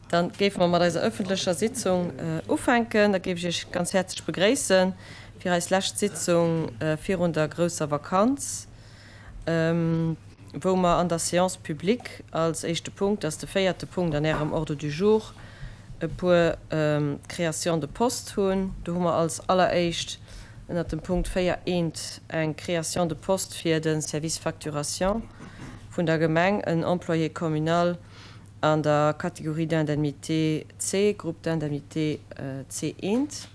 Dann géife mer mat eiser ëffentlecher Sitzung ufänken. Da géif ech Iech ganz häerzlech begréisse fir eis lescht Sitzung virun der grousser Vakanz, wou mer an der Séance publique als éischte Punkt, dat ass de véierte Punkt an Ärem Ordre du jour, e puer Créations de postes hunn. Do hu mer als alleréischt ënnert dem Punkt 4 eent eng Création de poste fir de Service Facturation vun der Gemeng, en Employé communal an der Catégorie d'indemnité C, Groupe d'indemnité C eent.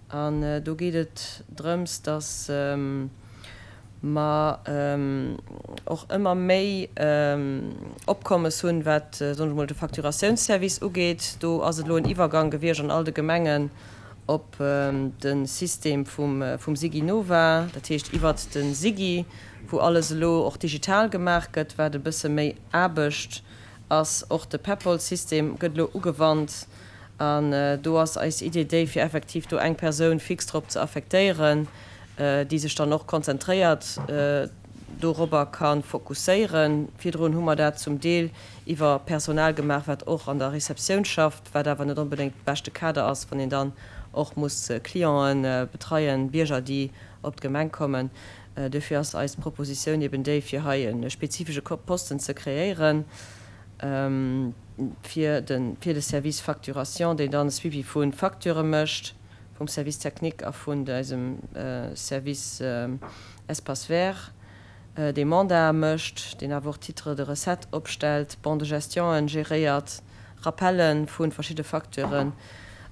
An do geet et drëms, dass mer och ëmmer méi Opkommes hunn, wat, soen ech emol, de Facturatiounsservice ugeet. Do ass et elo en Iwwergang gewiescht an all de Gemengen op de System vum SigiNova, dat heescht iwwert de Sigi, wou alles elo och digital gemaach gëtt, wat e bësse méi Aarbecht ass. Och de Peppol-System gëtt elo ugewannt an do ass eis Idee déi, fir effektiv do eng Persoun fix drop ze affektéieren, déi sech dann och konzentréiert dorobber ka fokusséieren. Virdrun hu mer dat zum Deel iwwer Personal gemaach, wat och an der Receptioun schafft, wat awer net onbedéngt de beschte Kader ass, wann een dann och muss Clienten betreien, Bierger, déi op d'Gemeng kommen. Duerfir ass eis Propositioun eben déi, fir hei e spezifesche Posten ze kreéieren fir de fir de Service Facturation, deen dann e Suivi vu Facturë mécht, vum Service technique a vun eisem Service Espaces verts, dee Mandatë mécht, deen awer och Titres de recettes opstellt, Bons de gestionen geréiert, Rappelle vu verschidde Facturen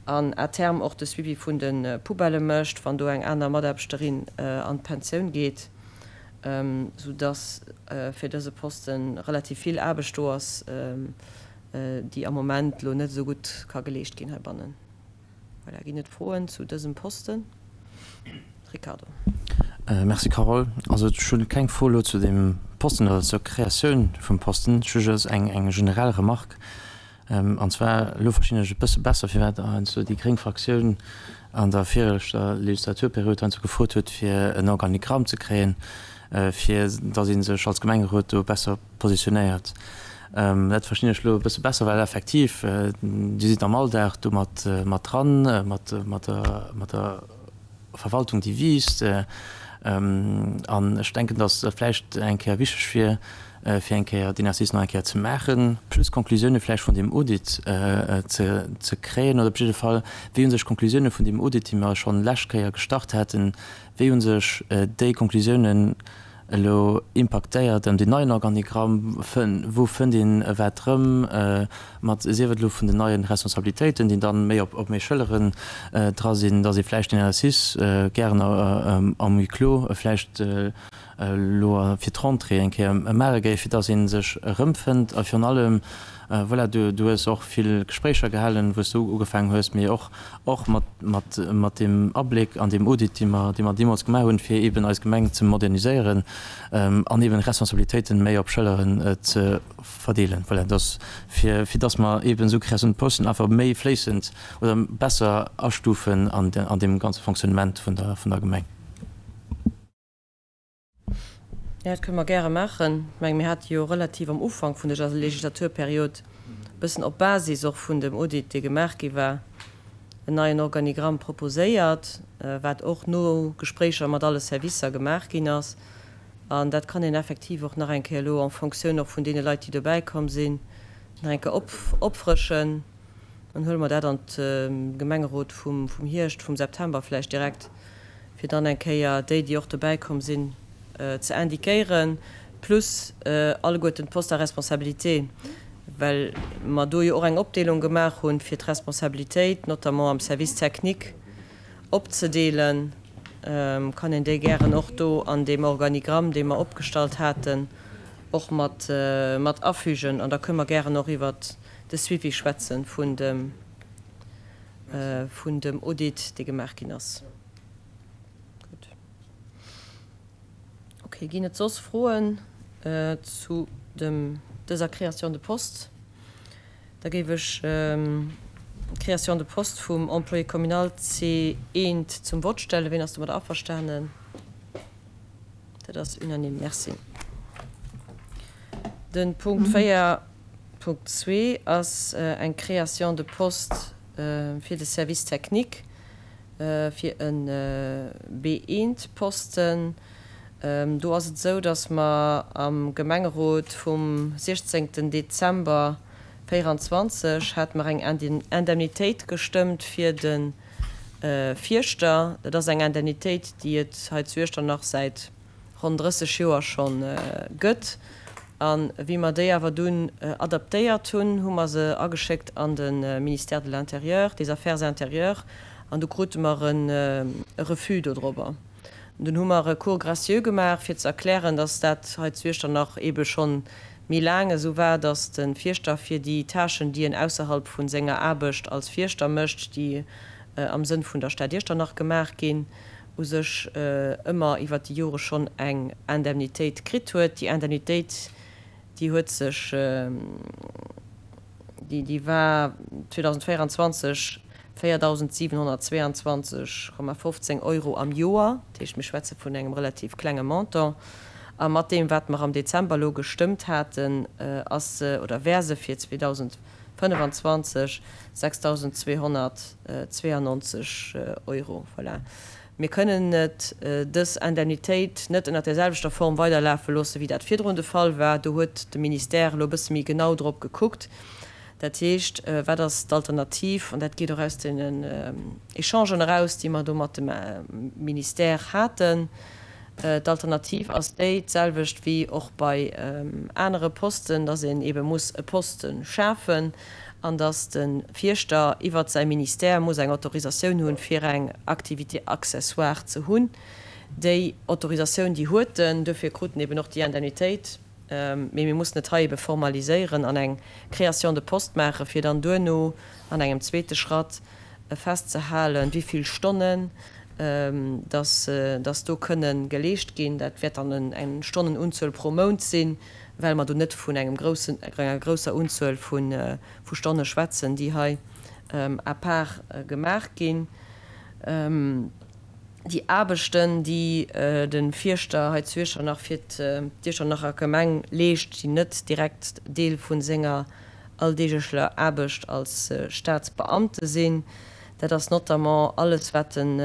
an à terme och de Suivi vun de Poubellë mécht, wann do eng aner Mataarbechterin an d'Pensioun geet, sou dass fir dëse Poste relativ vill Aarbecht do ass, déi am Moment elo net esou gutt ka geleescht ginn heibannen. Voilà, ginn et Froen zu dësem Posten? Ricardo. Merci Carole. Also ech hunn keng Fro elo zu deem Posten oder zur Kreatioun vum Posten. Ech hu just eng eng generell Remarque. An zwar, elo verstinn ech e bësse besser, firwat heiansdo déi gréng Fraktioun an der viregter Legislaturperiod heiansdo gefrot huet, fir en Organigramm ze kréien, fir datt ee sech als Gemengerot do besser positionéiert. Dat verstinn ech elo e bësse besser, well effektiv, Dir sidd am Alldag do mat mat dran, mat mat der mat der Verwaltung, déi wiisst. An ech denken, datt et vläicht eng Kéier wichteg wier, fir eng Kéier deen Exercice nach eng Kéier ze maachen, plus d'Conclusioune vläicht vun deem Audit ze ze kréien, oder op jidde Fall, wéi hu sech d'Conclusioune vun deem Audit, dee mer schonn lescht Kéier gestart haten, wéi hu sech déi Conclusiounen elo impaktéiert an deen neien Organigramm, wou fënnt een wat erëm, mat, sief et elo vun den neien Responsabilitéiten, déi dann méi op méi Schëlleren dra sinn, dass ee vläicht den Exercice gären am Huis clos vläicht elo fir d'Rentrée eng Kéier maache géif, fir dass ee sech erëmfënnt a virun allem, voilà, du hues och vill Gespréicher gehalen, wou s du ugefaangen hues, mee och och mat, mat, mat deem Abléck an deem Audit, dee mer, dee mer deemools gemaach hunn, fir eeben eis Gemeng ze moderniséieren an eeben Responsabilitéiten méi op Schëlleren ze verdeelen. Voilà, dass, fir, fir dass mer eeben esou Création de posten einfach méi fléissend oder besser astufen an, an deem ganze Fonctionnement vun der, vun der Gemeng. Jo, dat kënne mer gäre maachen. Ech menge mir hate jo relativ am Ufank vun dëser Legislaturperiod e bëssen op Basis och vun dem Audit, dee gemaach gi war, en neien Organigramm proposéiert, wat och no Gespréicher mat alle Servicer gemaach ginn ass. An dat kann een effektiv och nach eng Kéier elo en Fonctioun och vun deene Leit, déi dobäi komm sinn, nach eng Kéier opfrëschen. Dann huele mer dat an de Gemengerot vum Hierscht, vum September vläicht direkt, fir dann eng Kéier déi, déi och dobäi komm sinn, ze indiquéieren, plus alleguerten d'Postes à responsabilité, well mer do jo och eng Opdeelung gemaach hunn, fir d'Responsabilitéit, notamment am Service technique, opzedeelen, kann een déi gären och do an deem Organigramm, dee mer opgestallt haten, och mat mat afügen. An da kënne mer gären och iwwert de Suivi schwätzen vun dem. vun dem Audit, dee gemaach ginn ass. Gutt. Okay, ginn et soss Froen zu dem, dëser Création de poste? Da géif ech d'Création de poste vum Employé communal C1 zum Vott stellen. Wien ass domadder averstanen? Dat ass unanime. Merci. De Punkt 4. Punkt zwee ass eng Création de poste fir de Service technique, fir e B-eent-Posten. Do ass et esou, datt mer am Gemengerot vum 16. Dezember 24 hate mer eng Indemnitéit gestëmmt fir de Fierschter. Dat ass eng Indemnitéit, déi et hei zu Iechternach säit ronn 30 Joer scho gëtt. A wéi mer déi awer dunn adaptéiert hunn, hu mer se ageschéckt an de Ministère de l'Intérieur, des Affaires intérieures, an du krute mer e Refus dodrobber. Dunn hu mer e Recours gracieux gemaach, fir ze erklären, dass dat hei zu Iechternach eebe schonn méi laang esou war, dass de Fierschter fir déi Tâchen, déi en ausserhalb vu senger Aarbecht als Fierschter mécht, déi am Sënn vun der Stad Iechternach gemaach ginn, u sech ëmmer iwwert déi Jore schonn eng Indemnitéit kritt huet. Déi Indemnitéit, déi huet sech, déi war 2024 4.722,15 Euro am Joer. Dat heescht, mir schwätze vun engem relativ klenge Montant. A mat deem, wat mer am Dezember elo gestëmmt haten, ass se oder wär se fir 2025 6.292 Euro. Voilà. Mir kënnen et, dës Indemnitéit net ënnert där selwechter Form weiderlafe loosse wéi dat virdrun de Fall war. Do huet de Ministère elo e bësse méi genau drop gekuckt. Dat heescht, wat ass d'Alternativ? An dat geet och aus deenen Echangen eraus, déi mer do mat dem Ministère haten. D'Alternativ ass déi, d'selwecht wéi och bei anere Posten, dass een eebe muss e Poste schafen an dass de Fierschter iwwert säi Ministère muss eng Autorisatioun hunn, fir eng Activité accessoire ze hunn. Déi Autorisatioun, déi huet en, duerfir krut en eeben och déi Indemnitéit. Mee mir mussen et hei eebe formaliséieren an eng Création de poste maachen, fir dann duerno an engem zweete Schratt festzehalen, wéi vill Stonnen dass dass do kënne geleescht ginn. Dat wäert dann eng Stonnenunzuel pro Mount sinn, well mer do net vun engem groussen, enger grousser Unzuel vu vu Stonne schwätzen, déi hei à part gemaach ginn. Déi Aarbechten, déi de Fierschter hei zu Iechternach fir d'Iechternacher Gemeng leescht, sinn net direkt Deel vu senger alldeeglecher Aarbecht als Staatsbeamte sinn. Dat ass notamment alles, wat den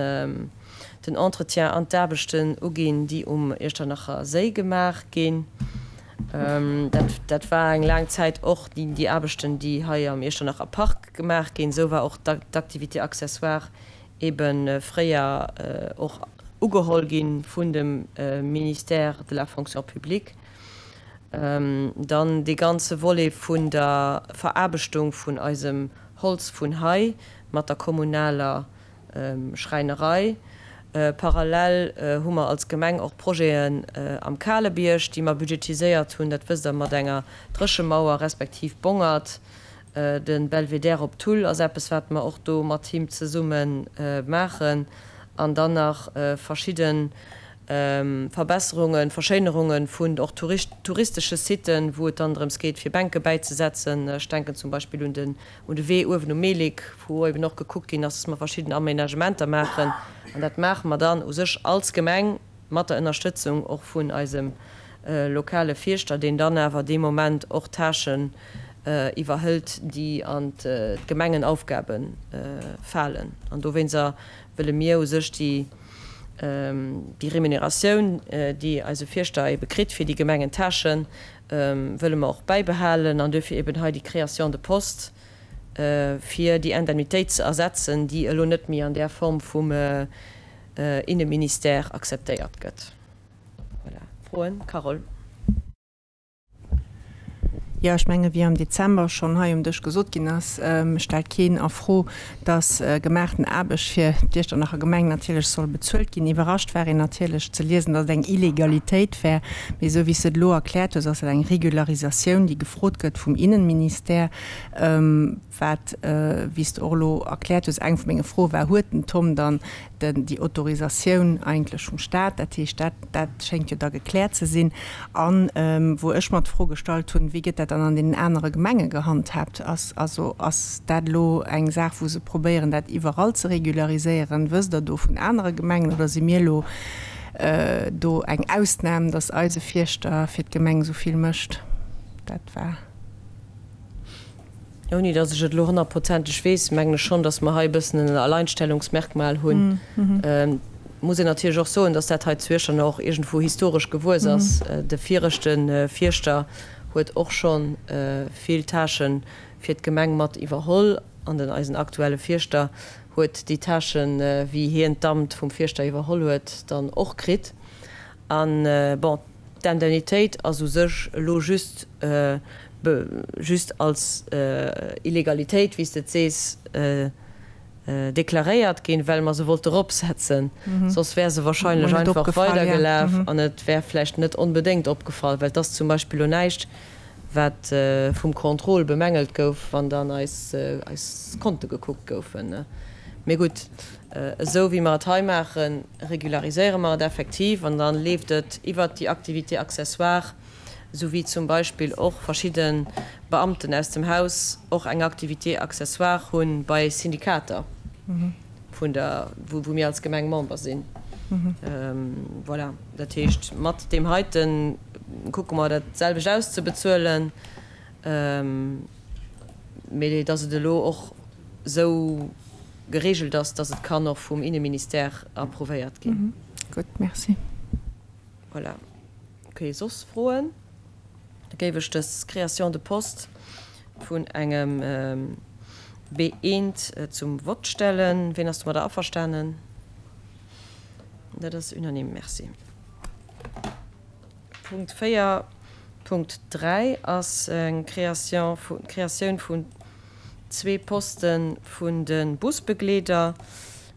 Entretien an d'Aarbechten uginn, déi um Iechternacher Séi gemaach ginn. Dat war eng laang Zäit och déi Aarbechten, déi hei am Iechternacher Park gemaach ginn. Esou war och d'Activité accessoire ebe fréier och ugeholl gi vun dem Ministère de la Fonction publique. Dann dee ganze Volet vun der Veraarbechtung vun eisem Holz vun hei mat der kommunaler Schräinerei. Parallel hu mer als Gemeng och Projeten am Kalebierg, déi mer budgetiséiert hunn, dat wësst Der, mat enger Dréchemauer respektiv Bongert. De Belvédère op Thull ass eppes, wat mer och do mat him zesumme maachen. An dann nach verschidde Verbesserungen, Verschéinerungen vun och touristesche Siten, wou et dann drëms geet, fir Bänke bäizesetzen. Ech denken zum Beispill un den un de Wee uewen um Melick, wou eben och gekuckt ginn ass, dass mer verschidden Aménagementer maachen. An dat maache mer dann u sech als Gemeng mat der Ënnerstëtzung och vun eisem lokale Fierschter, deen dann awer dee Moment och Tâchen iwwerhëlt, déi an d'Gemengenaufgabe falen. An dowéinster wëlle mir u sech déi Déi Remuneratioun, déi eise Fierschter ebe kritt fir déi Gemengentâchen, wëlle mer och bäibehalen an duerfir eben hei déi Création de poste, fir déi Indemnitéit ze ersetzen, déi elo net méi an där Form vum Inneministère akzeptéiert gëtt. Voilà. Froen? Carole. Jo, ech menge wéi am Dezember schonn hei um Dësch gesot ginn ass, stellt keen a Fro, datt gemaachten Aarbecht fir d'Iechternacher Gemeng natierlech soll bezuelt ginn. Iwwerrascht war een natierlech ze liesen, datt et eng Illegalitéit wär. Mee esou wéi s de et elo erkläert hues, ass dat eng Regularisatioun, déi gefrot gëtt vum Innenministère. Wat, wéi s de och elo erkläert hues, eng vu menge Froe war, Huet den Tom dann den, déi Autorisatioun eigentlech vum Stat? Dat heescht, dat, dat schéngt jo da gekläert ze sinn. An wou ech mer d'Fro gestallt hunn, Wéi gëtt dat dann an deenen anere Gemenge gehandhaabt? Ass, also ass dat elo eng Saach, wou se probéieren, dat iwwerall ze regulariséieren? Wësst Der do vun anere Gemengen oder si mir elo do eng Ausnam, datt eise Fierschter fir d'Gemeng esou vill mécht? Dat war. Ouni datt ech et elo honnertprozenteg weess, mengen ech schonn, datt mer hei e bëssen en Alleinstellungsmerkmal hunn. Muss een natierlech och soen, datt dat hei zu Iechternach och iergendwou historesch gewuess ass. De viregte Fierschter huet och scho vill Tâchen fir d'Gemeng mat iwwerholl an den eisen aktuelle Fierschter huet déi Tâchen, wéi hien d'Amt vum Fierschter iwwerholl huet, dann och kritt. An, bon, d'Indemnitéit ass u sech elo just, just als Illegalitéit, wéi s de et sees, deklaréiert ginn, well mer se wollte eropsetzen. Soss wär se wahrscheinlech einfach weidergelaf an et wär vläicht net onbedéngt opgefall, well et ass zum Beispill elo näischt, wat vum Contrôle bemängelt gouf, wann dann eis Konte gekuckt goufen. Mee gutt, esou wéi mer et hei maachen, regulariséiere mer et effektiv an da leeft et iwwert déi Activité accessoire, esou wéi zum Beispill och verschidde Beamten aus dem Haus och eng Activité accessoire hu bei Syndikater vun der, wou mir als Gemeng Member sinn. Voilà, dat heescht, mat deem heite kucke mer dat selwecht auszebezuelen, mee dass et elo och esou geregelt ass, dass et kann och vum Inneministère approuvéiert ginn. Gutt, merci. Voilà. Ok, soss Froen? Da géif ech dës Création de poste vun engem B1 zum Vott stellen. Wien ass domadder averstanen? Dat ass unanime. Merci. Punkt 4.3 ass eng Création vu, d'Créatioun vun zwee Poste vun de Busbegleeder.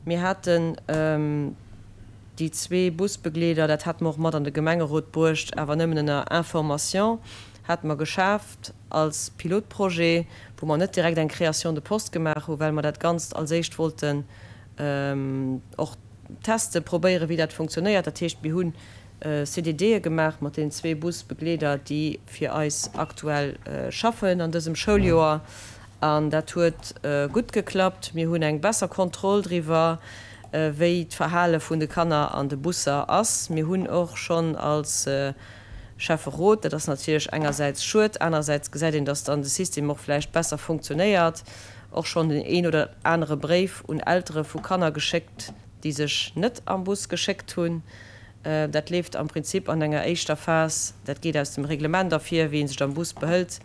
Mir haten déi zwee Busbegleeder, dat hate mer och mat an de Gemengerot bruecht, awer nëmmen ënner Information, hate mer geschaaft als Pilotprojet, wou mer net direkt eng Création de poste gemaach hu, well mer dat Ganzt als éischt wollten och testen, probéieren, wéi dat funktionéiert. Dat heescht, mir hu CDDe gemaach mat deenen zwee Busbegleeder, déi fir eis aktuell schaffen an dësem Schouljoer. An dat huet gutt geklappt. Mir hunn eng besser Kontroll driwwer, wéi d'Verhale vun de Kanner an de Busser ass. Mir hunn och schonn als Schäfferot, dat ass natierlech engersäits schued, anerersäits gesäit een, datt dann de System och vläicht besser funktionéiert, och schonn den een oder anere Bréif un Eltere vu Kanner geschéckt, déi sech net am Bus geschéckt hunn. Dat leeft am Prinzip an enger éischter Phas, dat geet aus dem Reglement ervir, wéi ee sech am Bus behëlt,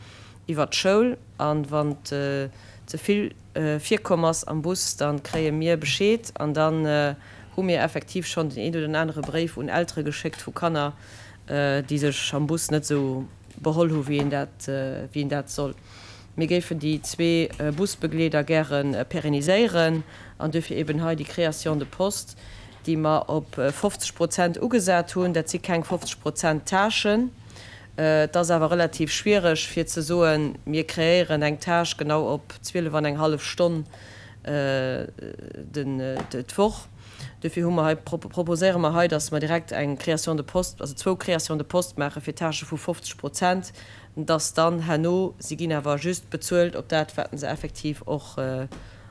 iwwert d'Schoul. An wann ze vill virkomm ass am Bus, da kréie mir Bescheed an dann hu mir effektiv schonn den een oder den anere Bréif un Eltere geschéckt vu Kanner, déi sech am Bus net esou beholl hu wéi een dat, wéi een dat soll. Mir géifen déi zwee Busbegleeder gäre pérenniséieren an duerfir eben hei déi Création de poste, déi mer op 50 Prozent ugesat hunn. Dat si keng 50 Prozent Tâchen. Et ass awer relativ schwiereg fir ze soen, mir kreéieren eng Tâche genau op 12 an eng hallef Stonn d'Woch. Duerfir hu mer hei, proposéiere mer hei, datt mer direkt eng Création de poste, also zwou Créations de poste maache fir Tâchë vu 50 Prozent, datt dann herno, si ginn awer just bezuelt op dat, wat se effektiv och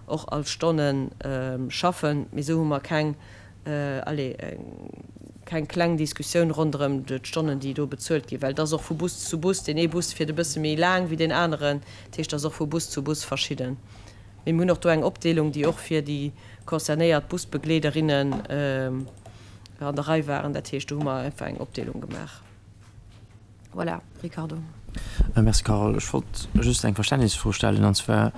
als Stonne schaffen, mee esou hu mer keng allez, keng kleng Diskussioun ronderëm d'Stonnen, déi do bezuelt ginn, well et ass och vu Bus zu Bus, deen ee Bus fiert e bësse méi laang wéi deen aneren, dat heescht, et ass och vu Bus zu Bus verschidden. Mee mir hunn och do eng Opdeelung, déi och fir déi concernéiert Busbegleederinnen an der Rei waren, dat heescht, do hu mer einfach eng Opdeelung gemaach. Voilà, Ricardo. Merci Carole. Ech wollt just eng Verständnisfro stellen, an zwar,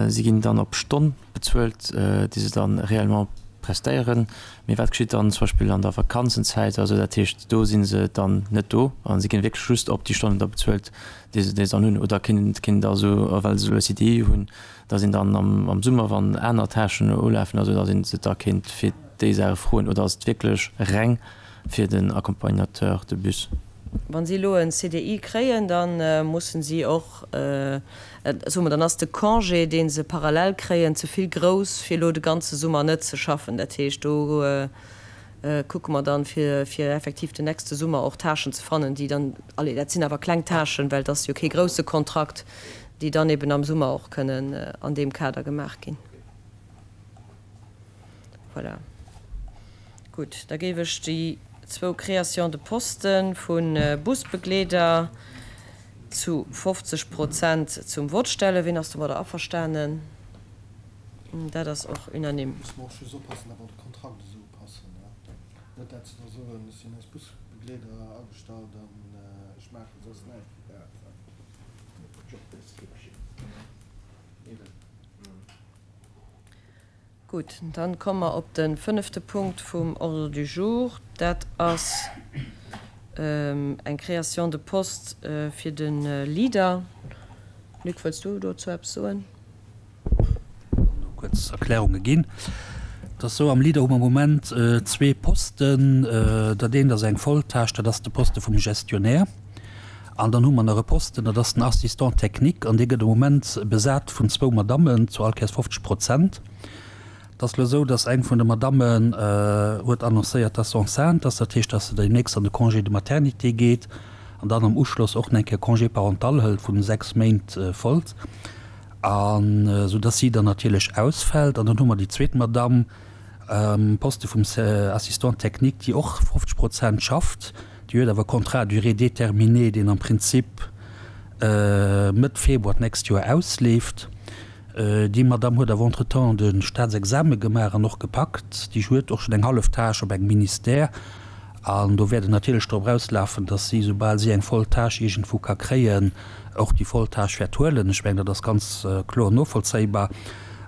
si ginn dann op Stonn bezuelt, déi se dann réellement prestéieren, mee wat geschitt dann zum Beispill an der Vakanzenzäit? Also dat heescht, do si se dann net do a si ginn wierklech just op déi Stonnen da bezuelt, déi se déi se dann hunn? Oder kéint kéint da esou, well se elo e CDI hunn, da sinn dann am Summer, wann aner Tâchen ulafen, also da sinn se da kéint fir déi Saache froen? Oder ass et wierklech reng fir den Accompagnateur de bus. Wann si elo en CDI kréien, da mussen si och, soe mer, dann ass de Congé, dee se parallel kréien, ze vill grouss, fir elo de ganze Summer net ze schaffen. Dat heescht, do kucke mer dann, fir effektiv den nächste Summer och Tâchen ze fannen, déi dann, allez, dat sinn awer kleng Tâchen, well et ass jo kee grousse Kontrakt, déi dann eben am Summer och kënnen an deem Kader gemaach ginn. Voilà. Gutt, da géif ech déi zwou Créations de poste vu Busbegleeder. zu 50 Prozent zum Vott stellen. Ween ass domadder averstanen? Dat ass och unanime. Musse mer och just oppassen, datt mer de Kontrakt esou upassen, net dat se da soen, ech sinn als Busbegleeder agestallt an ech maache soss näischt wéi dat. Job description. Eben. Gutt, dann komme mer op de fënnefte Punkt vum Ordre du jour. Dat ass eng Création de poste fir de Leader. Luc, wëlls du dozou eppes soen? Kuerz Erklärunge ginn. Et ass esou, am Leader hu mer am Moment zwee Posten. Dat eent ass eng Volltâche, dat ass de Poste vum Gestionnaire. An dann hu mer nach e Posten, dat ass den Assistant technique, an dee gëtt am Moment besat vun zwou Madammen, zu all Kéiers 50 Prozent. Et ass elo esou, dass eng vun de Madammen huet annoncéiert, dass se enceinte ass, dat heescht, dass se deemnächst an de Congé de maternité geet an dann am Uschloss och nach eng Kéier Congé parental hëlt vu 6 Méint follt, an esou dass si dann natierlech ausfält. An dann hu mer déi zweet Madamm am Poste vum Assistant technique, déi och 50 Prozent schafft. Déi huet awer e Contrat à durée déterminée, deen am Prinzip Mëtt Februar d'nächst Joer ausleeft. Déi Madamm huet awer entretemps de Staatsexame gemaach an och gepackt. Déi huet och schonn eng hallef Tâche op engem Ministère. An do wäert et natierlech drop erauslafen, datt si, soubal si eng voll Tâche iergendwou ka kréien, och déi voll Tâche wäert huelen. Ech mengen, dat ass ganz kloer novollzéibar.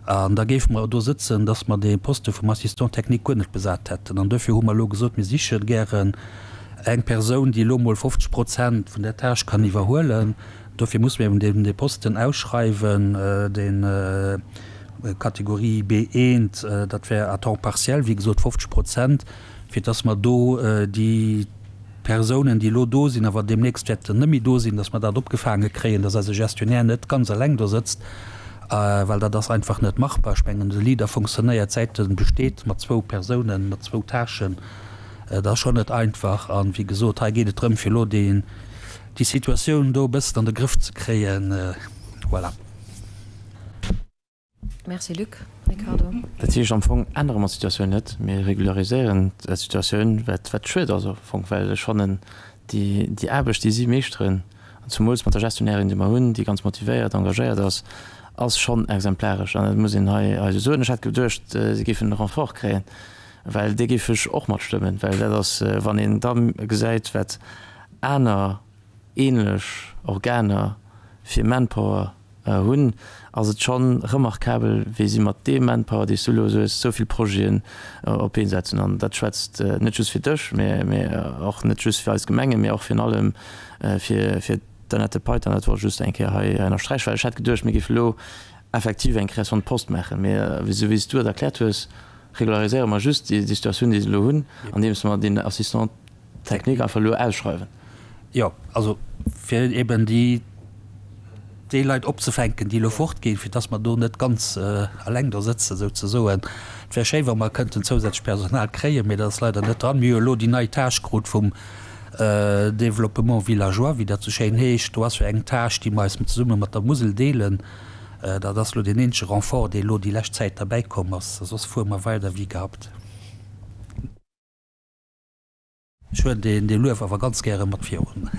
An da géife mer do sëtzen, datt mer dee Poste vum Assistant technique guer net besat hätten. An duerfir hu mer elo gesot, mir siche gären eng Persoun, déi elo mol 50 Prozent vun där Tâche kann iwwerhuelen. Dofir musse mir eben dee Posten ausschreiwen, dee Kategorie B1, dat wär à temps partiel, wéi gesot 50 Prozent, fir datt mer do déi Persounen, déi elo do sinn, awer deemnächst wäerten net méi do sinn, datt mer dat opgefaange kréien, datt eise Gestionnaire net ganz eleng do sëtzt, well dat ass einfach net machbar. Ech mengen, de Leader funktionéiert, säit e besteet, mat zwou Persounen, mat zwou Tâchen. Dat ass schonn net einfach. A wéi gesot, hei geet et drëm, fir elo déi Situatioun do e bëssen an de Grëff ze kréien. Voilà. Merci Luc. Ricardo. Dat heescht, am Fong ännere mer d'Situatioun net, mir regulariséieren d'Situatioun, wat wat schued ass am Fong, well ech fannen, déi déi Aarbecht, déi si meeschteren, an zumools mat der Gestionnairin, déi mer hunn, déi ganz motivéiert, engagéiert ass, ass schonn exemplaresch. An dat muss een hei hei esou soen. Ech hat geduecht, si géifen e Renfort kréien, well dee géif ech och matstëmmen, well dat ass, wann een da gesäit, wat aner ähnlech Organer fir Manpower hunn, ass et schonn remarkabel, wéi si mat deem Manpower, dee s du elo hues, esou vill Projeten op d'Been setzen. An dat schwätzt net just fir dech, mä och net just fir eis Gemengen, mä och virun allem fir d'Annette Peiter. An dat wollt ech just eng Kéier hei ënnersträichen, well ech hat geduecht, mir géife elo effektiv eng Création de poste maachen. Mä esou wéi s du et erkläert hues, regulariséiere mer just déi Situatioun, déi se elo hunn, andeems mer deen Assistant technique einfach elo ausschreiwen. Jo, also fir eben déi déi Leit opzefänken, déi elo fortginn, fir dass mer do net ganz eleng do sëtzen souzesoen. Et wär schéi, wa mer kënnten zousätzlech Personal kréien, mee dat ass leider net dran. Mir hu jo elo déi nei Tâche krut vum Développement villageois, wéi dat sou schéin heescht. Do ass jo eng Tâche, déi mer eis zesumme mat der Musel deelen. Dat ass elo deen eenzege Renfort, dee elo déi lescht Zäit derbäikomm ass. Soss fuere mer weider wéi gehabt. Ech huelen dee Luef awer ganz gäre mat virun.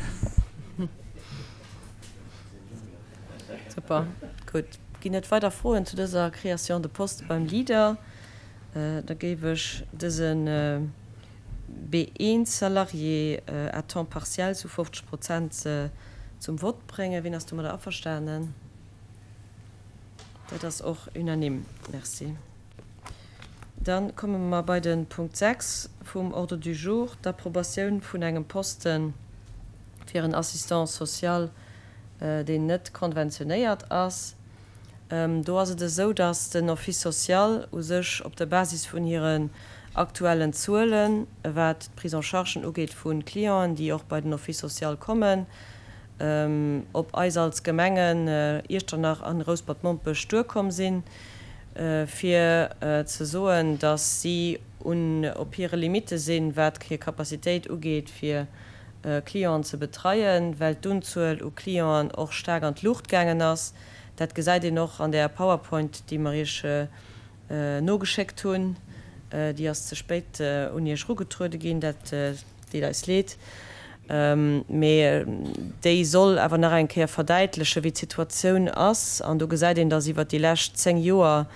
Super, gutt. Ginn et weider Froen zu dëser Création de poste beim Leader? Da géif ech dëse B1 Salarié à temps partiel zu 50 Prozent zum Vott bréngen. Wien ass domadder averstanen? Dat ass och unanime. Merci. Dann komme mer bei de Punkt 6 vum Ordre du jour, d'Approbatioun vun engem Poste fir en Assistant social, deen net konventionéiert ass. Do ass et esou, dass den Office social u sech op der Basis vun hiren aktuellen Zuelen, wat d'Prise en chargen ugeet vu Clienten, déi och bei den Office social kommen, op eis als Gemengen Iechternach an Rouspert-Mompech duerkomm sinn, fir ze soen, datt si un op hire Limitte sinn, wat hir Capacitéit ugeet, fir Clienten ze betreien, well d'Unzuel u Clienten och staark an d'Luucht gaangen ass. Dat gesäit een och an där Powerpoint, déi mer Iech nogeschéckt hunn. Déi ass ze spéit un Iech erugetruede ginn, dat deet eis leed. Mee déi soll awer nach eng Kéier verdäitlechen, wéi d'Situatioun ass. An do gesäit een, dass iwwert déi lescht 10 Joer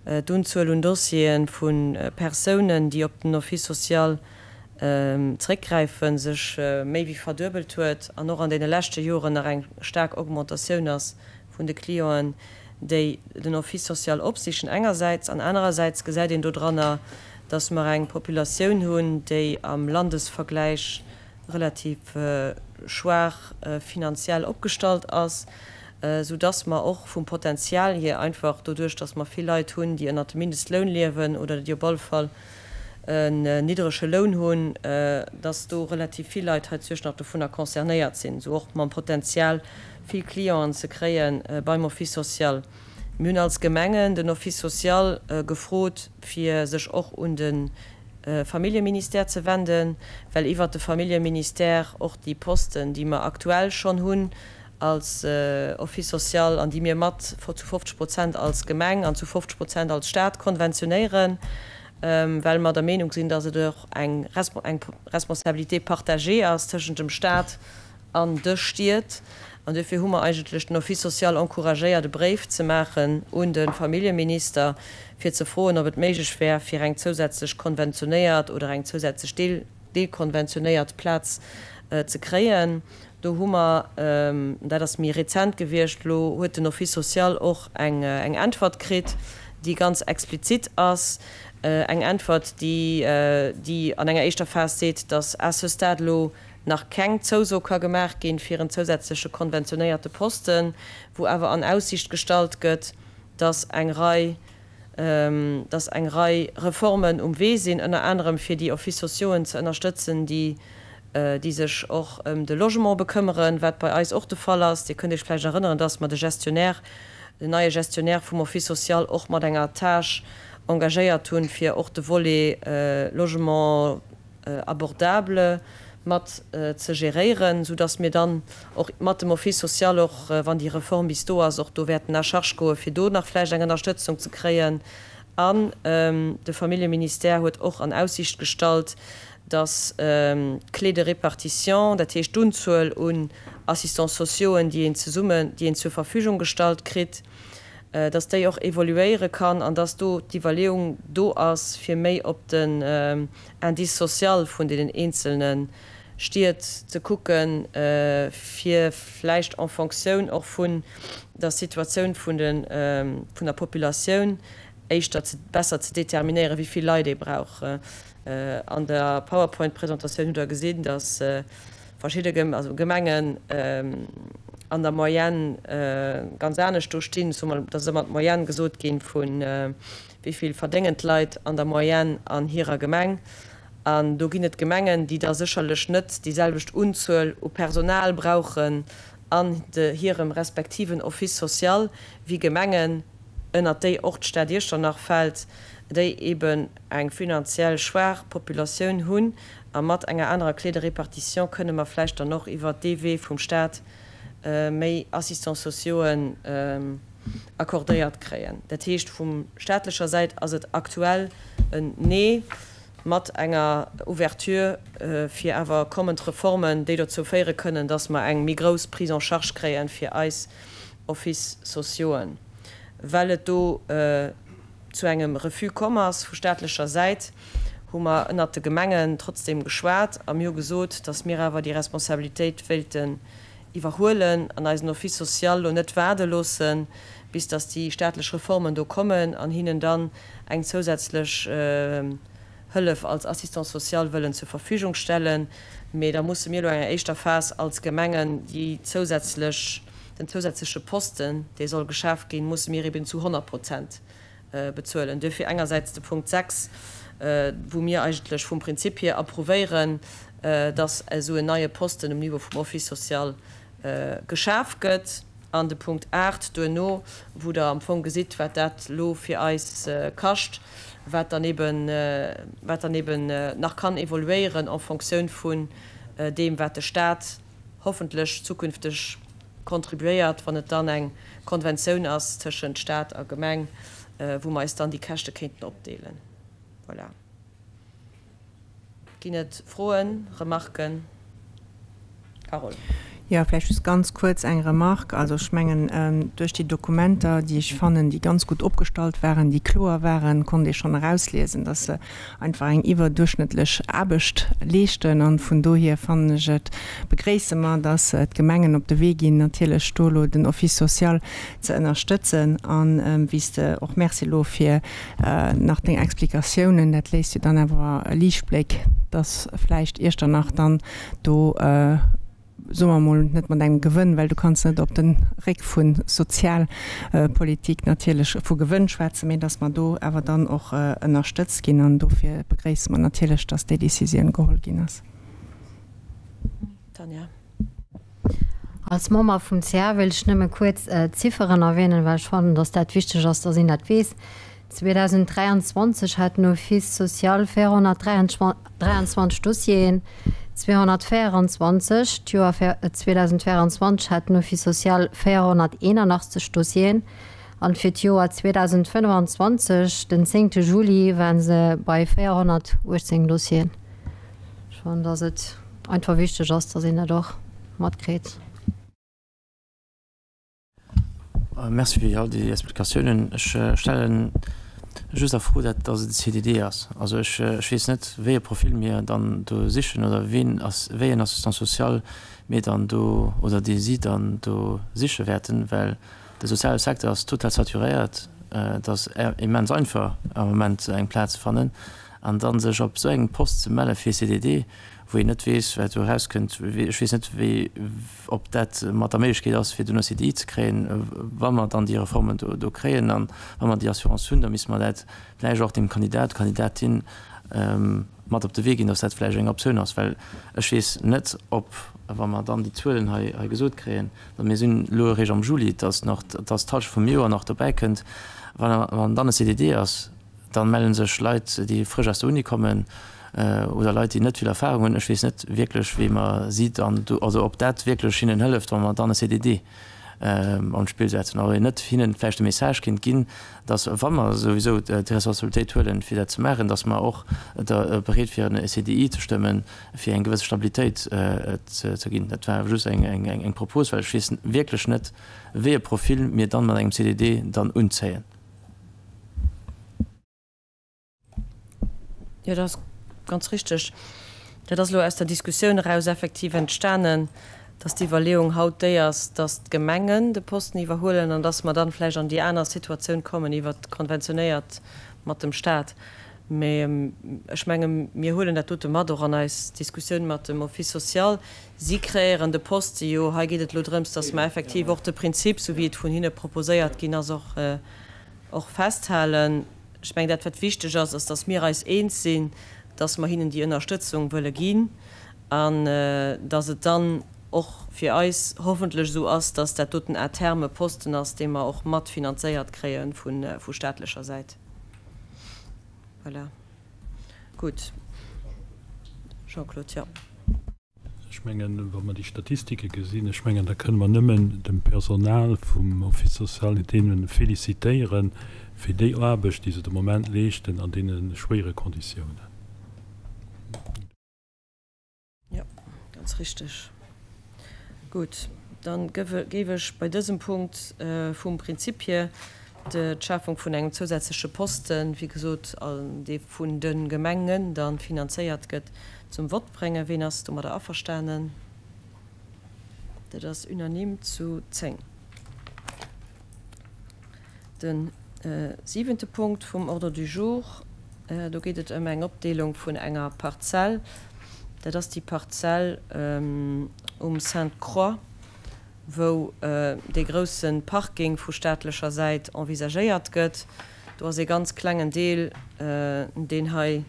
d'Unzuel un Dossiere vu Persounen, déi op den Office social zeréckgräifen, sech méi wéi verduebelt huet an och an deene leschte Joren nach eng staark Augmentatioun ass vun de Clienten, déi den Office social opsichen engersäits, an anerersäits gesäit een dodranner, dass mer eng Populatioun hunn, déi am Landesvergläich relativ schwaach finanziell opgestallt ass, soudass mer och vum Potenzial hier einfach doduerch, dass mer vill Leit hunn, déi ënnert dem Mindestloun liewen oder déi op alle Fall en niddrege Loun hunn, dass do relativ vill Leit hei zu Iechternach dovunner concernéiert sinn, esou och mam Potenzial vill Clienten ze kréie beim Office social. Mir hunn als Gemengen den Office social gefrot, fir sech och un de Familljeministère ze wenden, well iwwert de Familljeministère och déi Posten, déi mer aktuell schonn hunn als Office social an déi mir mat zu 50 Prozent als Gemeng an zu 50 Prozent als Stat konventionéieren, well mer der Meenung sinn, dass et och eng Responsabilité partagée ass tëschent dem Stat an de Stied. An duerfir hu mer eigentlech den Office social encouragéiert, e Bréif ze maachen un de Familljeminister, fir ze froen, ob et méiglech wär, fir eng zousätzlech konventionéiert oder eng zousätzlech deelkonventionéiert Plaz ze kréien. Do hu mer, dat ass méi rezent gewiescht, elo huet den Office social och eng Äntwert kritt, déi ganz explizit ass, eng Äntwert, déi an enger éischter Phas seet, dass à ce stade elo nach keng Zouso ka gemaach ginn fir en zousätzleche konventionéierte Posten, wou awer an Aussiicht gestallt gëtt, dass eng Rei, dass eng Rei Reformen um Wee sinn, ënner anerem fir déi Offices sociauxen ze ënnerstëtzen, déi, déi sech och ëm de Logement bekëmmeren, wat bei eis och de Fall ass. Dir kënnt Iech vläicht erënneren, dass mer de Gestionnaire, den neie Gestionnaire vum Office social och mat enger Tâche engagéiert hunn, fir och de Volet Logement abordable mat ze geréieren, soudass mir dann och mat dem Office social, och wann déi Reform bis do ass, och do wäerten à charge goen, fir do nach vläicht eng Ënnerstëtzung ze kréien. An de Familljeministère huet och an Aussiicht gestallt, dass d'Clé de répartition, dat heescht d'Unzuel un Assistants sociauxen, déi een zesummen, déi een zur Verfügung gestallt kritt, dass déi och evoluéiere kann an dass do d'Iwwerleeung do ass, fir méi op den Indice social vun deenen eenzelne Stied ze kucken, fir vläicht en Fonctioun och vun der Situatioun vun de vun der Populatioun éischter ze besser ze determinéieren, wéi vill Leit ee brauch. An der PowerPoint-Presentatioun hutt Der gesinn, dass verschidde Gemengen an der Moyenne ganz anescht do stinn. Et ass ëmmer d'Moyenne gesot ginn, vu wéi vill verdéngen d'Leit an der Moyenne an hirer Gemeng. An do ginn et Gemengen, déi da sécherlech net déi selwecht Unzuel u Personal brauchen an hirem respektiven Office social wéi Gemengen, ënnert déi och d'Stad Iechternach fält, déi eeben eng finanziell schwaach Populatioun hunn. A mat enger anerer Clé de répartition kënne mer vläicht dann och iwwert dee Wee vum Stat méi Assistants sociauxen accordéiert kréien. Dat heescht, vum staatlecher Säit ass et aktuell en Nee mat enger Ouverture fir awer kommend Reformen, déi dozou féiere kënnen, dass mer eng méi grouss Prise en charge kréie fir eis Offices sociauxen. Well et do zu engem Refus komm ass vu staatlecher Säit, hu mer ënnert de Gemengen trotzdem geschwat a mir hu gesot, dass mir awer déi Responsabilitéit wéilten iwwerhuelen an eisen Office social lo net waarde loossen, bis dass déi staatlech Reformen do kommen an hinnen dann eng zousätzlech Hëllef als Assistant social wëllen zur Verfügung stellen. Mee da musse mir elo enger éischter Phas als Gemengen déi zousätzlech, den zousätzleche Posten, dee soll geschaf ginn, musse mir eben zu 100 Prozent bezuelen. Duerfir engersäits de Punkt 6, wou mir eigentlech vum Prinzip hier approuvéieren, dass esou en neie Posten um Niveau vum Office social geschaf gëtt, an de Punkt 8 duerno, wou Der am Fong gesitt, wat dat elo fir eis kascht, wat dann eben, wat dann eben nach kann evoluéieren en Fonctioun vun deem, wat de Stat hoffentlech zukünfteg contribuéiert, wann et dann eng Konventioun ass tëschent Stat a Gemeng, wou mer eis dann déi Käschte kéinten opdeelen. Voilà. Ginn et Froen, Remarken? Carole. Jo, vläicht just ganz kuerz eng Remarque. Also ech mengen, duerch déi Dokumenter, déi ech fannen, déi ganz gutt opgestallt waren, déi kloer waren, konnt ee schonn erausliesen, dass se einfach eng iwwerduerchschnëttlech Aarbecht leeschten. An vun dohier fannen ech et, begréisse mer, dass d'Gemengen op de Wee ginn, natierlech do elo den Office social ze ënnerstëtzen. An wéi s de och, Merci elo fir nach deng Explikatiounen, dat léisst jo dann awer e Liichtbléck, dass vläicht Iechternach dann do, soe mer emol, net mat engem Gewënn, well du kanns net op de Réck vu Sozialpolitik natierlech vu Gewënn schwätzen, mee dass mer do awer dann och ënnerstëtzt ginn. An dofir begréisse mer natierlech, dass déi Décisioun geholl ginn ass. Tanja. Als Member vum CA wéilt ech nëmme kuerz d'Zifferen erwähnen, well ech fannen, dass dat wichteg ass, dass een dat weess. 2023 hat den Office social 423 Dossieren, 224, d'Joer 2024 hat den Office social 481 Dossieren an fir d'Joer 2025, den zéngte Juli, ware se bei 418 Dossieren. Ech fannen, dass et einfach wichteg ass, dass een dat och matkritt. Merci fir all déi Explikatiounen. Ech stellen just a Fro, dat dass et e CDD ass. Also ech weess net, wéi e Profil mir dann do sichen oder ween ass, wéi en Assistant social mir dann do oder dee si dann do siche wäerten, well de soziale Secteur ass total saturéiert. Et ass immens einfach am Moment eng Plaz ze fannen an dann sech op esou engem Poste ze melle fir e CDD, wou een net weess, wat do erauskënnt. Ech weess net, wéi, ob dat mat der Méiglechkeet ass, fir duerno CDI ze kréien, wa mer dann déi Reformen do, do kréien an wa mer déi Assurance hunn, da misste mer dat vläicht och dem Kandidat, Kandidatin mat op de Wee ginn, dass dat vläicht eng Optioun ass, well ech weess net, ob, wa mer dann déi Zuelen hei, hei gesot kréien, well mir sinn elo eréischt am Juli, dass nach, dass d'Halschent vum Joer nach dobäikënnt, wann dann e CDD ass, Dann mellen sech Leit, déi frësch aus der Uni kommen oder Leit, déi net vill Erfahrung hunn. Ech weess net wierklech, wéi mer si dann do, also ob dat wierklech hinnen hëlleft, wa mer dann e CDD an d'Spill setzen. Ob een net hinnen vläicht de Message kéint ginn, dass, wa mer souwisou d'Responsabilitéit huelen, fir dat ze maachen, dass mer och da bereet wieren, e CDI ze stëmmen, fir eng gewësse Stabilitéit ze ginn. Dat war just eng Propos, well ech weess wierklech net, wéi e Profil mir dann mat engem CDD dann unzéien. Jo, dat ass ganz richteg. Dat ass elo aus der Diskussioun eraus effektiv entstanen, dass d'Iwwerleeung haut déi ass, dass d'Gemengen de Posten iwwerhuelen an dass mer dann vläicht an déi aner Situatioun kommen iwwert konventionéiert mat dem Stat. Mä ech menge mir huelen dat dote mat och an eis Diskussioun mat dem Office social. Si kreéieren de Poste jo. Hei geet et elo drëms, dass mer effektiv och de Prinzip, sou wéi et vun hinne proposéiert ginn ass, och, och festhalen. Ech mengen, dat wat wichteg ass, ass, dass mir eis eens sinn, dass mer hinnen déi Ënnerstëtzung wëlle ginn an dass et dann och fir eis hoffentlech esou ass, dass dat doten à terme e Posten ass, dee mer och mat finanzéiert kréie vu staatlecher Säit. Voilà. Gutt. Jean-Claude, jo. Ech mengen, wa mer déi Statistike gesinn, ech mengen, da kënne mer nëmmen dem Personal vum Office social deene félicitéiere fir déi Aarbecht, déi se de Moment leeschten an deene schwéiere Konditiounen. Jo, ganz richteg. Gutt, da géif ech bei dësem Punkt vum Prinzip hier d'Schafung vun engem zousätzleche Posten, wéi gesot, dee vun de Gemengen da finanzéiert gëtt, zum Vott bréngen. Ween ass domadder averstanen? Dat ass unanime zu 10. De siwente Punkt vum Ordre du jour, do geet et ëm eng Opdeelung vun enger Parzell. Dat ass déi Parzell um Sainte-Croix, wou dee grousse Parking vu staatlecher Säit envisagéiert gëtt. Do ass ee ganz klengen Deel, deen hei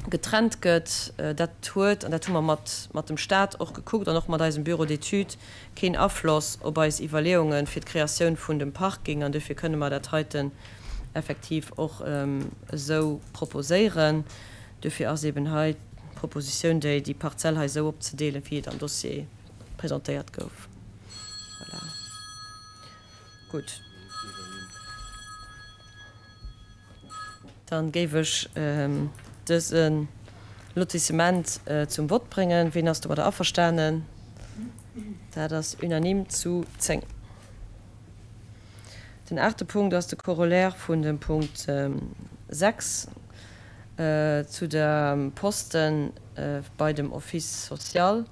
getrennt gëtt. Dat huet, an dat hu mer mat mat dem Stat och gekuckt an och mat eisem Bureau d'études, keen Afloss op eis Iwwerleeunge fir d'Kreatioun vun dem Parking. An duerfir kënne mer dat heiten effektiv och esou proposéieren. Duerfir ass eben hei d'Propositioun déi, déi Parzell hei esou opzedeelen, wéi et am Dossier presentéiert gouf. Voilà. Gutt. Dann géif ech dëse. Lotissement zum Vott bréngen. Ween ass domadder averstanen? Dat ass unanime zu 10. Den aachte Punkt ass de Corollaire vun dem Punkt 6 zu de Poste bei dem Office social.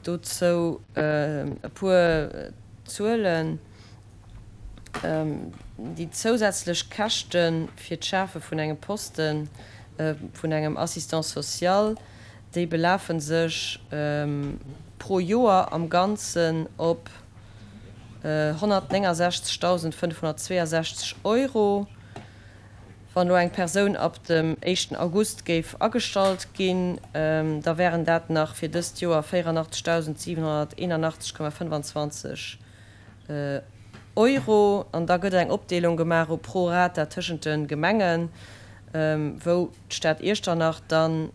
Dozou e puer Zuelen. Déi zousätzlech Käschte fir d'Schafe vun engem Poste vun engem Assistant social, déi belafe sech pro Joer am Ganzen op 169.562 Euro. Wann elo eng Persoun ab dem éischten August géif agestallt ginn, da wären dat nach fir dëst Joer 84.781,25 Euro. An da gëtt eng Opdeelung gemaach u pro rata tëschent de Gemengen, wou d'Stad Iechternach dann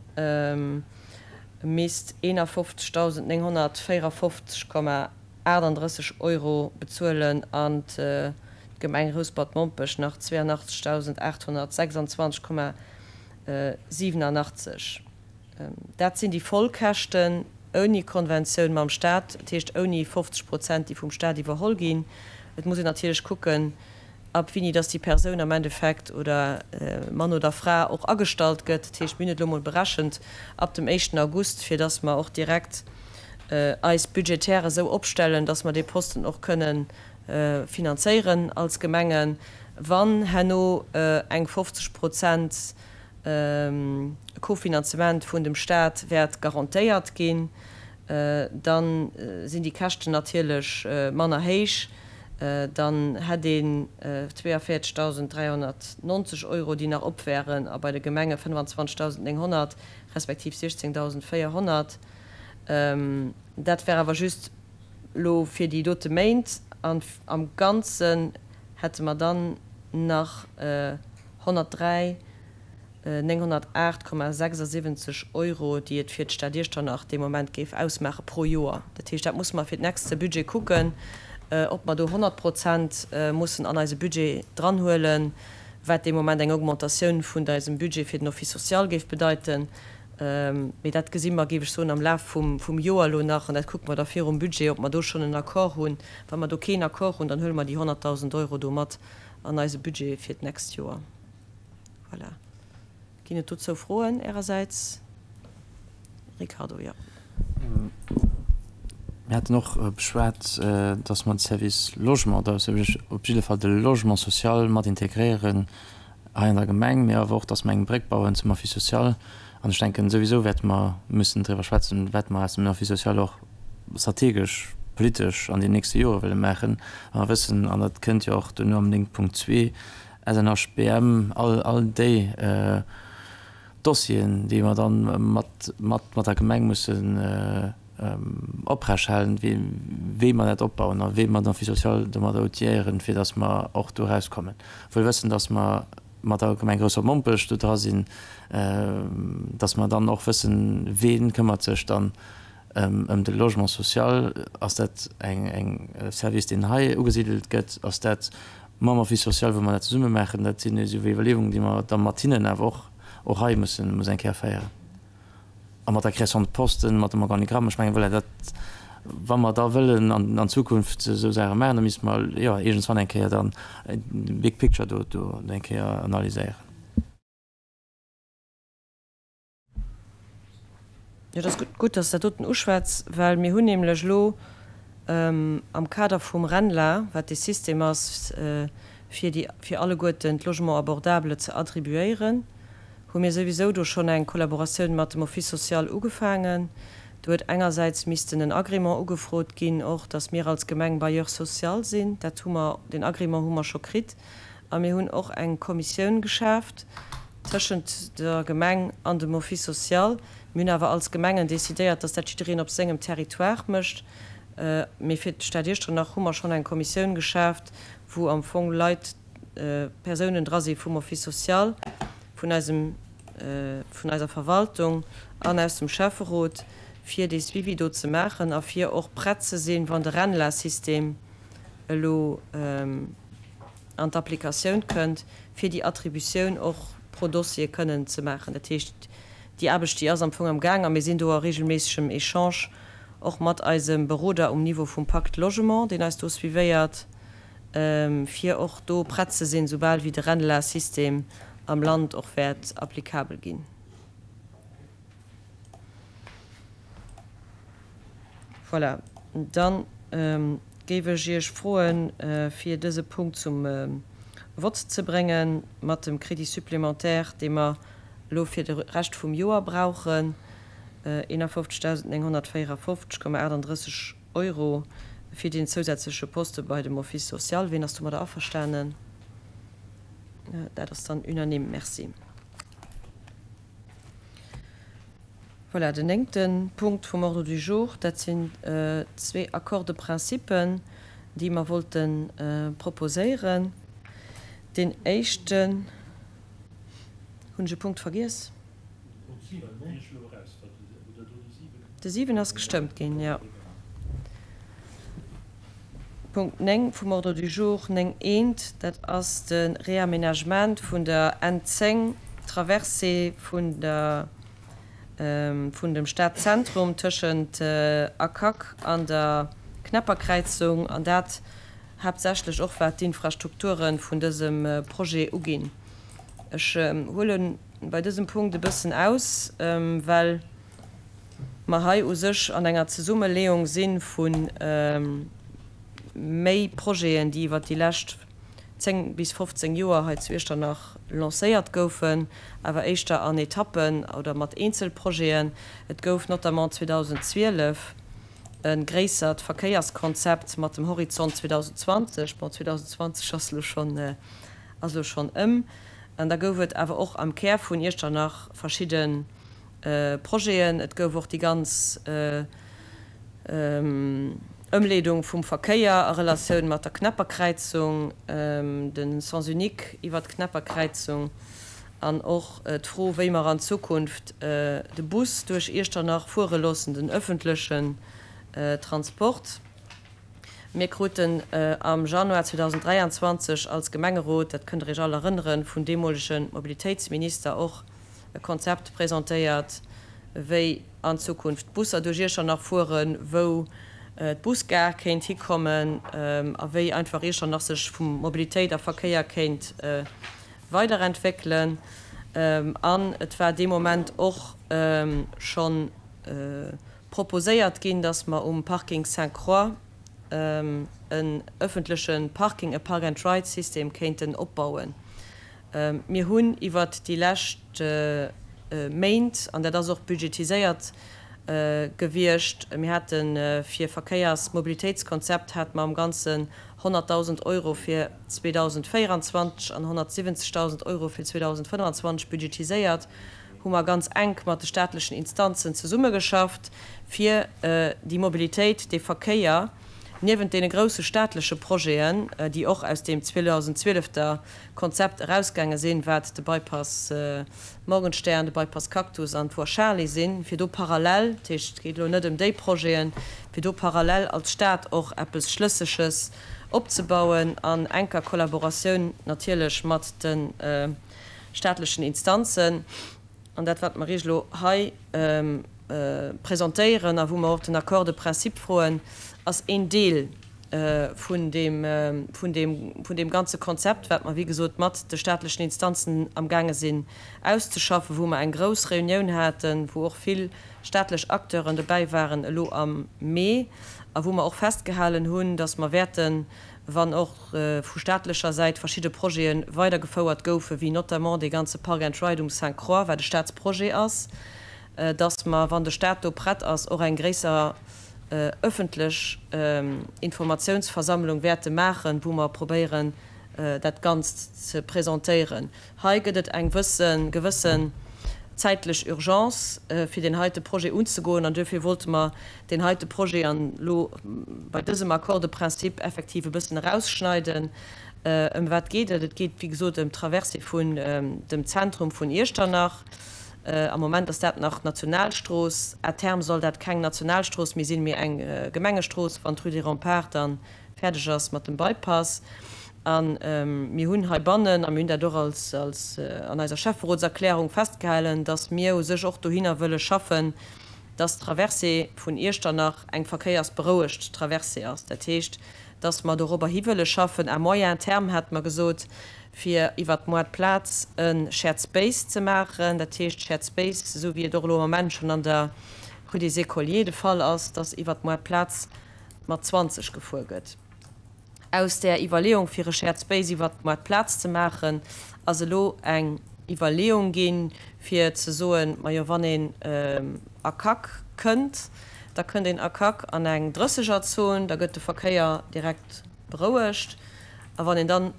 misst 51.954,38 Euro bezuelen an d'Gemeng Rouspert-Mompech nach 82.826,87. Dat sinn déi voll Käschten ouni Konventioun mam Stat, dat heescht ouni 50 Prozent, déi vum Stat iwwerholl ginn. Et muss een natierlech kucken, ab wéini dass déi Persoun am Endeffekt, oder Mann oder Fra, och agestallt gëtt. Dat heescht, mir hunn et elo emol berechent ab dem éischten August, fir dass mer och direkt eis budgetär esou opstellen, dass mer dee Posten och kënnen finanzéieren als Gemengen, wann herno eng 50 Prozent Kofinanzement vun dem Stat wäert garantéiert ginn, da sinn déi Käschten natierlech manner héich. Dann hätt een 42.390 Euro, déi nach op wären, a bei de Gemenge 25.900 respektiv 16.400. Dat wär awer just elo fir déi dote Méint. An am Ganzen hätte mer dann nach 103 908,76 Euro, déi et fir d'Stad Iechternach dee Moment géif ausmaache pro Joer. Dat heescht, dat musse mer fir d'nächste Budget kucken, ob mer do 100 Prozent mussen an eise Budget dranhuelen, wat dee Moment eng Augmentatioun vun eisem Budget fir den Office social géif bedeiten. Mee dat gesi mer, géif ech soen, am Laf vum Joer elo nach an dat kucke mer da virum Budget, ob mer do schonn en Accord hunn. Wa mer do keen Accord hunn, dann huele mer déi 100.000 Euro do mat an eise Budget fir d'nächst Joer. Voilà. Ginn et dozou Froen Ärersäits? Ricardo, jo. Mir haten och beschwat, dass mer de Service Logement, oder op jidde Fall de Logement social mat integréieren hei an der Gemeng, mee awer och, dass mer eng Bréck bauen zum Office social. An ech denken, souwisou wäerte mer müssen driwwer schwätzen, wat mer aus dem Office social och strategesch, politesch an den nächste Jore wëlle maachen. A mer wëssen, an dat kënnt jo och duerno am 9.2, SNHBM, all, all déi Dossieren, déi mer dann mat, mat, mat der Gemeng mussen oprechthalen, wéi, wéi mer dat opbauen a wéi mer den Office social domadder outilléieren, fir datt mer och do erauskommen. Wuel wëssend, datt mer mat der Gemeng Groussbach-Mompech do dra sinn, datt mer dann och wëssen, wee këmmert sech dann Ëm de Logement social, ass dat eng Service, deen hei ugesidelt gëtt? Ass dat mam Office social, wou mer dat zesumme maachen? Dat sinn esou Iwwerleeungen, déi mer da mat hinnen awer och och hei mussen muss eng Kéier féieren. A mat der Création de posten, mat dem Organigramm, ech mengen, voilà, dat, wa mer da wëllen an an Zukunft esou Saache maachen, da misste mer, jo, iergendswann eng Kéier dann d'Big Picture do do eng Kéier analyséieren. Jo, et ass gutt, dass s de dat doten uschwätz, well mir hunn nämlech elo am Kader vum RENLA, wat dee System ass, fir déi, fir alleguerten d'Logements abordables ze attribuéieren, hu mir souwisou do schonn eng Kollaboratioun mat dem Office social ugefaangen. Do huet engersäits missten en Agrément ugefrot ginn och, dass mir als Gemeng Bailleur social sinn. Dat hu mer, deen Agrément hu mer scho kritt. A mir hunn och eng Kommissioun geschaaft tëschent der Gemeng an dem Office social. Mir hunn awer als Gemengen decidéiert, dass dat jiddereen op sengem Territoire mécht. Mee fir d'Stad Iechternach hu mer schonn eng Kommissioun geschaaft, wou am Fong Leit, Persounen dra si vum Office social, vun eisem, vun eiser Verwaltung an aus dem Schäfferot, fir dee Suivi do ze maachen a fir och prett ze sinn, wann de RENLA-System elo an d'Applikatioun kënnt, fir déi Attributioun och. pro Dossier kënnen ze maachen. Dat heescht, déi Aarbecht, déi ass am Fong am Gaang a mir sinn do a regelméissegem Echange och mat eisem Beroder um Niveau vum Pacte Logement, deen eis do suivéiert, fir och do prett ze sinn, soubal wéi de Rennela-System am Land och wäert applicabel ginn. Voilà, da géif ech Iech froen, fir dëse Punkt zum Vott ze bréngen, mat dem Crédit supplémentaire, dee mer elo fir de Rescht vum Joer brauchen, 51.954,38 Euro fir deen zousätzleche Poste bei dem Office social. Wien ass domadder averstanen? Dat ass dann unanime. Merci. Voilà, den néngte Punkt vum Ordre du jour, dat sinn zwee Accords de principe, déi mer wollte proposéieren. Deen éischten, hunn ech e Punkt vergiess? De 7 ass gestëmmt ginn, jo. Punkt 9 vum Ordre du jour, 9 eent, dat ass de Réaménagement vun der N10, Traversée vun der, vun dem Stadzentrum tëschent ACAC an der Knepperkräizung, an dat haaptsächlech och wat d'Infrastrukture vun dësem Projet uginn. Ech huele bei dësem Punkt e bëssen aus, well mer hei u sech an enger Zesummeleeung si vu méi Projeten, déi iwwert déi lescht 10 bis 15 Joer hei zu Iechternach lancéiert goufen, awer éischter an Etappen oder mat Eenzelprojeten. Et gouf notamment 2012 e gréissert Verkéierskonzept mat dem Horizont 2020. Bon, 2020 ass elo schonn ass elo schonn ëm. An da gouf et awer och am Kär vun Iechternach verschidde Projeten. Et gouf och déi ganz Ëmleedung vum Verkéier a Relatioun mat der Knepperkräizung, de Sens unique iwwert d'Knepperkräizung an och d'Fro, wéi mer an Zukunft de Bus duerch Iechternach fuere loossen, den ëffentlechen Transport. Mir kruten am Januar 2023 als Gemengerot, dat kënnt Der Iech all erënneren, vun deemolege Mobilitéitsminister och e Konzept presentéiert, wéi an Zukunft d'Busser duerch Iechternach fueren, wou d'Busgare kéint hikommen a wéi einfach Iechternach sech vu Mobilitéit a Verkéier kéint weiderentwéckelen. An et war dee Moment och schonn proposéiert ginn, dass mer um Parking Sainte-Croix en ëffentleche Parking, e Park-and-Ride-System kéinten opbauen. Mir hunn iwwert déi lescht Méint, an dat ass och budgetiséiert gewiescht, mir hate fir Verkéiers-Mobilitéitskonzept hate mer am Ganzen 100.000 Euro fir 2024 an 170.000 Euro fir 2025 budgetiséiert, hu mer ganz enk mat de staatlechen Instanzen zesummegeschafft, fir déi Mobilitéit, dee Verkéier, niewent deene grousse staatleche Projeten, déi och aus deem 2012 er Konzept erausgaange sinn, wat de Bypass Morgenstern, de Bypass Cactus an d'Voie Charly sinn, fir do parallel, dat heescht, et geet elo net ëm déi Projeten, fir do parallel als Stat och eppes Schlësseges opzebauen, an enker Kollaboratioun natierlech mat de staatlechen Instanzen. An dat, wat mer Iech elo hei presentéieren a wou mer och den Accord de principe froen, ass een Deel vun deem, vun deem, vun deem ganze Konzept, wat mer, wéi gesot, mat de staatlechen Instanzen amgaange sinn auszeschaffen, wou mer eng grouss Reunioun haten, wou och vill staatlech Acteuren dobäi waren elo am Mee a wou mer och festgehalen hunn, dass mer wäerten, wann och vu staatlecher Säit verschidde Projete weidergefouert goufen, wéi notamment dee ganze Park and Ride um Sainte-Croix, wat e Staatsprojet ass, dass mer, wann de Staat do prett ass, och eng gréisser ëffentlech Informatiounsversammlung wäerte maachen, wou mer probéieren, dat Ganzt ze presentéieren. Hei gëtt et eng gewëssen zäitlech Urgence, fir deen heite Projet unzegoen, an duerfir wollte mer deen heite Projet an elo bei dësem Accord de principe effektiv e bëssen erausschneiden. Ëm wat geet et? Et geet, wéi gesot, ëm d'Traversée vun dem Zentrum vun Iechternach. Am Moment ass dat nach Nationalstrooss. À terme soll dat keng Nationalstrooss méi sinn, mee eng Gemengestrooss, wann d'Rue des Remparts da fäerdeg ass mat dem Bypass. A mir hunn heibannen, a mir hunn dat och als, als an eiser Schäfferotserklärung festgehalen, dass mir u sech och dohinner wëlle schaffen, dass d'Traversée vun Iechternach eng verkéiersberouegt Traversée ass. Dat heescht, dass mer dorobber hi wëlle schaffen, à moyen terme hate mer gesot, fir iwwert d'Moartplaz e Shared Space ze maachen. Dat heescht Shared Space, esou wéi et och elo am Moment schonn an der Rue des Écoliers de Fall ass, dass iwwert d'Moartplaz mat 20 gefuer gëtt. Aus där Iwwerleeung, fir e Shared Space iwwert d'Moartplaz ze maachen, ass elo eng Iwwerleeung ginn, fir ze soen, majo wann een a Kack kënnt, da kënnt een a Kack an eng Drëssegerzon, da gëtt de Verkéier direkt berouegt. A wann een dann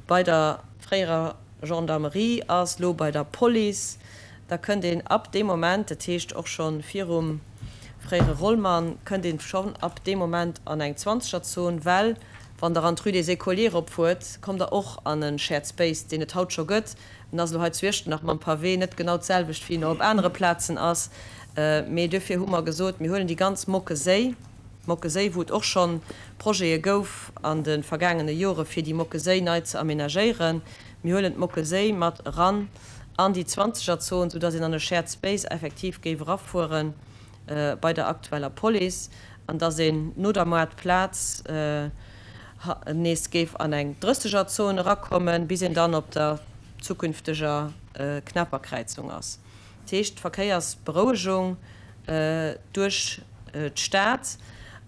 bei der fréierer Gendarmerie ass, lo bei der Police, da kënnt een ab deem Moment, dat heescht och scho virum fréiere Rollmann, kënnt een schonn ab deem Moment an eng Zwanzegerzon, well wann Der an d'Rue des Écoliers eropfuert, kommt Der och an e Shared Space, deen et haut scho gëtt. En ass elo hei zu Iechternach mam Pavé net genau d'selwecht, wéi en och op anere Plazen ass, mee duerfir hu mer gesot, mir huelen déi ganz Mockeséi, Mockeséi, wou et och schonn Projete gouf an de vergaangene Jore fir déi Mockeséi nei ze aménagéieren. Mir huelen d'Mockeséi mat eran an déi Zwanzegerzon, soudass een an e Shared Space effektiv géif erafuere bei der aktueller Police an dass een no der Moartplaz nees géif an eng Drëssegerzon erakommen, bis een dann op der zukünfteger Knapperkräizung ass. Dat heescht d'Verkéiersberouegung duerch d'Stad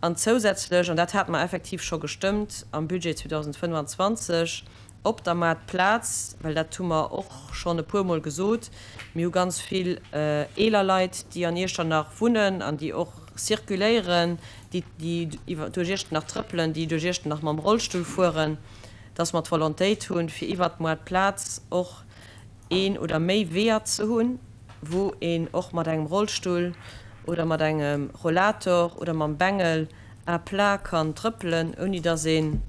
an zousätzlech, an dat hate mer effektiv scho gestëmmt am Budget 2025, op der Maartplaz, well dat hu mer och schonn e puermol gesot, mir hu ganz vill eeler Leit, déi an Iechternach wunnen an déi och circuléieren, déi duerch Iechternach trëppelen, déi duerch Iechternach mam Rollstull fueren, dass mer d'Volontéit hunn, fir iwwert d'Maartplaz och een oder méi Weeër ze hunn, wou een och mat engem Rollstull oder mat engem Rollator oder mam Bengel à plat kann trëppelen, ouni dass een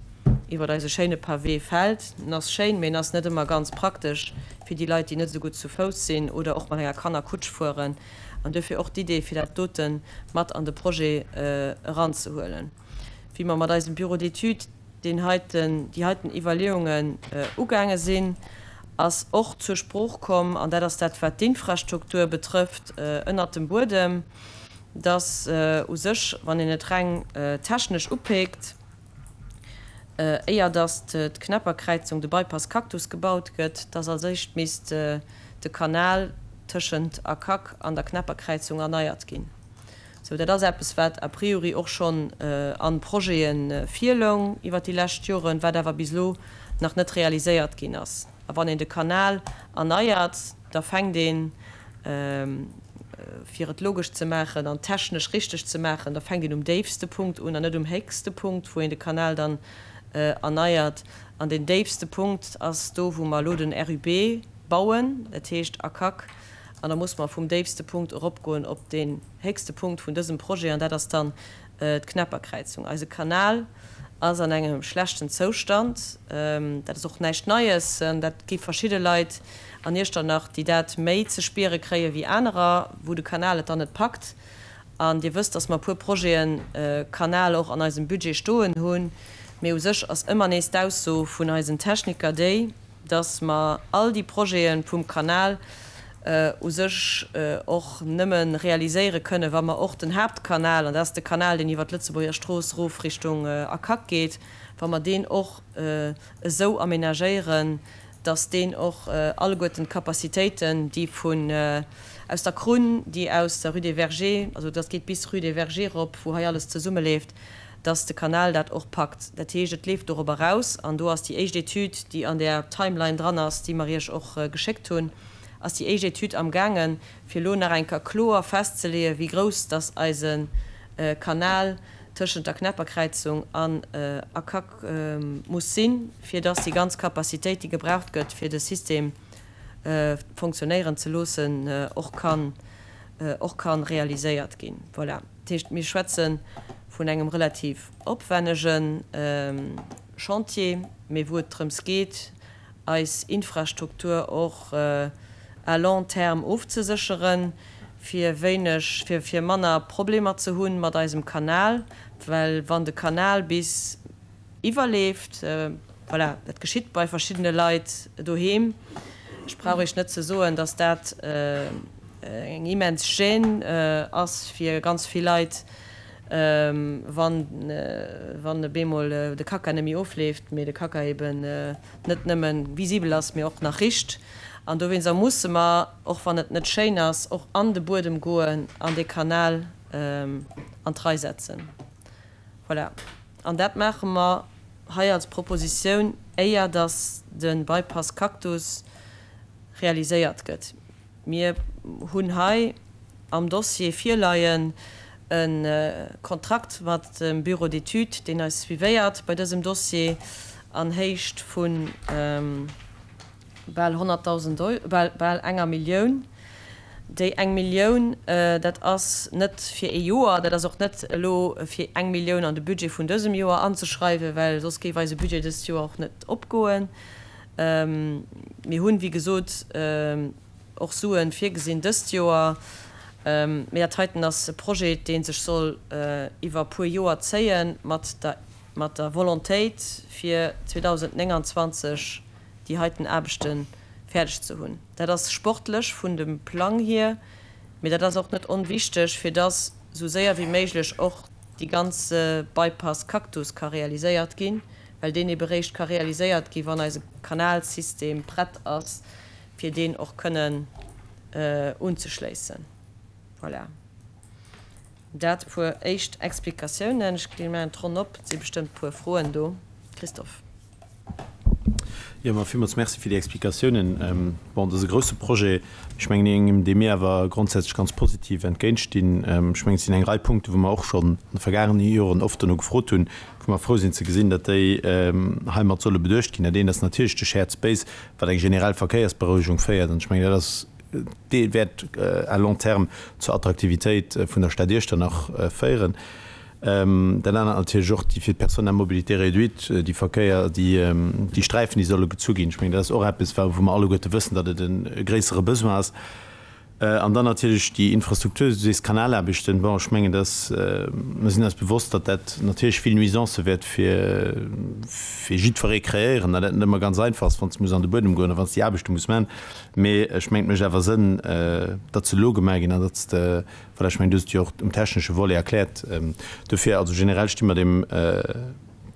iwwer eise schéine Pavé fält. En ass schéin, mee en ass net ëmmer ganz praktesch fir déi Leit, déi net esou gutt zu Fouss sinn oder och mat enger Kannerkutsch fueren. An duerfir och d'Idee, fir dat dote mat an de Projet eranzehuelen. Wéi mer mat eisem Bureau d'études deen heiten, déi heiten Iwwerleeungen ugaange sinn, ass och zur Sprooch komm, an dat ass dat, wat d'Infrastruktur betrëfft ënnert dem Buedem, dass u sech, wann een et reng technesch upeekt, éier dass d'Knepperkräizung, de Bypass Cactus gebaut gëtt, dass als éischt misst de Kanal tëschent Akac an der Knepperkräizung erneiert ginn. Sou, dat ass eppes, wat a priori och schonn a Projete virloung iwwert déi lescht Joren, wat awer bis elo nach net realiséiert ginn ass. A wann een de Kanal erneiert, da fänkt een, fir et logesch ze maachen an technesch richteg ze maachen, da fänkt een um déifste Punkt un an net um héchste Punkt, wou een de Kanal dann erneiert. An deen déifste Punkt ass do, wou mer elo den RUB bauen, dat heescht ACAC. An da muss mer vum déifste Punkt eropgoen op deen héchste Punkt vun dësem Projet, an dat ass dann d'Knepperkräizung. Eise Kanal ass an engem schlechten Zoustand. Dat ass och näischt Neies. Dat gi verschidde Leit an Iechternach, déi dat méi ze spiere kréie wéi anerer, wou de Kanal et dann net packt. An Dir wësst, dass mer e puer Projete Kanal och an eisem Budget stoen hunn. Mee u sech ass ëmmer nees d'Ausso vun eisen Techniker déi, dass mer all déi Projete vum Kanal u sech och nëmme realiséiere kënnen, wa mer och den Haaptkanal, an dat ass de Kanal, deen iwwert d'Lëtzebuerger Strooss erof Richtung Akac geet, wa mer deen och esou aménagéieren, dass deen och alleguerten d'Capacitéiten, déi vun aus der Krunn, déi aus der Rue des Vergers, also dat geet bis Rue des Vergers erop, wou hei alles zesummeleeft, dass de Kanal dat och packt. Dat heescht, et leeft dorobber eraus, an do ass déi éischt Etüd, déi an där Timeline dran ass, déi mer Iech och geschéckt hunn, ass déi éischt Etüd amgaangen, fir elo nach eng Kéier kloer festzeleeën, wéi grouss dass eise Kanal tëschent der Knepperkräizung an Akac muss sinn, fir dass déi ganz Capacitéit, déi gebraucht gëtt, fir de System fonctionnéieren ze loossen, och kann och ka realiséiert ginn. Voilà. Dat heescht, mir schwätze vun engem relativ opwennege Chantier, mee wou et drëms geet, eis Infrastruktur och à long terme ofzesécheren, fir wéineg, fir, fir manner Problemer ze hu mat eisem Kanal, well wann de Kanal bis iwwerleeft. Voilà, dat geschitt bei verschiddene Leit doheem. Ech brauch Iech net ze soen, dass dat eng immens Gêne ass fir ganz vill Leit, wann wann op eemol de Kacka net méi ofleeft, mee de Kacka eben net nëmme visibel ass, mee och nach richt. An dowéinster musse mer, och wann et net schéin ass, och an de Buedem goen an dee Kanal an d'Rei setzen. Voilà. An dat maache mer hei als Propositioun, éier dass de Bypass Cactus realiséiert gëtt. Mir hunn hei am Dossier virleien e Kontrakt mat dem Bureau d'études, deen eis suivéiert bei dësem Dossier an Héicht vu bal 100.000 Eu, bal enger Millioun. Déi eng Millioun, dat ass net fir ee Joer, dat ass och net elo fir eng Millioun an de Budget vun dësem Joer anzeschreiwen, well soss géif eise Budget dëst Joer och net opgoen. Mir hunn, wéi gesot, och Sue virgesinn dëst Joer. Mee dat heiten ass e Projet, dee sech soll iwwer e puer Joer zéien, mat der, mat der Volontéit, fir 2029 déi heiten Aarbechte fäerdeg ze hunn. Dat ass sportlech vun dem Plang hier, mee dat ass och net onwichteg, fir dass esou séier wéi méiglech och déi ganz Bypass Cactus ka realiséiert ginn. well deen ebe réischt ka realiséiert gi wann eise Kanalsystem prett ass, fir deen och kënnen unzeschléissen. Voilà, dat puer éischt Explikatiounen. Ech maachen d'Ronn op, et si bestëmmt puer Froen do. Christophe. Jo, ma villmools Merci fir déi Explikatiounen. Bon, dat ass e grousse Projet. Ech mengen, engem, deem mir awer grondsätzlech ganz positiv entgéintstinn. Ech mengen, et sinn eng Rei Punkten, wou mer och schonn an de vergaangene Joren oft dono gefrot hunn, wou mer frou sinn ze gesinn, datt déi heimat solle beduecht ginn. Dat eent ass natierlech de Shared Space, wat eng generell Verkéiersberouegung féiert. An ech mengen, dat ass, dee wäert à long terme zur Attraktivitéit vun der Stad Iechternach féieren. Dat anert natierlech och déi fir d'Personnes à mobilité réduite, déi Verkéier, déi Sträifen, déi solle gezu ginn. Ech mengen, dat ass och eppes, wou mer alleguerte wëssen, datt et e gréissere Besoin ass. An dann natierlech déi Infrastruktur, du sees Kanalaarbechten. Bon, ech mengen, dass, mer sinn eis bewosst, datt dat natierlech vill Nuisancë wäert fir, fir jiddweree kreéieren an dat net ëmmer ganz einfach ass, wann s de muss an de Buedem goen a wann s de déi Aarbechte muss maachen. Mee ech mengen, et mécht awer Sënn, datt se elo gemaach ginn an datt s de, voilà, ech mengen, du hues et jo och um technesche Volet erkläert. Dofir, also generell sti mer deem,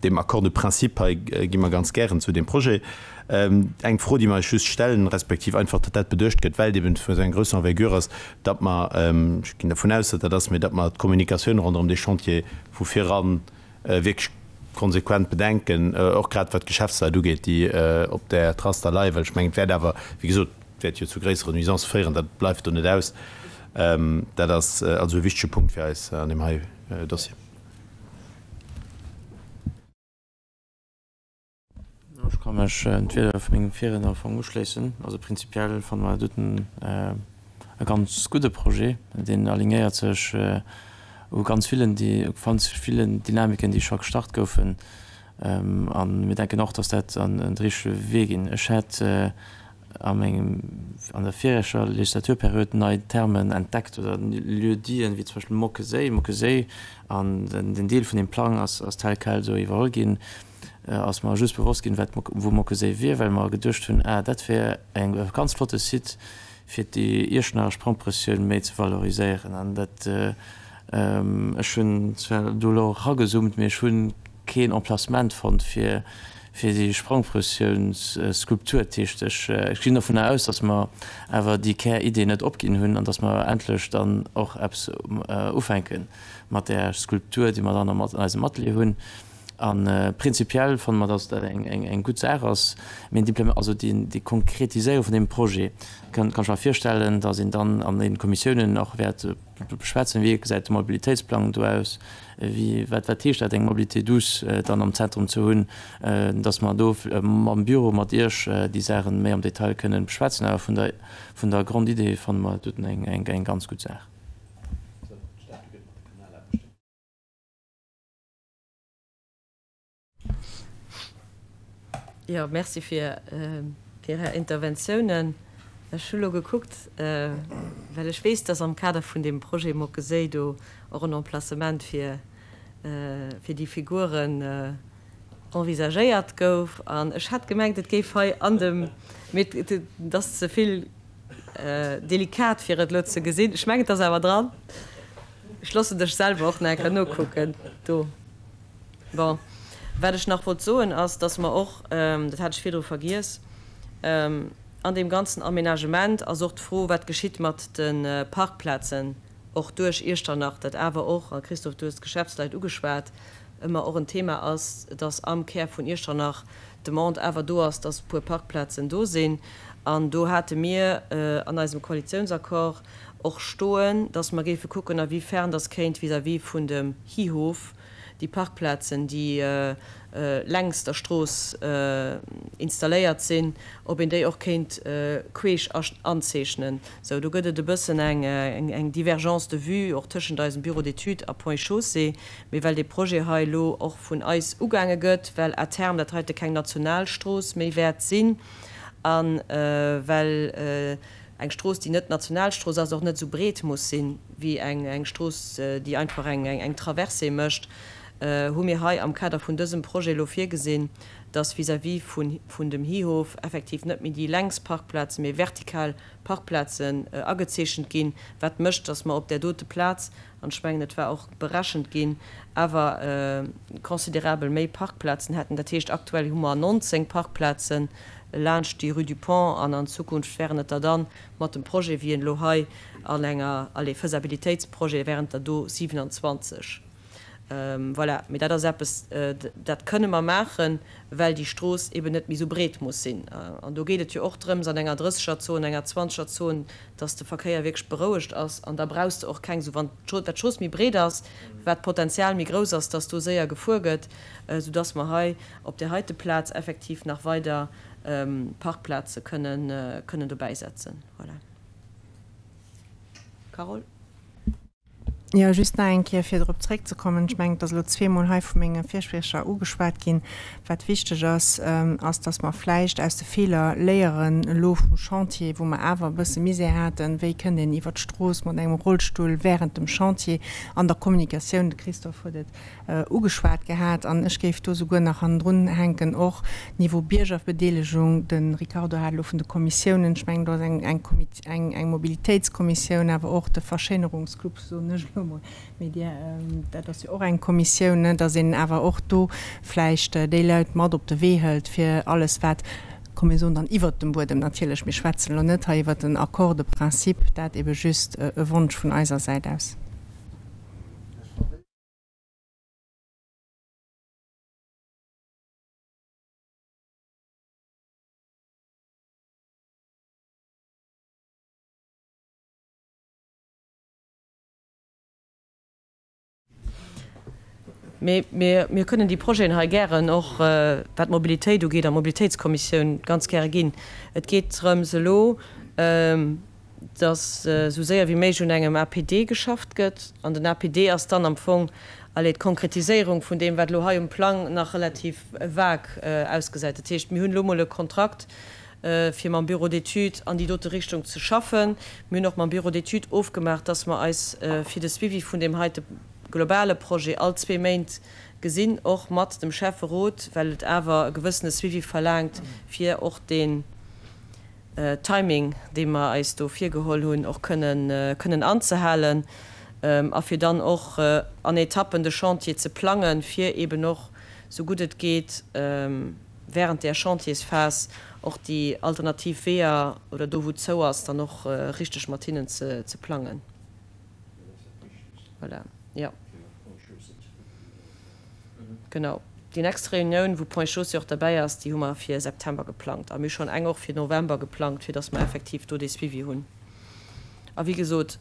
Deem Accord de principe hei gi mer ganz gären zu deem Projet. Eng Fro, déi mer eis just stellen, respektiv einfach, datt dat beduecht gëtt, well et eben vu esou enger grousser Envergure ass, datt mer, ech ginn dervun aus, datt dat ass, mee datt mer d'Kommunikatioun ronderëm dee Chantier vu viran wierklech konsequent bedenken, och grad wat d'Geschäftsleit ugeet, déi op där Trass da leien, well ech mengen, et wäert awer, wéi gesot, et wäert jo zu gréisseren Nuisancë féieren, dat bleift do net aus. Dat ass also e wichtege Punkt fir eis an deem hei Dossier. Ech ka mech d'Wierder vu mengem Virriedner am Fong uschléissen. Also prinzipiell fanne mer dat doten e ganz gudde Projet. Deen alignéiert sech u ganz villen, u ganz villen Dynamiken, déi scho gestart goufen. A mir denken och, dass dat an de richtege Wee ginn. Ech hätt a mengem, an der vireger Legislaturperiod nei Termen entdeckt oder Lieu-diten, wéi zum Beispill Mockeséi. Mockeséi, an den Deel vun deem Plang ass, ass tel quel esou iwwerholl ginn, ass mer just bewosst ginn, wat, wou Mockeséi wier, well mer geduecht hunn, ah, dat wär eng, e ganz flotte Site, fir déi Iechternacher Sprangprëssioun méi ze valoriséieren. An dat, ech hunn zwar do elo eragezoomt, mee ech hunn keen Emplacement fonnt, fir fir déi Sprangprëssiounsskulptur. Dat heescht, ech ginn dovunner aus, datt mer awer déi Käridee net opginn hunn an datt mer endlech dann och eppes ufänke mat där Skulptur, déi mer dann an eisem Atelier hunn. A prinzipiell fanne mer, datt dat eng gutt Saach ass. Mee also déi Konkretiséierung vun deem Projet, kann ech mer virstellen, datt een dann an den Kommissiounen och wäert beschwätzen, wéi gesäit de Mobilitéitsplang do aus, wéi, wat, wat heescht dat, eng Mobilité douce dann am Zentrum ze hunn, dass mer do mam Büro, mat Iech déi Saachen méi am Detail kënnen beschwätzen. Awer vun der, vun der Grondidee fanne mer dat doten eng, eng, eng ganz gutt Saach. Jo, merci fir Är Interventiounen. Ech hu lo gekuckt, well ech weess, dass am Kader vun deem Projet Mockeséi do och en Emplacement fir, fir déi Figuren. envisagéiert gouf. An ech hat gemengt, et géif hei an dem, mee et ass ze vill delikat, fir et elo ze gesinn. Ech mengen, et ass awer dran. Ech loossen dech selwer och nach eng Kéier nokucken do. Bon, wat ech nach wollt soen, ass, dass mer och, dat hat ech virdru vergiess, an deem ganzen Aménagement ass och d'Fro, wat geschitt mat de Parkplazen och duerch Iechternach, dat awer och, a Christophe, du hues d'Geschäftsleit ugeschwat, ëmmer och en Thema ass, dass am Kär vun Iechternach d'Demande awer do ass, dass e puer Parkplazen do sinn. An do hate mir an eisem Koalitionsaccord och stoen, dass mer géife kucken, a wéi fern dass kéint vis-à-vis vun dem Hihof déi Parkplazen, déi längs der Strooss installéiert sinn, ob een déi och kéint queesch anzeechnen. Sou, do gëtt et e bëssen eng Divergence de vues och tëschent eisem Bureau d'études a Ponts et Chaussées. Mee well dee Projet hei elo och vun eis ugaange gëtt, well à terme dat heite keng Nationalstrooss méi wäert sinn a well eng Strooss, déi net Nationalstrooss ass, och net esou breet muss sinn wéi eng Strooss, déi einfach eng Traversée mécht, hu mir hei am Kader vun dësem Projet elo virgesinn, dass vis-à-vis vun dem Hihof effektiv net méi déi längs Parkplazen, mee vertikal Parkplazen agezeechent ginn, wat mécht, dass mer op där dote Plaz, an ech mengen, et war och berechent ginn, awer considerabel méi Parkplazen hätten. Dat heescht, aktuell hu mer 19 Parkplaze laanscht déi Rue du Pont an an Zukunft wären et der dann, mat dem Projet, wéi en elo hei an enger, allez, Faisabilitéitsprojet, wären et der do 27. Voilà, mee dat ass eppes, dat kënne mer maachen, well déi Strooss eben net méi esou breet muss sinn. An do geet et jo och drëms, an enger Drëssegerzon, enger Zwanzegerzon, dass de Verkéier wierklech berouegt ass. An da brauchs de och keng esou, wann dat d'Strooss méi breet ass, wat d'Potenzial méi grouss ass, dass do séier gefuer gëtt, soudass mer hei op där heite Plaz effektiv nach weider Parkplaze kënnen dobäisetzen. Voilà. Carole? Jo, just nach eng Kéier, fir drop zréckzekommen. Ech mengen, et ass elo zweemol hei vu menge Virspriecher ugeschwat ginn. Wat wichteg ass, ass, dass mer vläicht aus de Feeler léieren elo vum Chantier, wou mer awer e bësse Misär haten, wéi kënnt een iwwert d'Strooss mat engem Rollstull während dem Chantier an der Kommunikatioun, de Christophe huet et ugeschwat gehat. An ech géif do souguer nach hannendrun hänken och Niveau Biergerbedeelegung. De Ricardo hat elo vun de Kommissiounen, ech mengen do ass eng eng Mobilitéitskommissioun, awer och de Verschéinerungsclub, soen ech elo emol, mee Dir, dat ass jo och eng Kommissioun, ne, datt een awer och do vläicht déi Leit mat op de Wee hëlt, fir alles wat, komm mir soen dann iwwert dem Buedem natierlech, mir schwätzen elo net hei iwwert en Accord de principe, dat ebe just e Wonsch vun eiser Säit aus. Mee mir kënnen déi Projeten hei gären och, wat d'Mobilitéit ugeet, an d'Mobilitéitskommissioun ganz gäre ginn. Et geet drëms elo, dass esou séier wéi méiglech un engem APD geschafft gëtt. An den APD ass dann am Fong, allez, d'Konkretiséierung vun deem, wat elo hei um Plang nach relativ vague ausgesäit. Dat heescht, mir hunn elo emol e Kontrakt, fir mam Bureau d'études an déi dote Richtung ze schaffen. Mir hunn och mam Bureau d'études ofgemaach, dass mer eis fir de Suivi vun deem heite globale Projet all zwee Méint gesinn, och mat dem Schäfferot, well et awer e gewëssene Suivi verlaangt, fir och deen Timing, dee mer eis do virgeholl hunn, och kënnen anzehalen a fir dann och an Etappen de Chantier ze plangen, fir eeben och, sou gutt et geet, während där Chantiersphas och déi alternativ Weeër oder do, wou zou ass, dann och richteg mat hinnen ze plangen. Voilà, jo. Genau. Déi nächst Reunioun, wou Ponts et Chaussées och derbäi ass, déi hu mer fir September geplangt. A mir hu schonn eng och fir November geplangt, fir datt mer effektiv do dee Suivi hunn. A wéi gesot,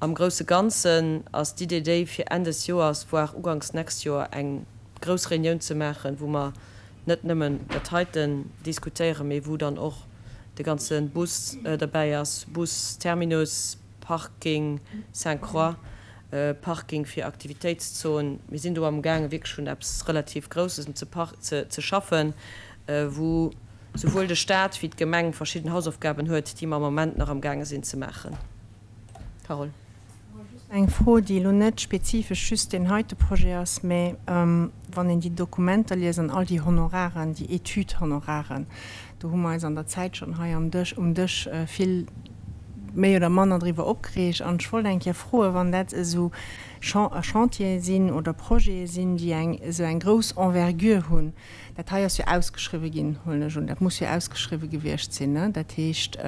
am grousse Ganzen ass d'Idee déi, fir Enn des Joers, voire uganks nächst Joer eng grouss Reunioun ze maachen, wou mer net nëmmen dat heiten diskutéieren, mee wou dann och de ganze Bus derbäi ass, Busterminus, Parking Sainte-Croix, Parking fir Aktivitéitszon. Mir sinn do amgaange wierklech un eppes relativ Groussesem ze schaffen, wou souwuel de Stat wéi d'Gemeng verschidden Hausaufgaben huet, déi mer am Moment nach amgaange sinn ze maachen. Carole. Eng Fro, déi elo net spezifesch just deen heite Projet ass, mä wann een déi Dokumenter liest an all déi Honoraren, déi Etüd-Honoraren, do hu mer eis an der Zäit schonn hei am Dësch, um Dësch vill méi oder manner driwwer opgereegt. An ech wollt eng Kéier froen, wann dat esou Chantiere sinn oder Projete sinn, déi eng esou eng grouss Envergure hunn, dat hei ass jo ausgeschriwwen ginn, huelen ech un, dat muss jo ausgeschriwwen gewiescht sinn, ne? Dat heescht,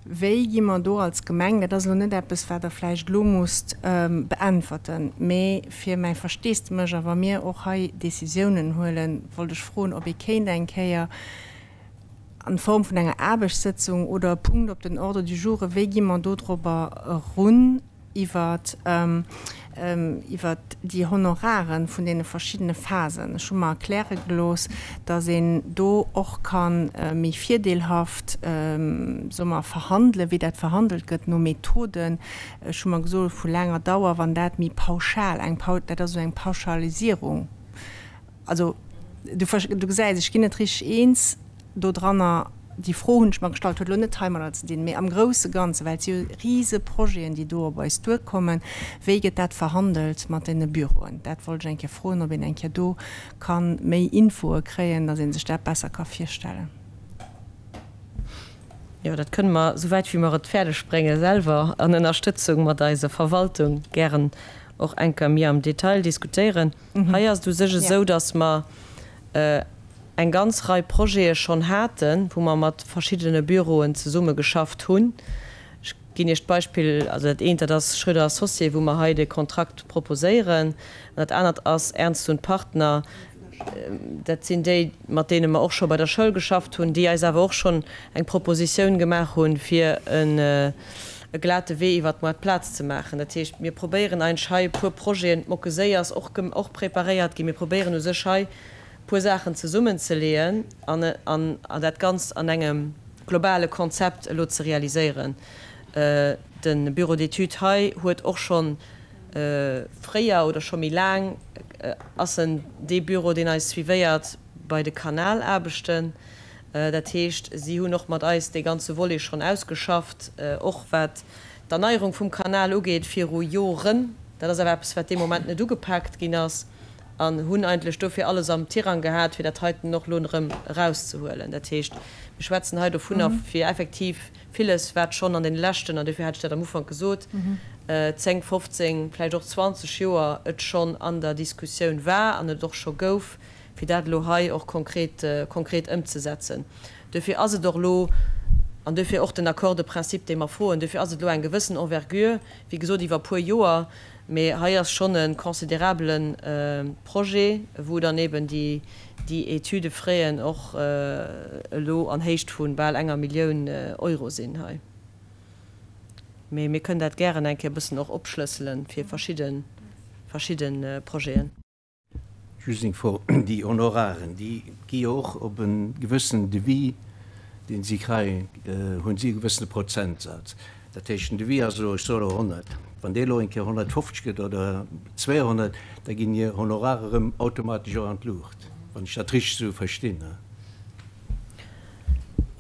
Wéi gi mer do als Gemeng, dat ass elo net eppes, wat Der vläicht elo musst beäntwerten, mee fir mäi Versteesdemech a wa mir och hei Décisiounen huelen, wollt ech froen, ob ee kéint eng Kéier an Form vun enger Aarbechtssëtzung oder e Punkt op den Ordre du jour, wéi gi mer dodrobber erun, iwwert iwwert déi Honorare vun deene verschiddene Phasen. Ech hu mer erkläre gelooss, datt een do och ka méi virdeelhaft, soe mer, verhandelen, wéi dat verhandelt gëtt no Methoden, ech hu mer gesot, vu laanger Dauer, wann dat méi pauschal, eng, dat ass esou eng Pauschalisierung. Also, du, du gesäis, ech ginn net richteg eens dodranner. Déi Fro hunn ech mer gestallt, huet elo net heimadder ze dinn, mee am grousse Ganzen, well et si jo rise Projeten, déi do op eis duerkommen, wéi gëtt dat verhandelt mat deene Büroen? Dat wollt ech eng Kéier froen, ob een eng Kéier do ka méi Infoe kréien, datt ee sech dat besser ka virstellen. Jo, dat kënne mer, souwäit wéi mer et fäerdeg bréngen, selwer an Ënnerstëtzung mat eiser Verwaltung gären och eng Kéier méi am Detail diskutéieren. Hei ass et u sech esou, datt mer eng ganz Rei Projete schonn haten, wou mer mat verschiddene Büroen zesummegeschafft hunn. Ech ginn Iech d'Beispill, also dat eent, dat ass Schröder Associés, wou mer hei de Kontrakt proposéieren, an dat anert ass Ernst und Partner. Dat sinn déi, mat deene mer och scho bei der Schoul geschafft hunn, déi eis awer och schonn eng Propositioun gemaach hunn, fir e glate Wee iwwert d'Moartplaz ze maachen. Dat heescht, mir probéieren eigentlech hei e puer Projeten, d'Mockeséi ass och och preparéiert ginn, mir probéieren u sech hei e puer Saachen zesummenzeleeën an an dat Ganzt an engem globale Konzept elo ze realiséieren. De Bureau d'études hei huet och schonn fréier oder scho méi laang ass en dee Büro, deen eis suivéiert bei de Kanalaarbechten. Dat heescht, si hunn och mat eis dee ganze Volet schonn ausgeschafft, och wat d'Erneierung vum Kanal ugeet, viru Joren. Dat ass awer eppes, wat dee Moment net ugepaakt ginn ass, an hunn eigentlech dofir alles am Tirang gehat, fir dat heiten och elo erëm erauszehuelen. Dat heescht, mir schwätzen hei dovunner, fir effektiv villes, wat schonn an deene leschten, an dofir hat ech dat am Ufank gesot, 10, 15, vläicht och 20 Joer et schonn an der Diskussioun war an et och scho gouf, fir dat elo hei och konkret, konkret ëmzesetzen. Dofir ass et och elo, an dofir och den Accord de principe, dee mer froen, dofir ass et elo eng gewëssen Envergure, wéi gesot iwwer e puer Joer, mee hei ass schonn e considerabele Projet, wou dann eben déi, déi Etüdefraien och elo an Héicht vu bal enger Millioun Euro sinn hei. Mee mir kënnen dat gären eng Kéier e bëssen och opschlëssele fir verschidde, verschidde Projeten. Just eng Fro, Déi Honoraren, déi gi jo och op e gewëssenen Devis, deen si kréien, hunn si e gewëssene Prozentsaz. Dat heescht, den Devis ass elo, ech soe elo 100, wann dee elo eng Kéier 150 gëtt oder 200, da ginn hir Honorare erëm automatesch och an d'Luucht, wann ech dat richteg esou verstinn.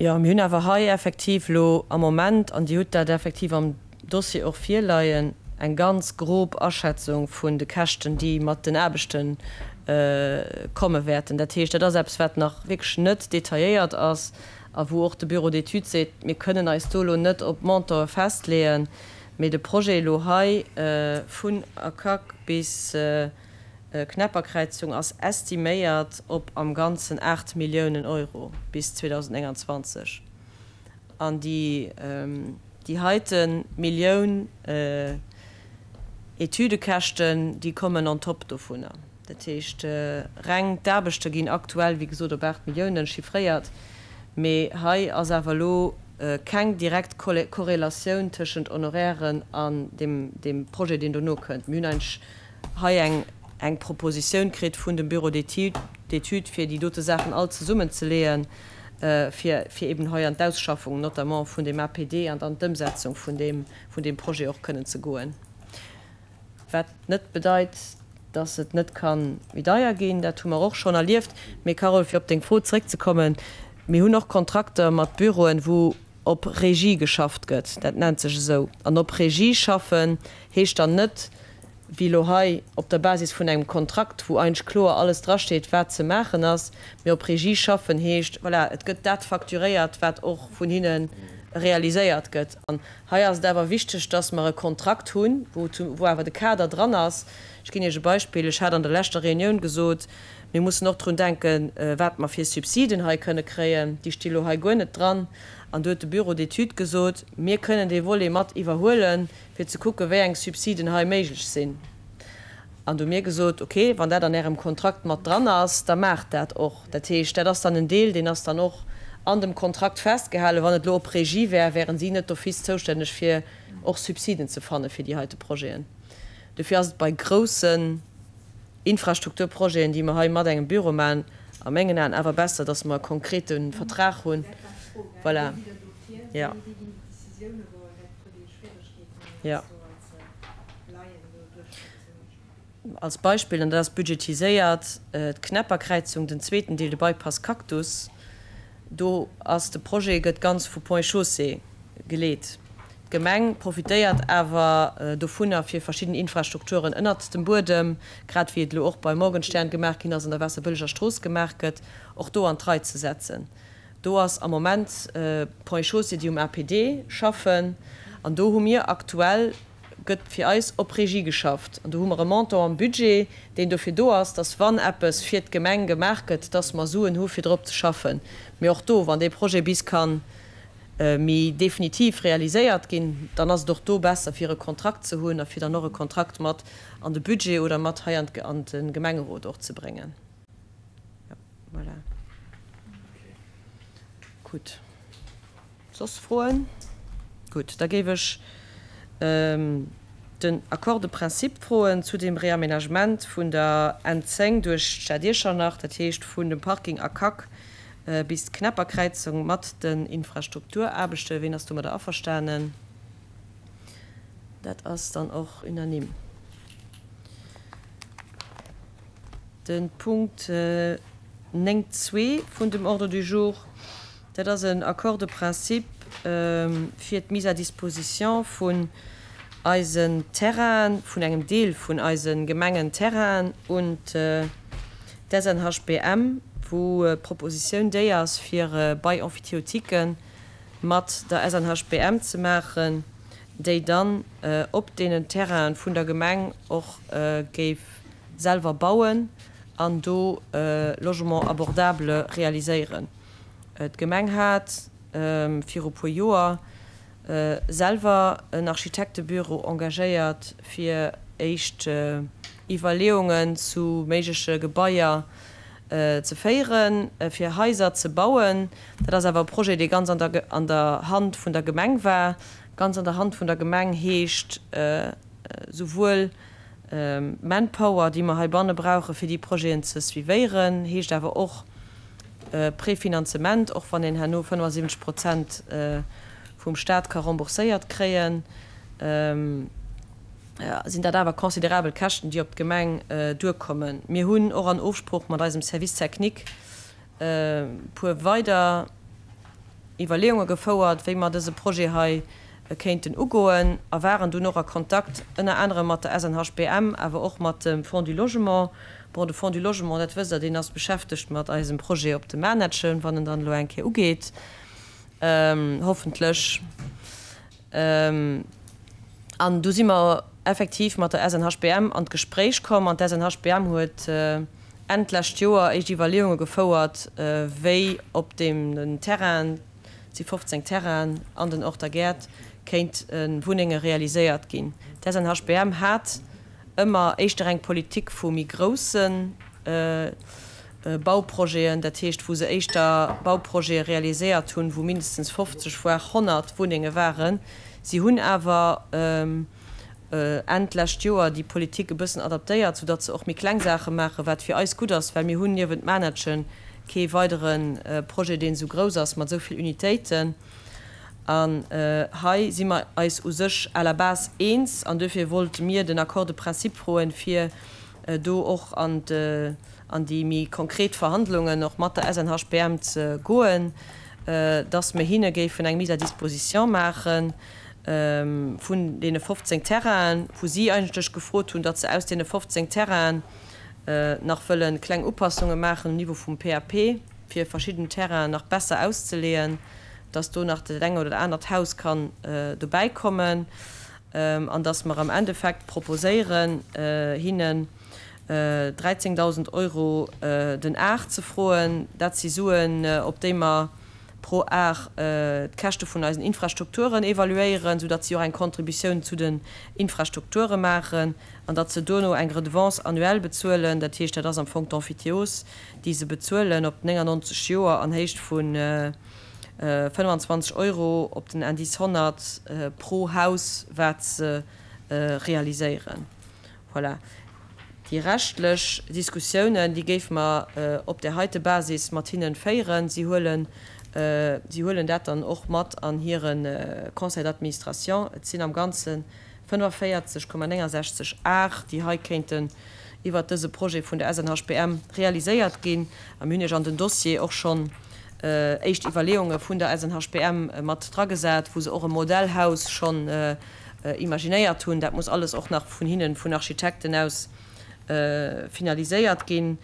Jo, mir hunn awer hei effektiv elo am Moment, an Dir hutt dat effektiv am Dossier och virleien, eng ganz grob Aschätzung vun de Käschten, déi mat den Aarbechte komme wäerten. Dat heescht, dat ass eppes, wat nach wierklech net detailléiert ass a wou och de Bureau d'études seet, mir kënnen eis do elo net op Montantë festleeën, mee de Projet elo hei vun Akac bis Knepperkräizung ass estiméiert op am Ganzen 8 Milliounen Euro bis 2029. An déi déi heite Millioun Etüdekäschten, déi kommen on top dovunner. Dat heescht, reng d'Aarbechte ginn aktuell, wéi gesot, op 8 Milliounen chiffréiert. Mee hei ass awer elo keng direkt Korrelatioun tëschent Honorairen an deem Projet, deen dono kënnt. Mir hunn eigentlech hei eng eng Propositioun kritt vun dem Bureau d'études, fir déi dote Saachen all zesummenzeleeën, fir fir eben hei an d'Ausschaffung notamment vun deem APD an dann d'Ëmsetzung vun deem vun deem Projet och kënnen ze goen. Wat net bedeit, dass et net ka méi deier ginn, dat hu mer och schonn erlieft. Mee Carole, fir op deng Fro zréckzekommen, Mir hunn och Kontrakter mat Büroen, wou. op Regie geschafft gëtt. Dat nennt sech esou. An op Regie schaffen heescht dann net, wéi elo hei, op der Basis vun engem Kontrakt, wou eigentlech kloer alles drasteet, wat ze maachen ass, mee op Regie schaffen heescht, voilà, et gëtt dat facturéiert, wat och vun hinne realiséiert gëtt. An hei ass et awer wichteg, dass mer e Kontrakt hunn, wou awer de Kader dran ass. Ech ginn Iech e Beispill, Ech hat an der leschter Reunioun gesot, mir mussen och drun denken, wat mer fir Subsiden hei kënne kréien. Déi sti lo hei guer net dran. An do huet de Bureau d'études gesot, mir kënnen dee Volet mat iwwerhuelen, fir ze kucken, wéi eng Subsiden hei méiglech sinn. An do hu mir gesot, okay, wann dat an Ärem Kontrakt mat dran ass, da maacht dat och. Dat heescht, dat ass dann en Deel, deen ass dann och an dem Kontrakt festgehalen. Wann et elo op Regie wär, wären si net d'office zoustänneg, fir och Subsiden ze fanne fir déi heite Projeten. Dofir ass et bei groussen Infrastrukturprojeten, déi mer hei mat engem Büro maachen, a mengen Aen awer besser, dass mer e konkrete Vertrag hunn. Voilà. Jo. Jo. Als Beispill, an dat ass budgetiséiert, d'Knepperkräizung, den zweeten Deel, de Bypass Cactus, do ass de Projet gëtt ganz vu Ponts et Chaussées geleet. D'Gemeng profitéiert awer dovunner, fir verschidden Infrastrukturen ënnert dem Buedem, grad wéi et elo och beim Morgenstern gemaach ginn ass, an der Waasserbëlleger Strooss gemaach gëtt, och do an d'Rei ze setzen. Do ass am Moment Ponts et Chaussées, déi um APD schaffen, an do hu mir aktuell, gëtt fir eis op Regie geschafft, an do hu mer e Montant am Budget, deen dofir do ass, dass wann eppes fir d'Gemeng gemaach gëtt, dass mer Suen hu fir drop ze schaffen. Mee och do, wann dee Projet bis ka méi definitiv realiséiert ginn, dann ass et och do besser fir e Kontrakt ze hunn a fir dann och e Kontrakt mat an de Budget oder mat hei an de Gemengerot och ze bréngen. Jo, voilà. Gutt. Soss Froen? Gutt, da géif ech den Accord de principe froen zu dem Réaménagement vun der N 10 duerch d'Stad Iechternach, dat heescht vun dem Parking ACAC bis d'Knepperkräizung mat den Infrastrukturaarbechten. Ween ass domadder averstanen? Dat ass dann och unanime. De Punkt 9.2 vun dem Ordre du jour, dat ass en Accord de principe fir d'Mise à disposition vun eisen Terrainen, vun engem Deel vun eise Gemengenterrainen un d'SNHBM, wou d'Propositioun déi ass, fir Bail-emphytéotiquen mat der SNHBM ze maachen, déi dann op deenen Terrainen vun der Gemeng och géif selwer bauen an do Logements abordables realiséieren. D'Gemeng hat viru puer Joer selwer en Architektebüro engagéiert, fir éischt Iwwerleeungen zu méigleche Gebaier ze féieren, fir Haiser ze bauen. Dat ass awer e Projet, dee ganz an der Hand vun der Gemeng war. Ganz an der Hand vun der Gemeng heescht souwuel Manpower, déi mer heibanne brauchen, fir déi Projeten ze suivéieren, heescht awer och Prefinanzement, och wann een herno 75 Prozent vum Stat ka rembourséiert kréien, sinn dat awer considerabel Käschten, déi op d'Gemeng duerkommen. Mir hunn och an Ofsprooch mat eisem Service technique e puer weider Iwwerleeunge gefouert, wéi mer dëse Projet hei kéinten ugoen a waren dunn och a Kontakt ënner anerem mat der SNHBM, awer och mat dem Fonds du Logement. Bon, de Fonds du Logement, dat wësst Der, deen ass beschäftegt mat eisem Projet op de Manettchen, wann en dann elo eng Kéier ugeet, hoffentlech. An du si mer effektiv mat der SNHBM an d'Gespréich komm an d'SNHBM huet Enn d'lescht Joer éischt Iwwerleeunge gefouert, wéi op deenen Terrainen, et si 15 Terrainen an den Orter Gäert, kéinte Wunnenge realiséiert ginn. D'SNHBM hat ëmmer éischter eng Politik vu méi grousse Bauprojeten, dat heescht wou se éischter Bauprojete realiséiert hunn, wou mindestens 50, voire 100 Wunnenge waren. Si hunn awer Enn d'lescht Joer déi Politik e bëssen adaptéiert, soudatt se och méi kleng Saache maachen, wat fir eis gutt ass, well mir hunn niewent Manettchen kee weidere Projet, deen esou grouss ass mat esou vill Unitéiten. An hei si mer eis u sech à la base eens an duerfir wollte mir den Accord de principe froen, fir do och an déi méi konkret Verhandlungen och mat der SNHBM ze goen. dass mir hinne géifen eng Mise à disposition maache vun deene 15 Terrainen, wou si eigentlech gefrot hunn, datt se aus deene 15 Terrainen nach wëlle kleng Upassunge maachen um Niveau vum PAP, fir verschidden Terrainen nach besser auszeleeën, dass do nach dat eng oder dat anert Haus kann dobäi kommen an dass mer am Endeffekt proposéieren, hinnen 13.000 Euro den Ar ze froen. Dat si Suen, op déi mer pro Ar d'Käschte vun eisen Infrastrukturen evaluéieren, soudatt si och eng Contributioun zu den Infrastrukture maachen an datt se dono eng Redevance annuelle bezuelen. Dat heescht, dat ass am Fong d'Emphytéose, déi se bezuelen op 99 Joer an Héicht vu 25 Euro op den Indice 100 pro Haus, wat se realiséieren. Voilà. Déi rechtlech Diskussiounen, déi géife mer op där heite Basis mat hinnen féieren. Si huelen, si huelen dat dann och mat an hire Conseil d'administration. Et sinn am Ganze 45,69 Ar, déi hei kéinten iwwert dëse Projet vun der SNHBM realiséiert ginn. A mir hunn Iech an den Dossier och schonn éischt Iwwerleeunge vun der SNHBM mat dragesat, wou se och e Modellhaus schonn imaginéiert hunn. Dat muss alles och nach vun hinnen, vun Architekten aus finaliséiert ginn.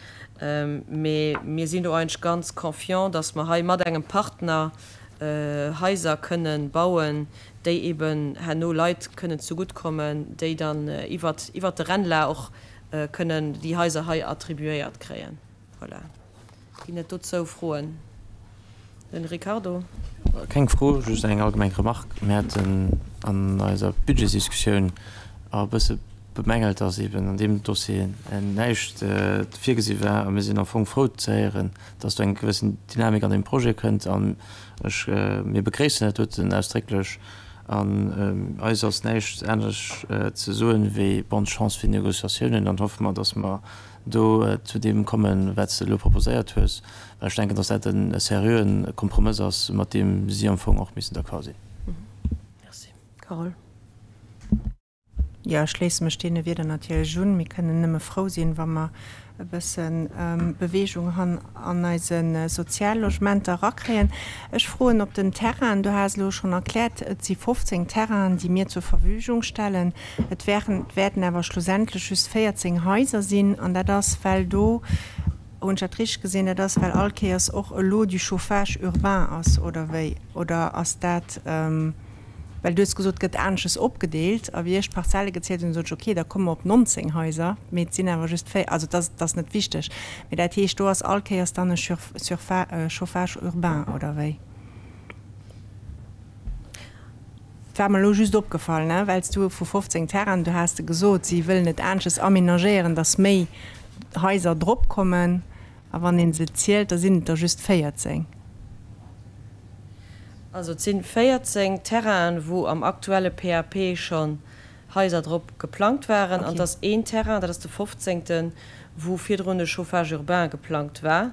Mee mir sinn do eigentlech ganz confiant, dass mer hei mat engem Partner Haiser kënnen bauen, déi eeben herno Leit kënnen zeguttkommen, déi dann iwwert de RENLA och kënnen déi Haiser hei attribuéiert kréien. Voilà. Ginn et dozou Froen? Den Ricardo. Keng Fro, just eng allgemeng Remarque. Mir haten an eiser Budgetsdiskussioun och e bësse bemängelt, dass eeben an deem Dossier näischt virgesi war. A mir sinn am Fong frou ze héieren, dass do eng gewëssen Dynamik an deem Projet kënnt. An ech, mir begréissen dat doten ausdrécklech. An eis ass näischt anescht ze soen, wéi bonne chance fir d'Négociatiounen. An hoffe mer, dass mer do zu deem kommen, wat s de elo proposéiert hues, well ech denken, dass dat e seriöen Kompromëss ass, mat deem si am Fong och missen d'accord sinn. Merci. Carole. Jo, ech schléisse mech deene Wieder natierlech un. Mir kënnen nëmme frou sinn, wa mer e bësse Beweegung han an eise Soziallogementer erakréien. Ech froen op den Terrainen, du has elo schonn erkläert, et si 15 Terrainen, déi mir zur Verfügung stellen. Et wären, wäerten awer schlussendlech just 14 Haiser sinn. An dat ass, well do, hunn ech dat richteg gesinn, dat ass, well all Kéiers och elo du Chauffage urbain ass, oder wéi? Oder ass dat, well du hues gesot, et gëtt anesches opgedeelt. A wéi ech d'Parzelle gezielt hunn, sot ech, okay, da komme mer op 19 Haiser, mee et sinn awer just 4. Also dat ass, dat ass net wichteg. Mee dat heescht, do ass all Kéiers dann e Chauffage urbain, oder wéi? Et war mer elo just opgefall, ne, well s du vu 15 Terrainen, du has de gesot, si wëllen et anesches aménagéieren, dass méi Haiser drop kommen. A wann ee se zielt, da sinn et der just 14. Also et si 14 Terrainen, wou am aktuelle PAP schonn Haiser drop geplangt waren. An et ass een Terrain, dat ass de fofzéngten, wou virdrun e Chauffage urbain geplangt war.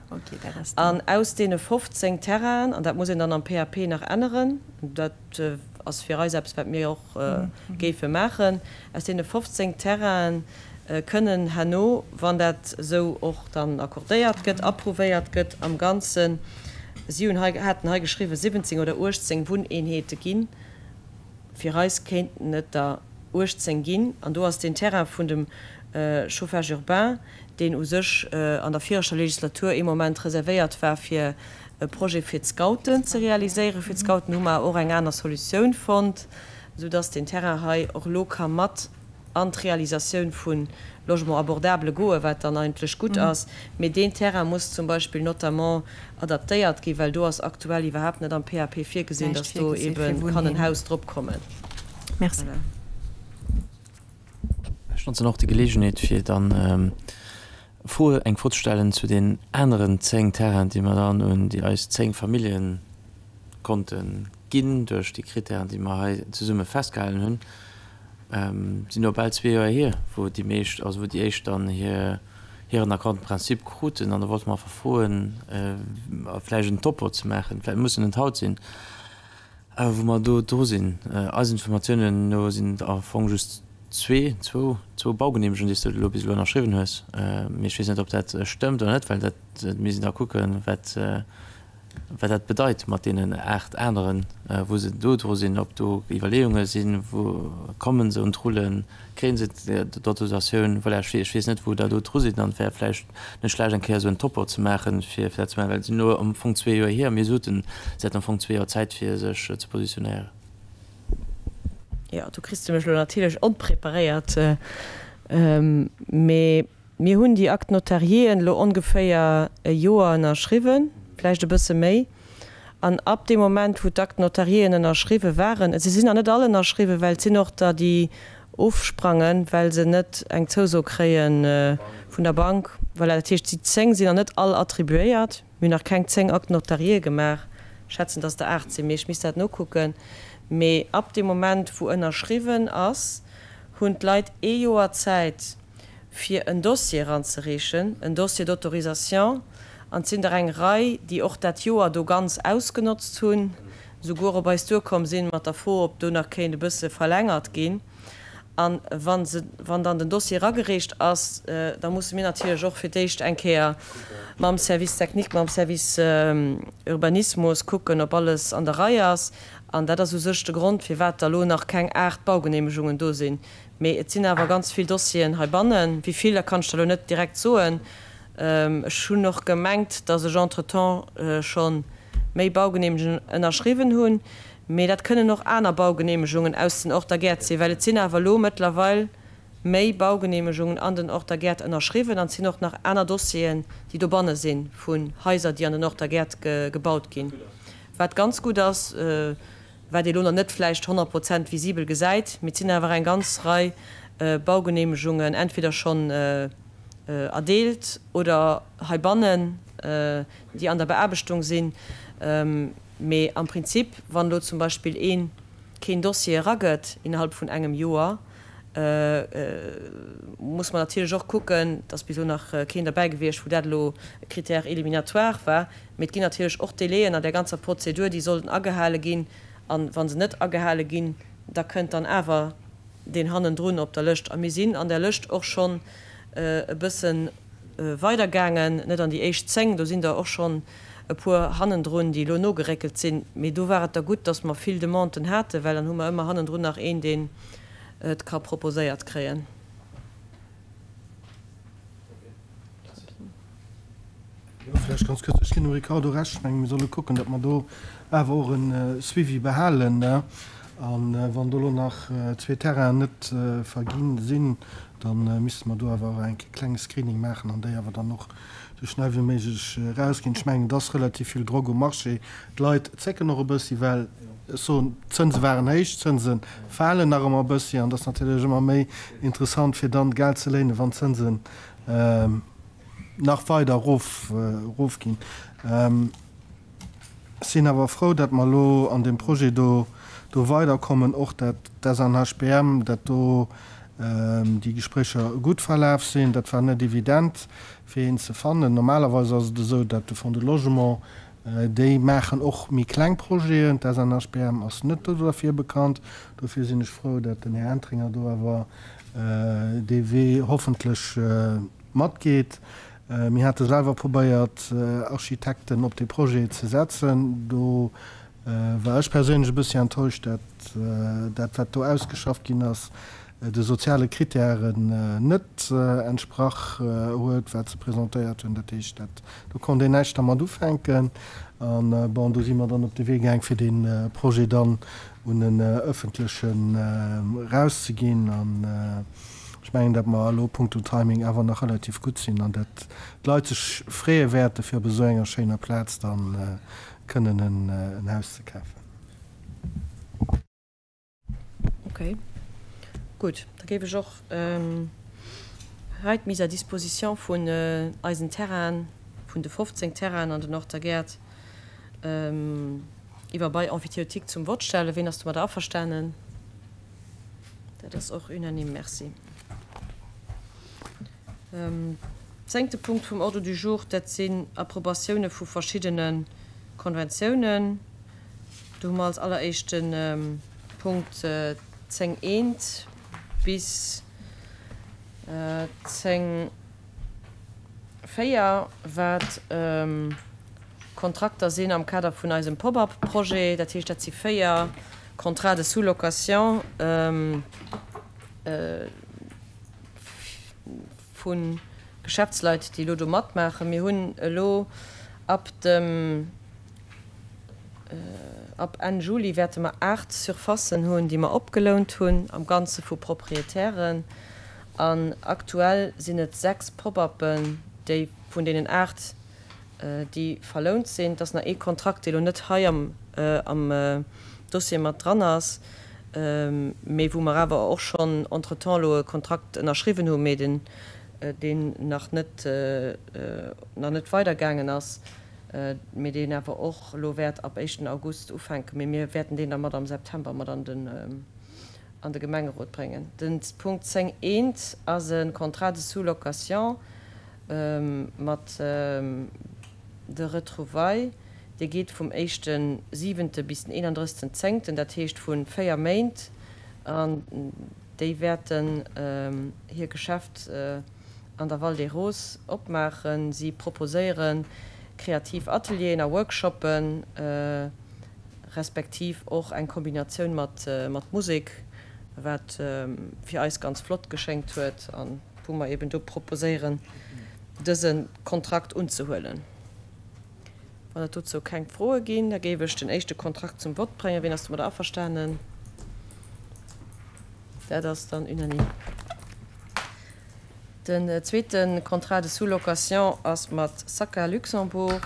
An aus deene 15 Terrainen, an dat muss een dann am PAP nach änneren, dat ass fir eis eppes, wat mir och géife maachen, aus deene 15 Terrainen kënnen herno, wann dat esou och dann accordéiert gëtt, approuvéiert gëtt, am Ganzen, si hunn hei, haten hei geschriwwen, 17 oder 18 Wunneenheete ginn. Fir eis kéinten et der 18 ginn. An do ass deen Terrain vun dem Chauffage urbain, deen u sech an der viregter Legislatur ee Moment reservéiert war, fir e Projet fir d'Scouten ze realiséieren. Fir d'Scouten hu mer och eng aner Solutioun fonnt, soudass deen Terrain hei och elo ka mat an d'Realisatioun vu Logement abordable goen, wat dann eigentlech gutt ass. Mee deen Terrain muss zum Beispill notamment adaptéiert ginn, well do ass aktuell iwwerhaapt net am PAP virgesinn, dass do eebe kann en Haus drop kommen. Merci. Ech notzen och déi Geleegenheet, fir dann Fro, eng Fro ze stellen zu den aneren 10 Terrainen, déi mer dann un déi eis 10 Famillje konnte ginn duerch déi Kritären, déi mer hei zesumme festgehalen hunn. Et sinn elo bal zwee Joer hier, wou déi meescht, also wou déi éischt dann hir, hiren Accord de principe kruten. An da wollte mer einfach froen, vläicht en Topo ze maachen, vläicht muss en net haut sinn, awer wou mer do dru sinn. Eisen Informatiounen no sinn et am Fong just zwee, zwou, zwou Baugenehmegungen, déi s du elo bis elo ënnerschriwwen hues. Mee ech weess net, ob dat stëmmt oder net, well dat misst een da kucken, wat. wat dat bedeit mat deenen 8 aneren, wou se do dru sinn, ob do Iwwerleeunge sinn, wou komme se un d'Rullen, kréie se d'Autorisatioun. Voilà, ech weess net, wou Der do dru sidd an et wär vläicht net schlecht, eng Kéier esou en Topo ze maachen, fir dat ze maachen, well et sinn elo am Fong zwee Joer hier a mir soten, se hätten am Fong zwee Joer Zäit, fir sech ze positionéieren. Jo, do kriss de mech elo natierlech onpreparéiert, mee Mir hunn déi Actes notariéen elo ongeféier e Joer ënnerschriwwen, vläicht e bësse méi. An ab deem Moment, wou d'Actes notariéen ënnerschriwwe waren, se sinn nach net all ënnerschriwwen, well et sinn och der, déi ofsprangen, well se net eng Zouso kréie vun der Bank, voilà, dat heescht, déi 10 sinn nach net all attribuéiert. Mir hunn nach keng 10 Actes notariéë gemaach, ech schätzen, dass der 8 sinn, mee ech misst dat nokucken. Mee ab deem Moment, wou ënnerschriwwen ass, hunn d'Leit ee Joer Zäit, fir en Dossier eranzereechen, en Dossier d'autorisation, an et sinn der eng Rei, déi och dat Joer do ganz ausgenotzt hunn, souguer op eis duerkomm sinn mat der Fro, ob do nach kéint e bësse verlängert ginn. A wa se, wann dann den Dossier eragereecht ass, da musse mir natierlech och fir d'éischt eng Kéier mam Service technique, mam Service Urbanismus kucken, ob alles an der Rei ass. An dat ass u sech de Grond, firwat da lo nach keng 8 Baugenehmegungen do sinn. Mee et sinn awer ganz vill Dossieren heibannen. Wéi vill, dat kann ech der elo net direkt soen. Ech hunn och gemengt, datt ech entretemps scho méi Baugenehmegungen ënnerschriwwen hunn. Mee dat kënnen och aner Baugenehmegungen aus den Orter Gäert sinn, well et sinn awer elo mëttlerweil méi Baugenehmegungen an den Orter Gäert ënnerschriwwen an et sinn och nach aner Dossieren, déi dobanne sinn, vun Haiser, déi an den Orter Gäert gebaut ginn, wat ganz gutt ass. wat ee lo nach net vläicht 100 Prozent visibel gesäit, mee et sinn awer eng ganz Rei Baugenehmegungen entweder schonn erdeelt oder heibannen, déi an der Beaarbechtung sinn. Mee am Prinzip, wann elo zum Beispill ee keen Dossier eragëtt innerhalb vun engem Joer, muss mer natierlech och kucken, et ass bis elo nach keen derbäi gewiescht, wou dat elo e Critère éliminatoire war, Mee et ginn natierlech och Délaiën an där ganzer Prozedur, déi sollten agehale ginn. A wa se net agehale ginn, da kënnt dann awer deen hannendrun op der Lëscht. A mir sinn an där Lëscht och schonn e bësse weidergaangen, net an déi éischt 10, do sinn der och schonn e puer hannendrun, déi elo nogeréckelt sinn. Mee do war et da gutt, datt mer vill Demanden haten, well dann hu mer ëmmer hannendrun nach een, deen et ka proposéiert kréien. Jo, vläicht ganz kuerz. Ech ginn dem Ricardo Recht. Ech mengen, mir solle kucken, datt mer do awer och e Suivi behalen. A wann do elo nach zwee Terrainen net vergi sinn, da misste mer do awer och e klenge Screening maachen an déi awer dann och esou schnell wéi méiglech erausginn. Ech mengen, et ass relativ vill Drock um Marché. D'Leit zécken och e bëssi, well ech soen, d'Zënse waren héich, d'Zënse falen nach ëmmer e bëssi an et ass natierlech ëmmer méi interessant, fir dann Geld ze léinen, wann d'Zënsen nach weider erof erofginn. Ech sinn awer frou, datt mer elo an deem Projet do do weiderkommen, och dat d'SNHBM, dat do déi Gespréicher gutt verlaf sinn. Dat war net evident, fir een ze fannen. Normalerweis ass et esou, dat de Fonds de Logement, déi maachen och méi kleng Projeten. D'SNHBM ass net do derfir bekannt. Dofir sinn ech frou, dat den Här Entringer do awer dee Wee hoffentlech matgeet. Mir hate selwer probéiert, Architekten op dee Projet ze setzen. Do war ech perséinlech e bëssi enttäuscht, dat dat, wat do ausgeschafft ginn ass, de soziale Krittären net entsprach huet, wat se presentéiert hunn. Dat heescht, dat do konnt een näischt dermat ufänken. An, bon, do si mer dann op de Wee gaang, fir dee Projet dann un en öffentlechen erauszeginn. An ech mengen, datt mer elo punkto Timing awer nach relativ gutt sinn an datt d'Leit sech freeë wäerte fir op esou enger schéiner Plaz da kënnen en Haus ze kafen. Okay. Gutt, da géif ech och hei d'Mise à disposition vun eisen Terrainen, vun de 15 Terrainen an den Orter Gäert, iwwer Bail emphytéotique zum Vott stellen. Ween ass domadder averstanen? Dat ass och unanime. Merci. Zéngte Punkt vum Ordre du jour, dat sinn Approbatioune vu verschiddene Konventiounen. Do hu mer als alleréischt de Punkt 10 eent bis 10 4, wat. Kontrakter sinn am Kader vun eisem Pop-up-Projet. Dat heescht, dat si 4 Contrats de sous-location vu Geschäftsleit, déi elo do matmaachen. Mir hunn elo ab dem, ab Enn Juli wäerte mer 8 Surfacen hunn, déi mer opgelount hunn, am Ganze vu Proprietären. An aktuell sinn et 6 Pop-uppen, déi vun deenen 8, déi verlount sinn. Et ass nach ee Kontrakt, dee lo net hei am Dossier mat dran ass, mee wou mer awer och schonn entretemps elo e Kontrakt ënnerschriwwen hunn, mee deen nach net nach net weidergaangen ass, mee deen awer och elo wäert ab éischten August ufänken. Mee mir wäerten deen da mat am September mat an den an de Gemengerot bréngen. Den Punkt 10 eent ass e Contrat de sous-location mat de Retrouvailles. Dee geet vum éischte siwente bis den 31 zéngten, dat heescht vu 4 Méint. An déi wäerten hir Geschäft an der Val des Roses opmaachen. Si proposéiere kreativ Atelieren a Workshoppen, respektiv och eng Kombinatioun mat Musek, wat fir eis ganz flott geschéngt huet a wou mer eben do proposéieren, dëse Kontrakt unzehuelen. Wann et dozou keng Froe ginn, da géif ech den éischte Kontrakt zum Vott bréngen. Wien ass domadder averstanen? Dat ass dann unanime. Den zweete Contrat de sous-location ass mat Saca Luxembourg,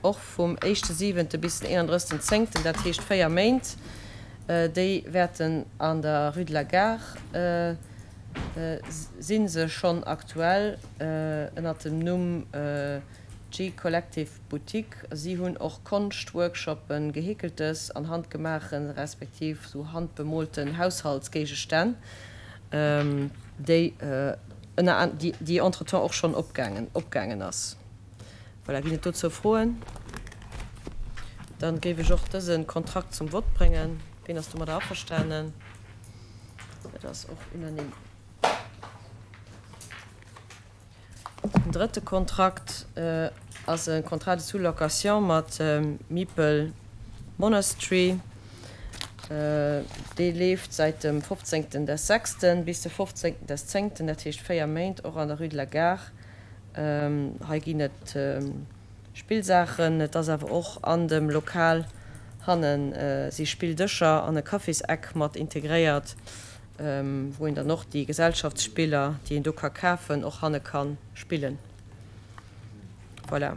och vum éischte siwente bis den 31 zéngten, dat heescht 4 Méint. Déi wäerten an der Rue de la Gare si se schonn aktuell ënnert dem Numm G-Collective Boutique. Si hunn och Konscht-Workshoppen, Gehekeltes an handgemaachen, respektiv sou handbemoolten Haushaltsgéigestänn, déi ënner an déi entretemps och schonn opgaangen opgaangen ass. Voilà, ginn et dozou Froen? Dann géif ech och dëse Kontrakt zum Vott bréngen. Ween ass domadder averstanen? Dat ass och unanime. Den drëtte Kontrakt ass e Contrat de sous-location mat Meeple Monastery. Dee leeft säit dem 15. des sechsten bis de 15. des zéngten, dat heescht 4 Méint, och an der Rue de la Gare. Hei ginn et Spillsaachen, et ass awer och an dem Lokal hanne si Spilldëscher an e Caféseck mat integréiert. Wou een dann och déi Gesellschaftsspiller, déi een do ka kafen, och hanne ka spillen. Voilà.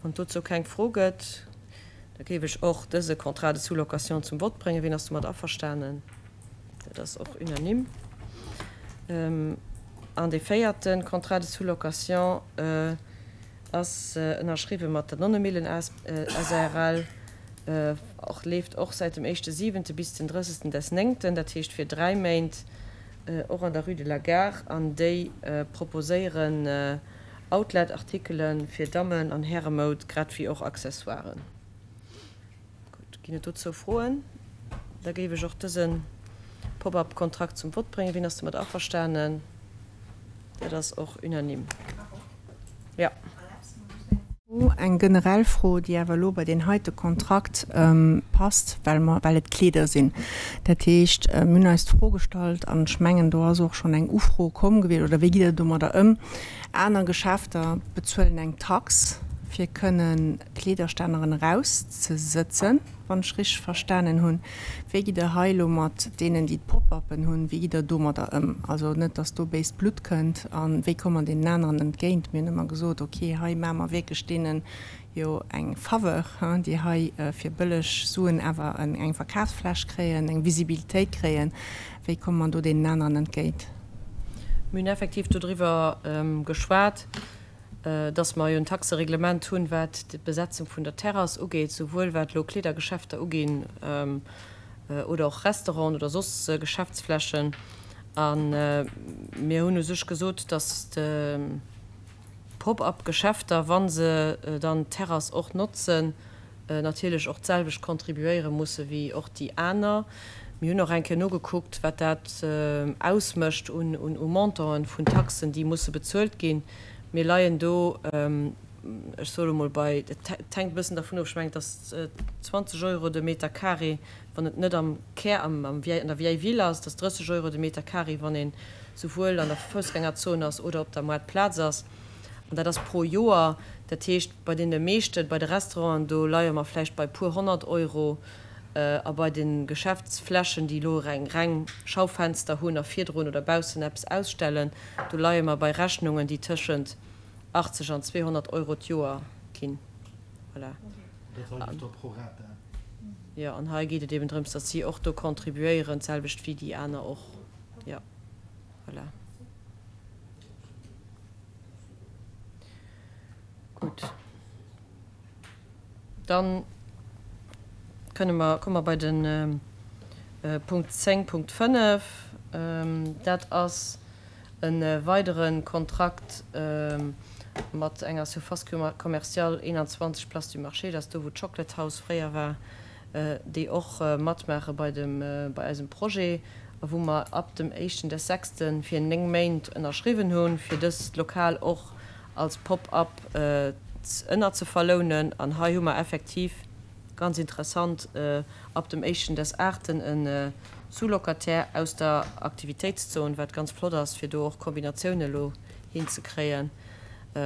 Wann et dozou keng Fro gëtt, da géif ech och dëse Contrat de sous-location zum Vott bréngen. Wien ass domat averstanen? Dat ass och unanime. An dee véierte Contrat de sous-location ass ënnerschriwwe mat der Nonnemillen SARL. Och leeft och säit dem éischte siwente bis den drëssegsten des néngten, dat heescht fir 3 Méint, och an der Rue de la Gare, an déi proposéieren Outlet-Artikele fir Dammen an Häremoud, grad wéi och Accessoiren. Gutt, ginn et dozou Froen? Da géif ech och dëse Pop-up-Kontrakt zum Vott bréngen. Wien ass domat averstanen? Dat ass och unanime. Jo. Eng generell Fro, déi awer elo bei deen heite Kontrakt passt, well mer, well et Kleeder sinn. Dat heescht, mir hunn eis d'Fro gestallt, an ech mengen, do ass och schonn eng Ufro komm gewiescht, oder wéi gitt Der domadder ëm? Aner Geschäfter bezuelen eng Tax, fir kënnen Kleederstänneren erauszesëtzen. Wann ech richteg verstanen hunn, wéi gitt Der hei elo mat deenen, déi d'Pop-uppen hunn, wéi gitt Der domadder ëm? Also net, datt do béist Blutt kënnt. A wéi komme mer deenen aneren entgéint? Mir hunn ëmmer gesot, okay, hei maache mer wierklech deene jo eng Faveur, déi hei fir bëlleg Suen awer eng Verkafsfläch kréien, eng Visibilitéit kréien. Wéi komme mer do deenen aneren entgéint? Mir hunn effektiv dodriwwer geschwat. dass mer jo en Taxereglement hunn, wat d'Besetzung vun der Terrass ugeet, souwuel wat elo Kleedergeschäfter uginn oder och Restauranten oder soss Geschäftsflächen. A mir hunn u sech gesot, dass d'Pop-up-Geschäfter, wa se dann d'Terrass och notzen, natierlech och d'selwecht contribuéiere musse wéi och déi aner. Mir hunn och eng Kéier nogekuckt, wat dat ausmécht un Montanten vun Taxen, déi musse bezuelt ginn. Mir leien do. ech soe lo mol bei, et hänkt e bëssen dervun of, ech mengen et ass 20 Euro de Meter carré, wann et net am Kär, am, am, an der Vieille Ville ass, et ass 30 Euro de Meter carré, wann een souwuel an der Foussgängerzon ass oder op der Moartplaz ass. An dat ass pro Joer. Dat heescht, bei deene meeschten, bei de Restauranten, do leie mer vläicht bei puer 100 Euro. A bei de Geschäftsflächen, déi elo eng reng Schaufenster hunn a virdrun oder baussen eppes ausstellen, do leie mer bei Rechnungen, déi tëschent 80 an 200 Euro d'Joer ginn. Voilà. Dat hei gëtt da pro rata. Jo, an hei geet et eben drëms, datt si och do contribuéieren, d'selwecht wéi déi aner och. Jo, voilà. Gutt. Dann kënne mer, komme mer bei de Punkt 10.5. Dat ass e weidere Kontrakt mat enger Surface commerciale 21 Place du Marché, dat ass do wou d'Chocolate House fréier war, déi och matmaache bei dem, bei eisem Projet a wou mer ab dem éischten des sechste fir 9 Méint ënnerschriwwen hunn, fir dëst Lokal och als Pop-up ënner ze verlounen. An hei hu mer effektiv, ganz interessant, ab dem éischten des aachten e Sous-locataire aus der Aktivitéitszon, wat ganz flott ass, fir do och Kombinatioune elo hinzekréie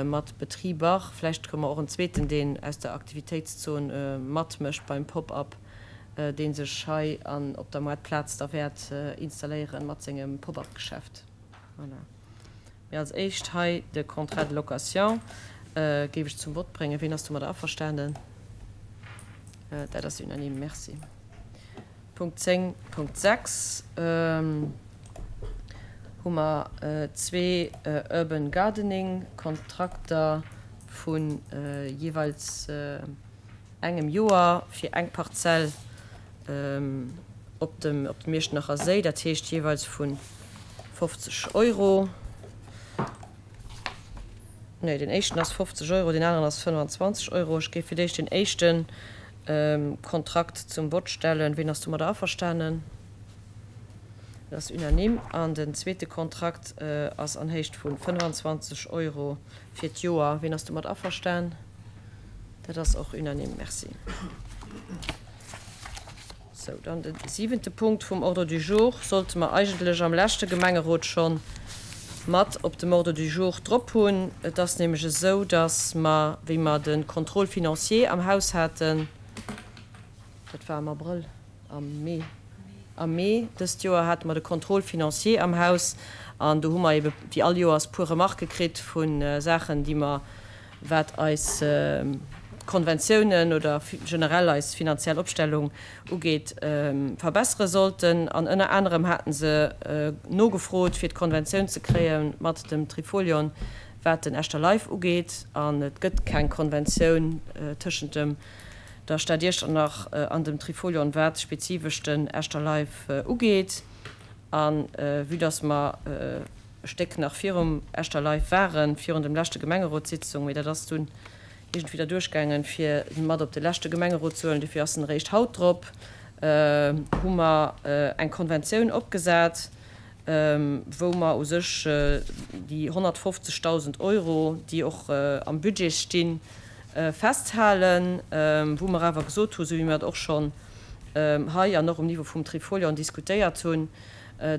mat Betriber. Vläicht kréie mer och en zweeten, deen aus der Aktivitéitszon matmécht beim Pop-up, dee sech hei an op der Moartplaz da wäert installéiere mat sengem Pop-up-Geschäft. Voilà. Mee als éischt hei de Contrat de location géif ech zum Vott bréngen. Ween ass domadder averstanen? Dat ass unanime. Merci. Punkt 10.6 hu mer zwee Urban Gardening Kontrakter vu jeeweils engem Joer fir eng Parzell op dem op dem Iechternacher Séi, dat heescht jeeweils vu 50 Euro. Nee, deen éischten ass 50 Euro, deen aneren ass 25 Euro. Ech géif fir d'éischt deen éischte Kontrakt zum Vott stellen. Ween ass domadder averstanen? Dat ass unanime. An den zweete Kontrakt ass an Héicht vu 25 Euro fir d'Joer. Ween ass domat averstan? Dat ass och unanime. Merci. Sou, dann de siwente Punkt vum Ordre du jour sollte mer eigentlech am leschte Gemengerot scho mat op dem Ordre du jour drop hunn. Et ass nämlech esou, dass mer, wéi mer de Contrôle financier am Haus haten, dat war am Abrëll, am Mee, am Mee dëst Joer hate mer de Contrôle financier am Haus an do hu mer ebe wéi all Joers puer Remarquë kritt vu Saachen, déi mer, wat eis Konventiounen oder generell eis finanziell Opstellung ugeet, verbessere sollten. An ënner anerem hate se nogefrot, fir d'Konventioun ze kréie mat dem Trifolion, wat den Echter Life ugeet. An et gëtt keng Konventioun tëschent dem der Stad Iechternach an dem Trifolion, wat spezifesch den Echter Life ugeet. A vue dass mer e Stéck nach virum Echter Life waren, virun dem leschte Gemengerotssitzung, mee dat ass dunn iergendwéi derduerch gaangen, fir en mat op de leschte Gemengerot ze huelen, dofir ass en eréischt haut drop, hu mer eng Konventioun opgesat, wou mer u sech déi 150.000 Euro, déi och am Budget stinn, festhalen, wou mer awer gesot hunn, esou wéi mer et och schonn hei an och um Niveau vum Trifolion diskutéiert hunn,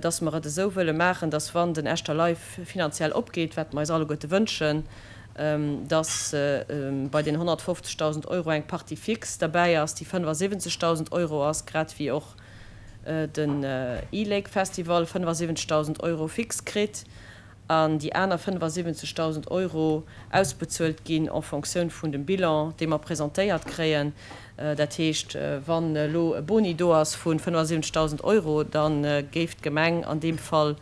dass mer et esou wëlle maachen, dass wann den Echter Life finanziell opgeet, wat mer eis alleguerte wënschen, dass bei den 150.000 Euro eng Partie fixe derbäi ass, déi 75.000 Euro ass, grad wéi och den e-Lake Festival 75.000 Euro fix kritt an déi aner 75.000 Euro ausbezuelt ginn en Fonctioun vun dem Bilan, dee mer presentéiert kréien. Dat heescht, wann elo e Boni do ass vu 75.000 Euro, da géif d'Gemeng an deem Fall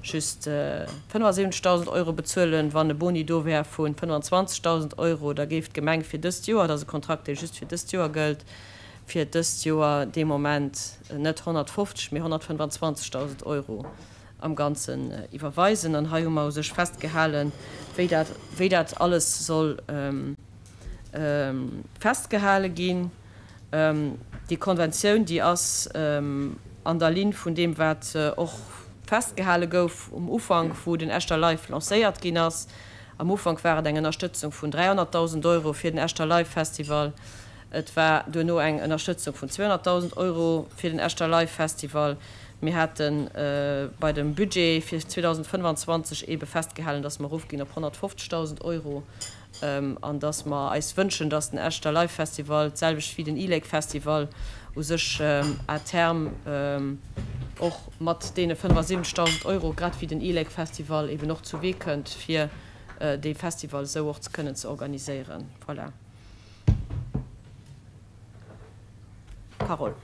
just 75.000 Euro bezuelen. Wann e Boni do wär vu 25.000 Euro, da géif d'Gemeng fir dëst Joer, dat ass e Kontrakt, dee just fir dëst Joer gëllt, fir dëst Joer dee Moment net 150, mee 125.000 Euro am Ganzen iwwerweisen. An hei hu mer u sech festgehalen, wéi dat, wéi dat alles soll festgehale ginn. Déi Konventioun, déi ass an der Linn vun deem, wat och festgehale gouf um Ufank, wou den Echter Life lancéiert ginn ass. Am Ufank war et eng Ënnerstëtzung vun 300.000 Euro fir den Echter Live Festival. Et war duerno eng Ënnerstëtzung vun 200.000 Euro fir den Echter Live Festival. Mir hate bei dem Budget fir 2025 eebe festgehalen, dass mer erofginn op 150.000 Euro an dass mer eis wënschen, dass den Echter Live Festival, d'selwecht wéi den e-Lake Festival, u sech à terme och mat deene 75.000 Euro, grad wéi den e-Lake Festival, eeben och zuwee kënnt, fir dee Festival esou och ze kënnen ze organiséieren. Voilà. Carole.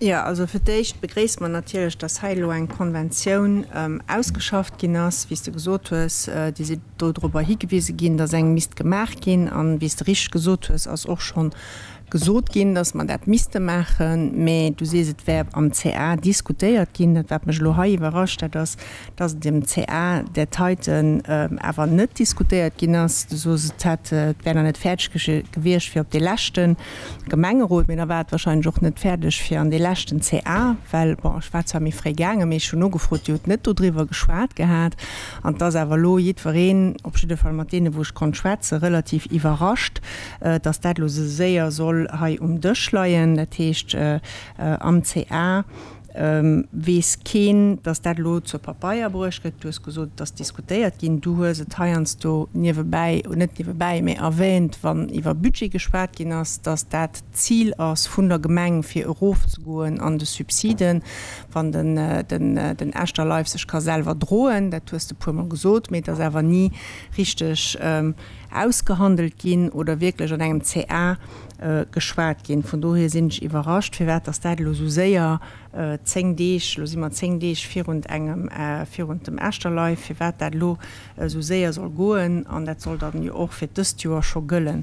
Jo, also fir d'éischt begréisse mer natierlech, dass hei elo eng Konventioun ausgeschafft ginn ass, wéi s de gesot hues. Dir sidd do dorobber higewise ginn, dass eng misst gemaach ginn. An, wéi s de richteg gesot hues, ass och schonn gesot ginn, dass mer dat misste maachen. Mä du sees, et wär am CA diskutéiert ginn. Dat, wat mech elo hei iwwerrascht, dat ass, dass et am CA dat heiten awer net diskutéiert ginn ass. Du sos, et hätt, et wär nach net fäerdeg gewiescht fir op dee leschte Gemengerot, mee da war et wahrscheinlech och net fäerdeg fir an dee leschten CA, well, bon, ech war zwar méi fréi gaangen, mee ech hunn nogefrot, Dir hutt net dodriwwer geschwat gehat. An et ass awer elo jiddwereen, op jidde Fall mat deene wou ech konnt schwätzen, relativ iwwerrascht, dass dat elo esou séier soll hei um Dësch leien. Dat heescht, am CA Weess keen, dass dat elo zur Papeier bruecht gëtt. Du hues gesot, et ass diskutéiert ginn. Du hues et heiansdo niewebäi, net niewebäi, mä erwähnt, wann iwwer Budget geschwat ginn ass, dass dat d'Zil ass vun der Gemeng, fir erofzegoen an de Subsiden, wann den, den Echter Life sech ka selwer droen. Dat hues de puermol gesot, mä et ass awer ni richteg ausgehandelt ginn oder wierklech an engem CA geschwat ginn. Vun dohier sinn ech iwwerrascht, firwat dass dat elo esou séier, 10 Deeg, elo si mer 10 Deeg virun engem, virun dem Echterlife, firwat dat elo esou séier soll goen. An dat soll dann jo och fir dëst Joer scho gëllen,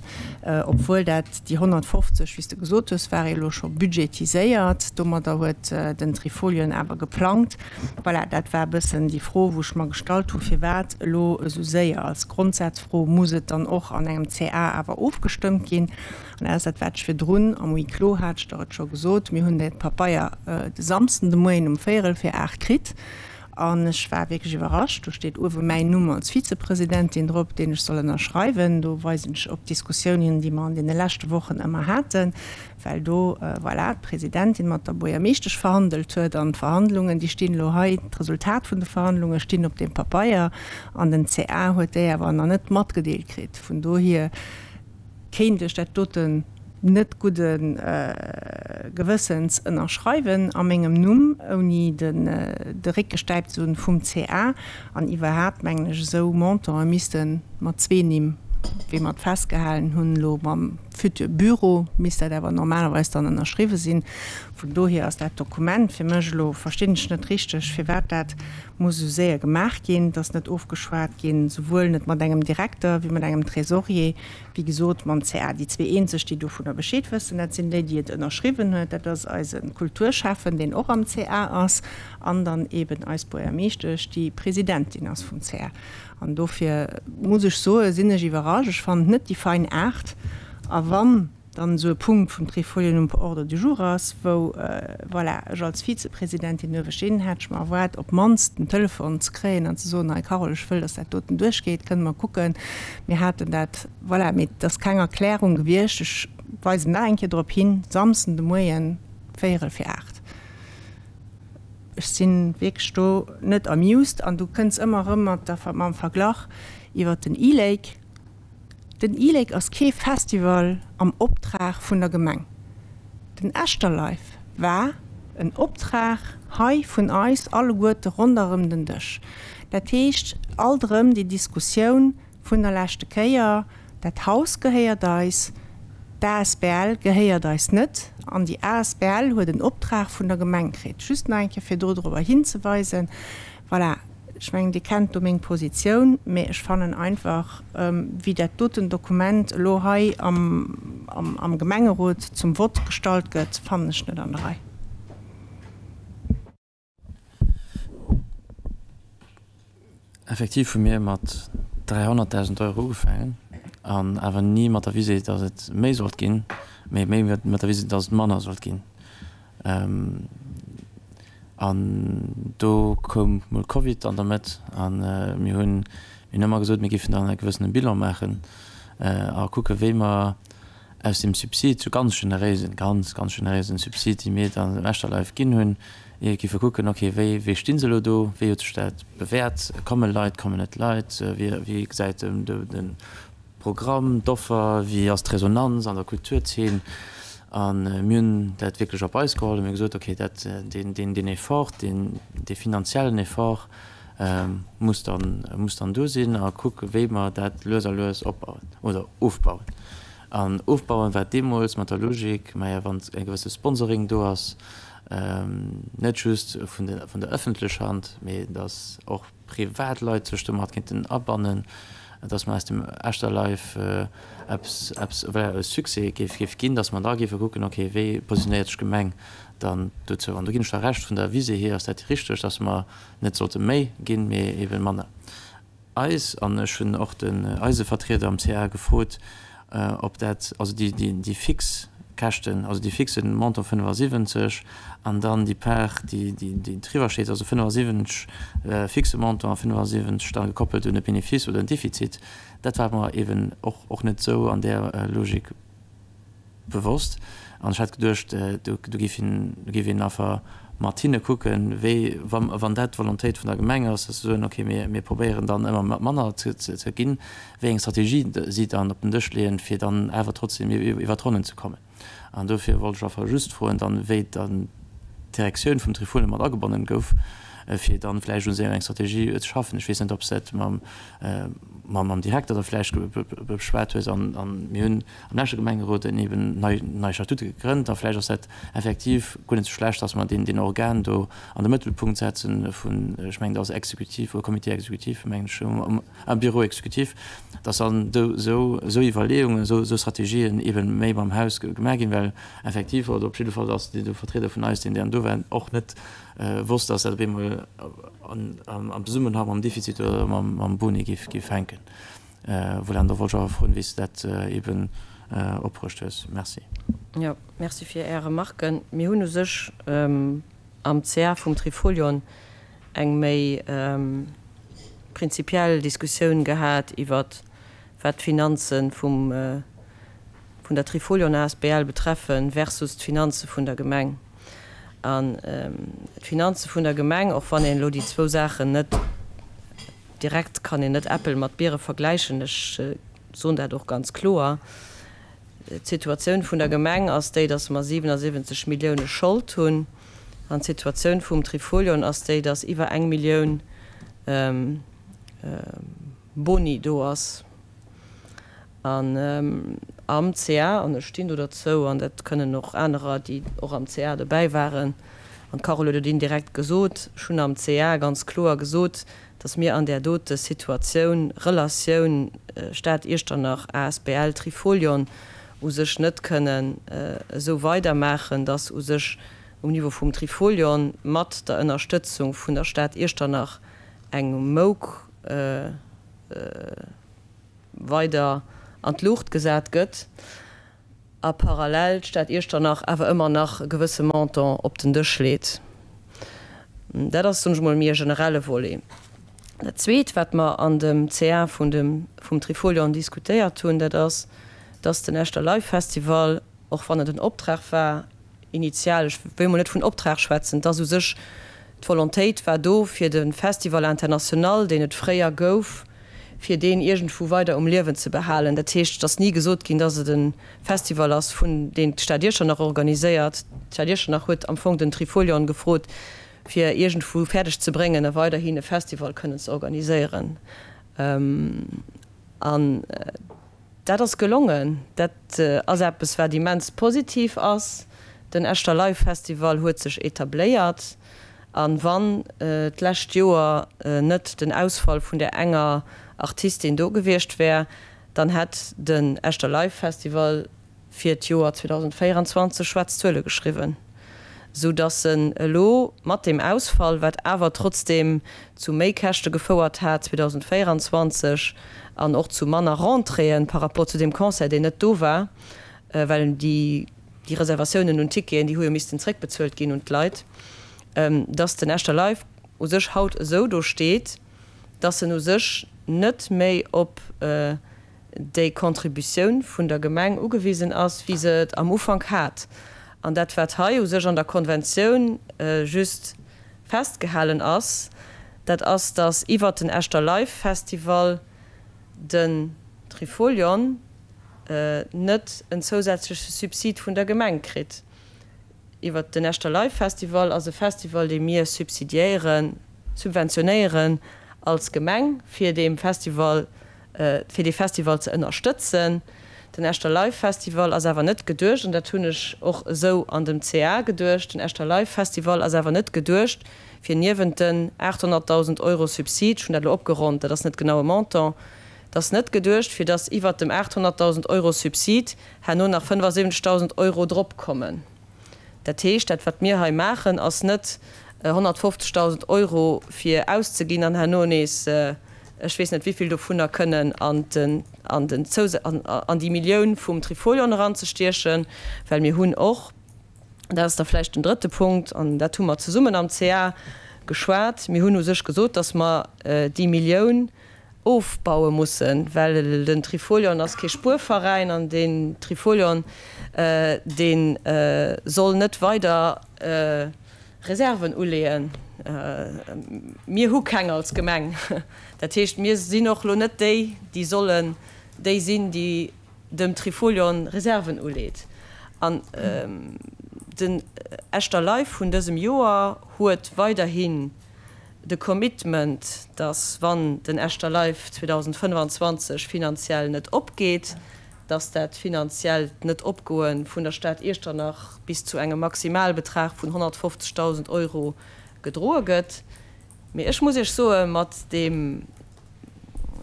obwuel dat déi 150, wéi s de gesot hues, ware jo elo scho budgetiséiert. Domadder huet den Trifolion awer geplangt. Voilà, dat war e bëssen déi Fro, wou ech mer gestallt hu firwat elo esou séier. Als Grondsazfro muss et dann och an engem CA awer ofgestëmmt ginn. An dat ass dat, wat ech virdrun am Huis clos hat ech der et scho gesot, mir hunn dat Papeier de Samsden de Moien um véierel vir 8 kritt an ech war wierklech iwwerrascht. Do steet uewe mäin Numm als Vizepresidentin drop, deen ech soll ënnerschreiwen. Do weisen ech op d'Diskussioun hin, déi mer an deene leschte Wochen ëmmer haten. well do, voilà, d'Presidentin mat der Buergermeeschtesch verhandelt huet an d'Verhandlungen, déi stinn elo hei, d'Resultat vun de Verhandlunge stinn op deem Papeier an den CA huet déi awer nach net matgedeelt kritt. Vun dohier kéint ech dat doten net gudde Gewëssens ënnerschreiwen a mengem Numm, ouni de Réck gestäipt ze hunn vum CA. An iwwerhaapt mengen ech, esou Montantë misste mat zwee Nimm, wéi mer et festgehalen hunn elo mam Futur Büro, misst dat awer normalerweis dann ënnerschriwwe sinn. Vun dohier ass dat Dokument fir mech elo, verstinn ech net richteg, firwat dat muss esou séier gemaach ginn. Et ass net ofgeschwat ginn, souwuel net mat engem Direkter wéi mat engem Trésorier, wéi gesot mam CA. Déi zwee eenzeg, déi dovunner Bescheed wëssen, dat sinn déi, déi et ënnerschriwwen huet. Dat ass eise Kulturschäffen, deen och am CA ass, an dann eeben eis Buergermeeschtesch, déi Presidentin ass vum CA. An dofir muss ech soen, sinn ech iwwerrascht. Ech fannen et net déi fein Aart. A wann dann esou e Punkt vum Trifolien um Ordre du jour ass, wou, voilà, ech als Vizepresidentin uewe stinn, hätt ech mer erwaart, op d'mannst den Telefon ze kréien an ze soen, Hei Carole, ech wëll, dass dat doten duerchgeet, kënne mer kucken. Mir haten dat, voilà, mee et ass keng Erklärung gewiescht. Ech weisen nach eng Kéier drop hin, Samsden de Moien, véierel vir 8. Ech si wierklech do net amused. An du kënns ëmmer erëm mat der, mam Verglach iwwert den e-Lake. Den e-Lake ass kee Festival am Optrag vun der Gemeng. Den Echterlife war en Optrag hei vun eis alleguerte ronderëm den Dësch. Dat heescht, alt erëm déi Diskussioun, Vun der leschte Kéier, dat Haus gehéiert eis, d'ASBL gehéiert eis net an déi asbl huet en Optrag vun der Gemeng kritt. Just nach eng Kéier fir do dorobber hinzeweisen. Voilà, ech mengen Dir kennt do meng Positioun, mä ech fannen einfach, wéi dat doten Dokument elo hei am Gemengerot zum Vott gestallt gëtt, fannen ech net an der Rei. Effektiv hu mir mat 300.000 Euro ugefaangen an awer ni mat der Visée, datt et méi sollt ginn, mee méi mat der Visée, datt et manner sollt ginn. An do koum mol Covid an der Mëtt a mir hunn mir hunn ëmmer gesot, mir géifen dann e gewëssene Bilan maachen a kucke wéi mer aus deem Subsid, sou ganz generéisen, ganz, ganz generéisen Subsid, déi mir dann dem Echterlife ginn hunn, géife kucken, okay, wéi, wéi sti se elo do, wéi huet sech dat bewäert, komme Leit, kommen net Leit, wéi, wéi gesäit de Programm, d'Offer, wéi ass d'Resonanz an der Kulturzeen. A mir hunn dat wierklech op eis geholl a mir hu gesot, okay, dat, deen, deen, deen Effort, deen, dee finanziellen Effort muss dann, muss dann do sinn a kucke wéi mer dat lues a lues opbauen oder ofbauen. An ofbauen war deemools mat der Logik, maja wann e gewësse Sponsoring do ass, net just vun der, vun der ëffentlech Hand, mee datt och privat Leit sech domat kéinten abannen, datt mer aus dem Echterlife eppes, eppes, voilà, e Succès géif, géif ginn, datt mer da géife kucken, okay, wéi positionéiert sech d'Gemeng dann dozou. An do ginn ech der Recht, vun der Visée hier ass dat richteg, datt mer net sollte méi ginn, mee eeben manner. Eis, an ech hunn och den eise Vertrieder am CA gefrot, ob dat, also déi, déi, déi fix Käschten, also dee fixe Montant 75 an dann déi Part, déi, déi, déi driwwer steet, also 75 fixe Montant a 75 da gekoppelt un e Bénéfice oder en Defizit, dat war mer eeben och, och net esou an där Logik bewosst an ech hat geduecht, do géif een, do géif een einfach mat hinne kucken, wéi, wann dat d'Volontéit vun der Gemeng ass, dass se soen, okay, mir, mir probéieren dann ëmmer manner ze, ze ginn, wéi eng Strategie si dann op den Dësch leeën, fir dann awer trotzdem iwwer d'Ronnen ze kommen. An dofir wollt ech einfach just froen dann, wéi dann d'Direktioun vum Trifolion mat agebonnen gouf, fir dann vläicht un esou eng Strategie ze schaffen. Ech weess net, ob s dat mam, mam Direkter da vläicht beschwat hues. An mir hunn am leschte Gemengerot eben nei, nei Statute gegrënnt a vläicht ass dat effektiv guer net esou schlecht, dass mer deen, deen Organ do an de Mëttelpunkt setzen vun, ech mengen, dat ass Exekutiv oder Comité exécutif, mengen ech, um, am Bureau exécutif, dass dann do esou, esou Iwwerleeungen, esou, esou Strategien eben méi beim Haus gemaach ginn, well effektiv, oder op jidde Fall ass de Vertrieder vun eis, deen dann do war, och net wosst, dass dat op eemol am Zesummenhang mam Defizit oder mam Boni géif, géif hänken. Voilà, an da wollt ech awer froen, wéi s de dat eben opbruecht hues. Merci. Jo, merci fir Är Remarken. Mir hunn u sech am CA vum Trifolion eng méi prinzipiell Diskussioun gehat iwwert wat d'Finanze vum vun der Trifolion asbl betreffen versus d'Finanze vun der Gemeng. An d'Finanze vun der Gemeng, och wann een elo déi zwou Saachen net direkt, kann een net Äppel mat Biere vergläichen, ech soen dat och ganz kloer, D'Situatioun vun der Gemeng ass déi, datt mer 77 Millioune Schold hunn an d'Situatioun vum Trifolion ass déi, datt iwwer eng Millioun Boni do ass. An am CA, an ech stinn do derzou, an dat kënnen och anerer, déi och am CA dobäi waren, an d'Carole huet et indirekt gesot, ech hunn am CA ganz kloer gesot, dass mir an där dote Situatioun, Relatioun Stad Iechternach, asbl Trifolion, u sech net kënnen esou weidermaachen, dass u sech um Niveau vum Trifolion mat der Ënnerstëtzung vun der Stad Iechternach eng Mouk weider an d'Luucht gesat gëtt. a parallel d'Stad Iechternach awer ëmmer nach e gewësse Montant op den Dësch leet. Dat ass, soen ech emol, méi e generelle Volet. Dat Zweet, wat mer an dem CA vun dem, vum Trifolion diskutéiert hunn, dat ass, dass den Echter Live Festival, och wann et en Optrag war, initial, ech wëll mol net vun Optrag schwätzen, dass u sech d'Volontéit war do, fir de Festival international, deen et fréier gouf, fir deen iergendwou weider um Liewen ze behalen. Dat heescht, et ass ni gesot ginn, dass et e Festival ass, vun deen d'Stad Iechternach organiséiert. D'Stad Iechternach huet am Fong den Trifolion gefrot, fir iergendwou fäerdeg ze bréngen, e weiderhin e Festival kënnen ze organiséieren. An Dat ass gelongen. Dat ass eppes, wat immens positiv ass. Den Echter Live Festival huet sech etabléiert. A wann d'lescht Joer net den Ausfall vun där enger Artistin do gewiescht wär, dann hätt den Echter Live Festival fir d'Joer 2024 schwaarz Zuele geschriwwen, sou dass en elo mat deem Ausfall, wat awer trotzdeem zu Méikäschte gefouert hat 2024 an och zu manner Rentréeën par rapport zu deem Concert, deen net do war, well déi Reservatiounen un Ticketen, déi hu jo missten zréckbezuelt ginn un d'Leit. Dass den Echter Life u sech haut esou do steet, dass en u sech net méi op déi Contributioun vun der Gemeng ugewisen ass, wéi se et am Ufank hat. An dat, wat hei u sech an der Konventioun just festgehalen ass, dat ass, dass iwwert den Echter Life Festival den Trifolion net en zousätzleche Subsid vun der Gemeng kritt. Iwwert den Echter Live Festival ass e Festival, dee mir subsidiéieren, subventionéieren als Gemeng, fir deem Festival, fir dee Festival ze ënnerstëtzen. Den Echter Live Festival ass awer net geduecht, an dat hunn ech och esou an dem CA geduecht, den Echter Live Festival ass awer net geduecht, fir niewent den 800.000 Euro Subsid, ech hunn dat elo opgeronnt, dat ass net genau e Montant, et ass net geduecht, fir datt iwwert dem 800.000 Euro Subsid herno nach 75.000 Euro drop kommen. Dat heescht, dat wat mir hei maachen, ass net 150.000 Euro fir auszeginn an herno nees ech weess net wivill dovunner kënnen an den, an den an déi Millioun vum Trifolion eranzestiechen, well mir hunn och, dat ass da vläicht den drëtte Punkt, an dat hu mer zesummen am CA geschwat, mir hunn u sech gesot, datt mer déi Millioun ofbaue mussen, well den Trifolion ass kee Spuerveräin an den Trifolion, dee soll net weider Reserven uleeën. Mir hu keng als Gemeng. Dat heescht, mir sinn och elo net déi, déi sollen déi sinn, déi dem Trifolion Reserven uleet. An den Echter Life vun dësem Joer huet weiderhin de Commitment, dass wann den Echter Life 2025 finanziell net opgeet, dass dat finanziellt Net-Opgoe vun der Stad Iechternach bis zu engem Maximalbetrag vun 150.000 Euro gedroe gëtt. Mee ech muss Iech soe mat deem,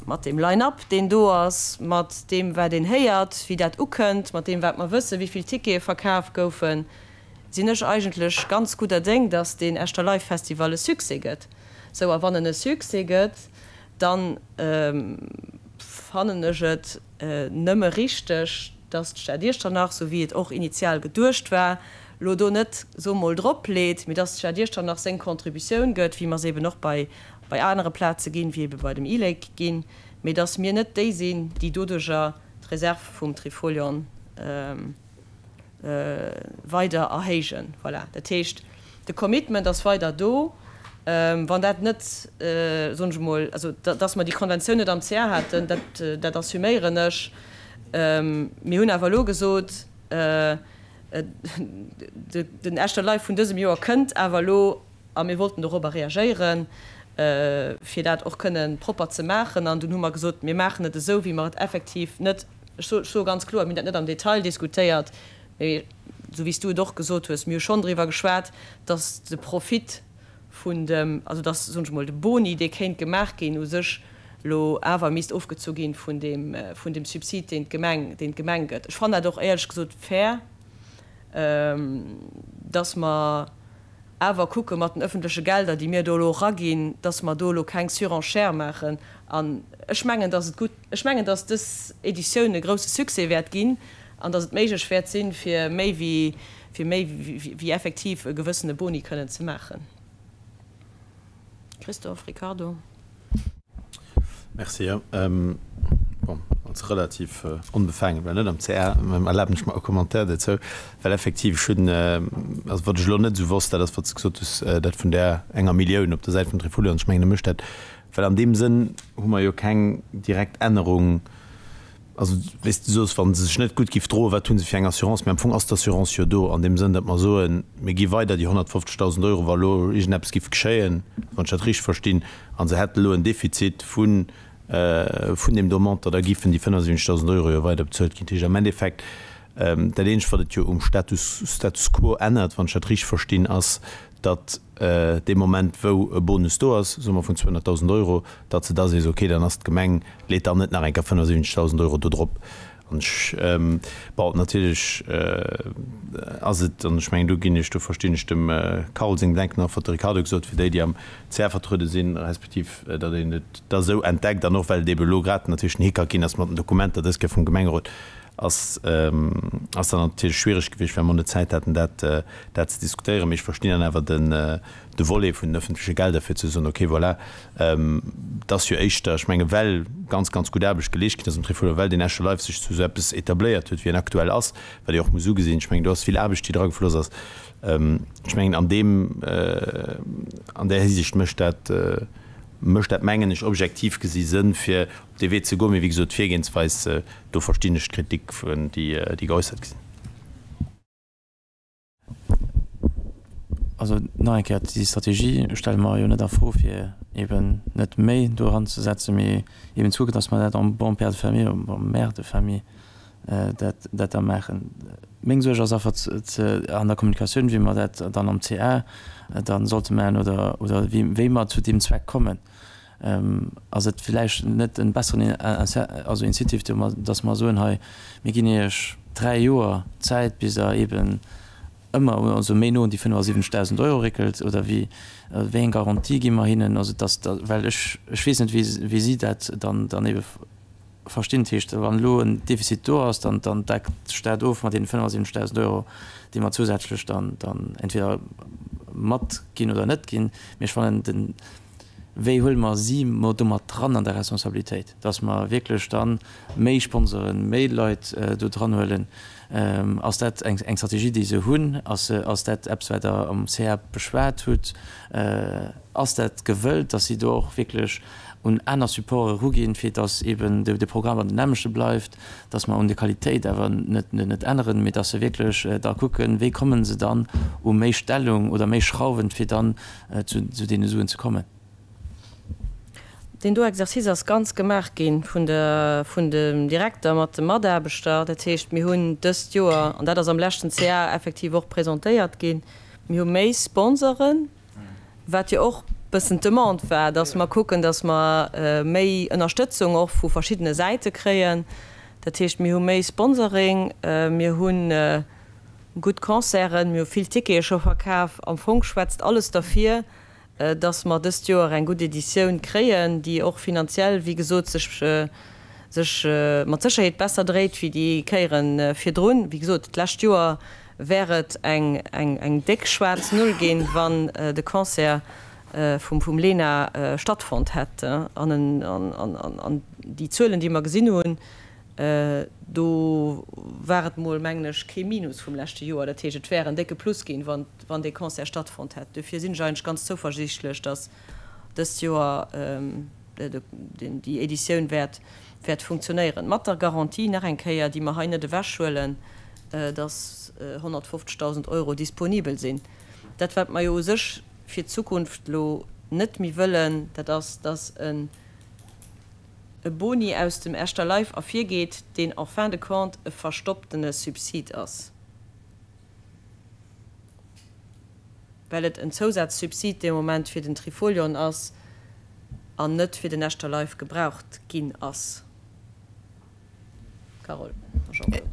mat deem Line-up, deen do ass, mat deem wat een héiert, wéi dat ukënnt, mat deem wat mer wëssen, wéi vill Tickete verkaf goufen, sinn ech eigentlech ganz gudder Déng, dass deen Echter Live Festival e Succès gëtt. Sou, a wann en e Succès gëtt, dann fannen ech et nëmme richteg, dass d'Stad Iechternach, sou wéi et och initial geduecht war, lo do net, soe mol, drop leet, mee dass d'Stad Iechternach seng Contributioun gëtt, wéi mer se eben och bei bei anere Plaze ginn, wéi ebe bei dem e-Lake ginn, mee dass mir net déi sinn, déi doduerjer d'Reserv vum Trifolion weider erhéijen. Voilà, dat heescht, de Commitment ass weider do. Wann dat net, soen ech emol, also dass mer déi Konventioun net am CA haten, dat, dat assuméieren ech. Mir hunn awer elo gesot, den Echter Life vun dësem Joer kënnt awer elo a mir wollten dorobber reagéieren, fir dat och kënnen propper ze maachen. An dunn hu mer gesot, mir maachen et esou, wéi mer et effektiv net, ech soe ganz kloer, mir hunn dat net am Detail diskutéiert, mee esou wéi s du et och gesot hues, mir hu schonn driwwer geschwat, dass de Profit vun dem, also dass, soen ech emol, de Boni, dee kéint gemaach ginn, u sech elo awer misst ofgezu ginn vun deem, vun dem Subsid, deen d'Gemeng, deen d'Gemeng gëtt. Ech fannen dat och éierlech gesot fair, dass mer awer kucke mat den öffentleche Gelder, déi mir do elo eraginn, dass mer do elo keng Surenchère maachen. An ech mengen, dass et gutt, ech mengen, dass dës Editioun e grouse Succès wäert ginn an dass et méiglech wäert sinn, fir méi wéi, fir méi wéi effektiv e gewëssene Boni kënnen ze maachen. Christophe, Ricardo. Merci. Jo, bon, als relativ onbefaangen, well net am CA, erlaben ech mer e Commentaire dozou, well effektiv ech hunn, also wat ech elo net esou wosst, dat ass wat s de gesot hues, dat vun där enger Millioun op der Säit vum Trifolion, ech mengen, e mécht dat, well an deem Sënn hu mer jo keng direkt Ännerung. Also, wéi s de soos, wa se sech net gutt giff droen, wat hu se fir eng Assurance? Mee am Fong ass d'Assurance jo do, an deem Sënn, datt mer soen, mir gi weider déi 150.000 Euro, wa elo iergendeppes giff geschéien, wann ech dat richteg verstinn, a se hätte elo en Defizit vun, vun deem do Montant, da giffen déi 75.000 Euro jo weider bezuelt ginn. Dat heescht am Endeffekt, dat eenzegt, wat et jo um Status, Status quo ännert, wann ech dat richteg verstinn, ass, datt dee Moment, wou e Bonus do ass, soe mer vun 200.000 Euro, datt se da sees, okay, dann ass d'Gemeng, leet dann net nach eng Kéier 75.000 Euro do drop. An ech, bon, natierlech ass et, an ech mengen, do ginn ech, do verstinn ech dem Carole seng Bedenken och, wat de Ricardo gesot huet, fir déi, déi am CA vertruede sinn, respektiv datt een et da esou entdeckt an och well et eebe elo grad natierlech den Hickhack ginn ass mat den Dokumenter dës Kéier vum Gemengerot. Ass ass dann natierlech schwiereg gewiescht, well mer net Zäit haten, dat dat ze diskutéieren. Mee ech verstinn dann awer den de Volet vun den öffentleche Gelder, fir ze soen, okay, voilà, et ass jo éischter, ech menge well ganz, ganz gutt Aarbecht geleescht ginn ass am Trifolion, well deen Escher Life sech zu esou eppes etabléiert huet, wéi en aktuell ass, wat ee och muss ugesinn. Ech mengen, do ass vill Aarbecht, déi dragefloss ass. Ech mengen, an deem an där Hisiicht mécht dat mécht dat, mengen ech, objektiv gesi Sënn, fir op dee Wee ze goen. Mee wéi gesot, d'Virgehensweis, do verstinn ech d'Kritik, déi geäussert gi sinn. Also nach eng Kéier, déi Strategie stelle mer jo net a Fro, fir eeben net méi do eranzesetzen, mee eeben ze kucken, dass mer dat en bon père de famille, en bon mère de famille dat dat da maachen. Meng Suerg ass einfach ze an der Kommunikatioun, wéi mer dat dann am CA da sollte maachen oder oder wéi wéi mer zu deem Zweck kommen. Ass et villäicht net en besseren also Incentive, dass mer soen, hei mir ginn Iech 3 Joer Zäit bis Der eeben ëmmer also méi no un déi 75.000 Euro réckelt oder wéi wéi eng Garantie gi mer hinnen, also dass well ech ech weess net wéi wéi si dat dann dann eebe verstinn. Dat heescht, wann elo en Defizit do ass, dann dann deckt sech dat of mat deene 75.000 Euro, déi mer zousätzlech dann dann entweder matginn oder net ginn. Mee ech fannen den Wéi huele mer si do mat dran an der Responsabilitéit, dass mer wierklech da méi Sponsoren, méi Leit do dran huelen? Ass dat eng Strategie, déi se hunn? Ass dat eppes, wat Der am CA beschwat hutt? Ass dat gewëllt, dass si do och wierklech un aner Supporte eruginn, fir dass eeben de Programm an den nämmlechte bleift, dass mer un der Qualitéit awer net änneren, mee dass se wierklech da kucken, wéi komme se dann u méi Stellung oder méi Schrauwen, fir dann zu deene Suen ze kommen. Deen do Exercice ass ganz gemaach gi vun der, vun dem Direkter mat de Mataarbechter. Dat heescht, mir hunn dëst Joer, an dat ass am leschten CA effektiv och presentéiert ginn, mir hu méi Sponsoren, wat jo och bëssen d'Demande war, dass mer kucken, dass mer méi Ënnerstëtzung och vu verschiddene Säite kréien. Dat heescht, mir hu méi Sponsoring, mir hu gutt Concerten, mir hu vill Tickete scho verkaf. Am Fong schwätzt alles derfir, dass mer dëst Joer eng gutt Editioun kréien, déi och finanziell, wéi gesot, sech sech mat Sécherheet besser dréit wéi déi Kéiere virdrun. Wéi gesot, d'lescht Joer wär et eng eng déck schwaarz Null ginn, wann de Concert vum vum Lena stattfonnt hätt. An an déi Zuelen, déi mer gesinn hunn, do war et mol, mengen ech, kee Minus vum leschte Joer. Dat heescht, et wär en décke Plus ginn, wann wann dee Concert stattfonnt hätt. Dofir sinn ech eigentlech ganz zouversiichtlech, datt dëst Joer déi Editioun wäert wäert funktionéieren. Mat der Garantie, nach eng Kéier, déi mer hei net ewechhuelen, dass 150.000 Euro disponibel sinn. Dat, wat mer jo u sech fir d'Zukunft elo net méi wëllen, dat ass, dass e Boni aus dem Echter Life ervirgeet, deen en fin de compte e verstopptene Subsid ass. Well et en Zousazsubsid dee Moment fir den Trifolion ass an net fir den Echter Life gebraucht ginn ass. Carole a Jean-Claude.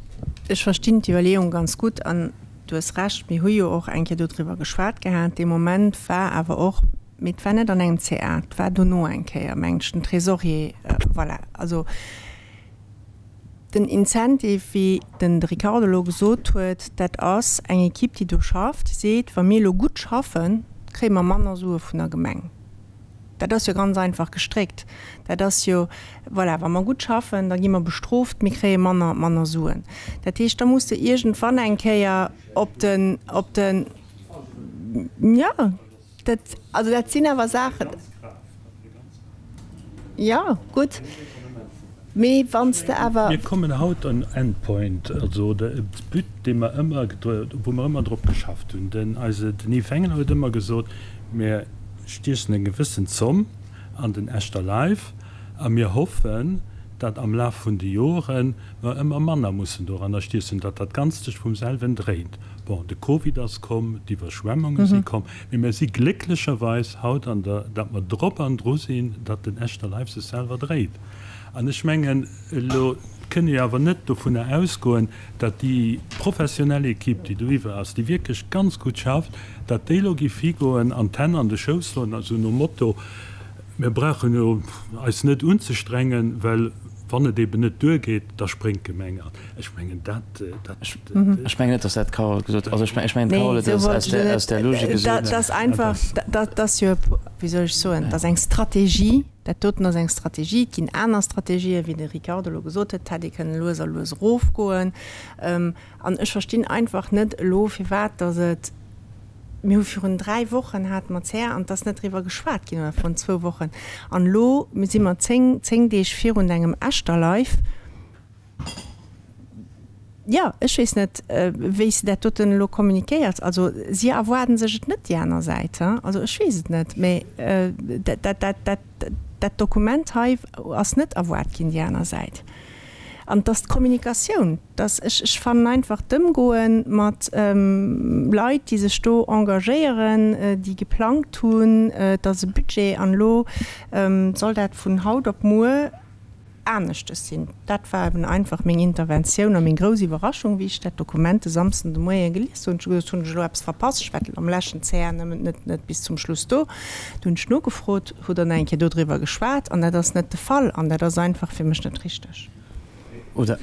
Ech verstinn d'Iwwerleeung ganz gutt an du hues Recht, mir hu jo och eng Kéier dodriwwer geschwat gehat. Dee Moment war awer och, mee et war net an engem CA, et war dono eng Kéier, mengen ech, den Trésorier, voilà, also Den Incentive, wéi den de Ricardo elo gesot huet, dat ass eng Equipe, déi do schafft, déi seet, wa mir elo gutt schaffen, kréie mer manner Sue vun der Gemeng. Dat ass jo ganz einfach gestréckt. Dat ass jo, voilà, wa mer gutt schaffen, da gi mer bestrooft, mir kréie manner, manner Suen. Dat heescht, da muss de iergendwann eng Kéier op den, op den, jo, Dat, also dat sinn awer Saachen. Jo, gutt, mee wann s de awer. Mir kommen haut un Endpoint, also de But, dee mer ëmmer, wou mer ëmmer drop geschafft hunn. Den, eise, den Yves Engel huet ëmmer gesot, mir stiechen eng gewëssen Zomm an den Echter Life a mir hoffen, datt am Laf vun de Joren mer ëmmer manner mussen doranner stiechen, datt dat Ganzt sech vum selwen dréint. Bon, de Covid ass komm, d'Iwwerschwemmunge si komm, mee mer si glécklecherweis haut an der, datt mer drop an dru sinn, datt den Echter Life sech selwer dréit. An ech mengen, elo kënne jo awer net dovunner ausgoen, datt déi professionell Equipe, déi doiwwer ass, déi wierklech ganz gutt schafft, datt déi elo géif higoen an d'Hänn an de Schouss soen, also nom Motto, Mir brauchen jo eis net unzestrengen, well. Wann et eben net duergeet, da spréngt d'Gemeng an. Ech mengen, dat, dat. Ech mengen net, datt dat d'Carole gesot huet. Also ech mengen, d'Carole huet dat aus där, aus där Logik gesot. Dat ass einfach, dat ass jo, wéi soll ech soen, dat ass eng Strategie. Dat doten ass eng Strategie. Et ginn aner Strategien, wéi de Ricardo elo gesot huet. Et hätt ee kënnen lues a lues erofgoen. An ech verstinn einfach net elo, firwat datt et, mir hu virun 3 Wochen hate mer d'CR an et ass net driwwer geschwat ginn, oder virun zwou Wochen, an elo si mer 10, 10 Deeg virun engem Echterlive. Jo, ech weess net, wéi s de dat doten elo kommunikéiers. Also si erwaarden sech et net, déi aner Säit, hein. Also ech weess et net, mä dat, dat, dat, dat Dokument hei ass net erwaart ginn, déi aner Säit. An et ass d'Kommunikatioun, dass ech, ech fannen einfach d'Ëmgoe mat Leit, déi sech do engagéieren, déi geplangt hunn, et ass e Budget an elo soll dat vun haut op muer aneschtes sinn. Dat war eben einfach meng Interventioun a meng grouss Iwwerraschung, wéi ech dat Dokument de Samsden de Moie gelies hunn. Ech hu gesot, hunn ech elo eppes verpasst? Ech war am leschten CR nëmmen net, net bis zum Schluss do. Du hunn ech nogefrot, hutt Der nach eng Kéier dodriwwer geschwat? An dat ass net de Fall an dat ass einfach fir mech net richteg. Oder.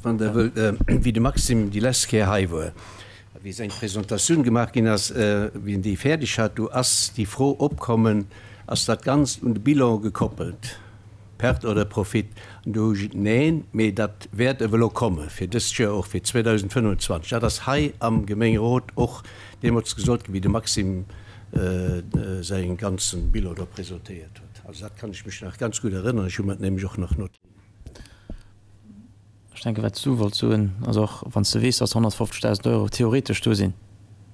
Wann Der wëllt, wéi de Maxime déi lescht Kéier hei wor, a wéi seng Presentatioun gemaach ginn ass, wéi en déi fäerdeg hat, do ass déi Fro opkommen, Ass dat Ganzt un de Bilan gekoppelt? Perte oder Profit? An do hu ech, Neen, mee dat wäert ewell elo komme fir dëst Joer, och fir 2025. Dat ass hei am Gemengerot och deemools gesot ginn, wéi de Maxime säi ganze Bilan do presentéiert huet. Also dat kann ech mech nach ganz gutt erënneren. Ech hu mer et nämlech och nach notéiert. Ech denken, wat s du wollts soen, also och wann s de weess, datt 150.000 Euro theoretesch do sinn,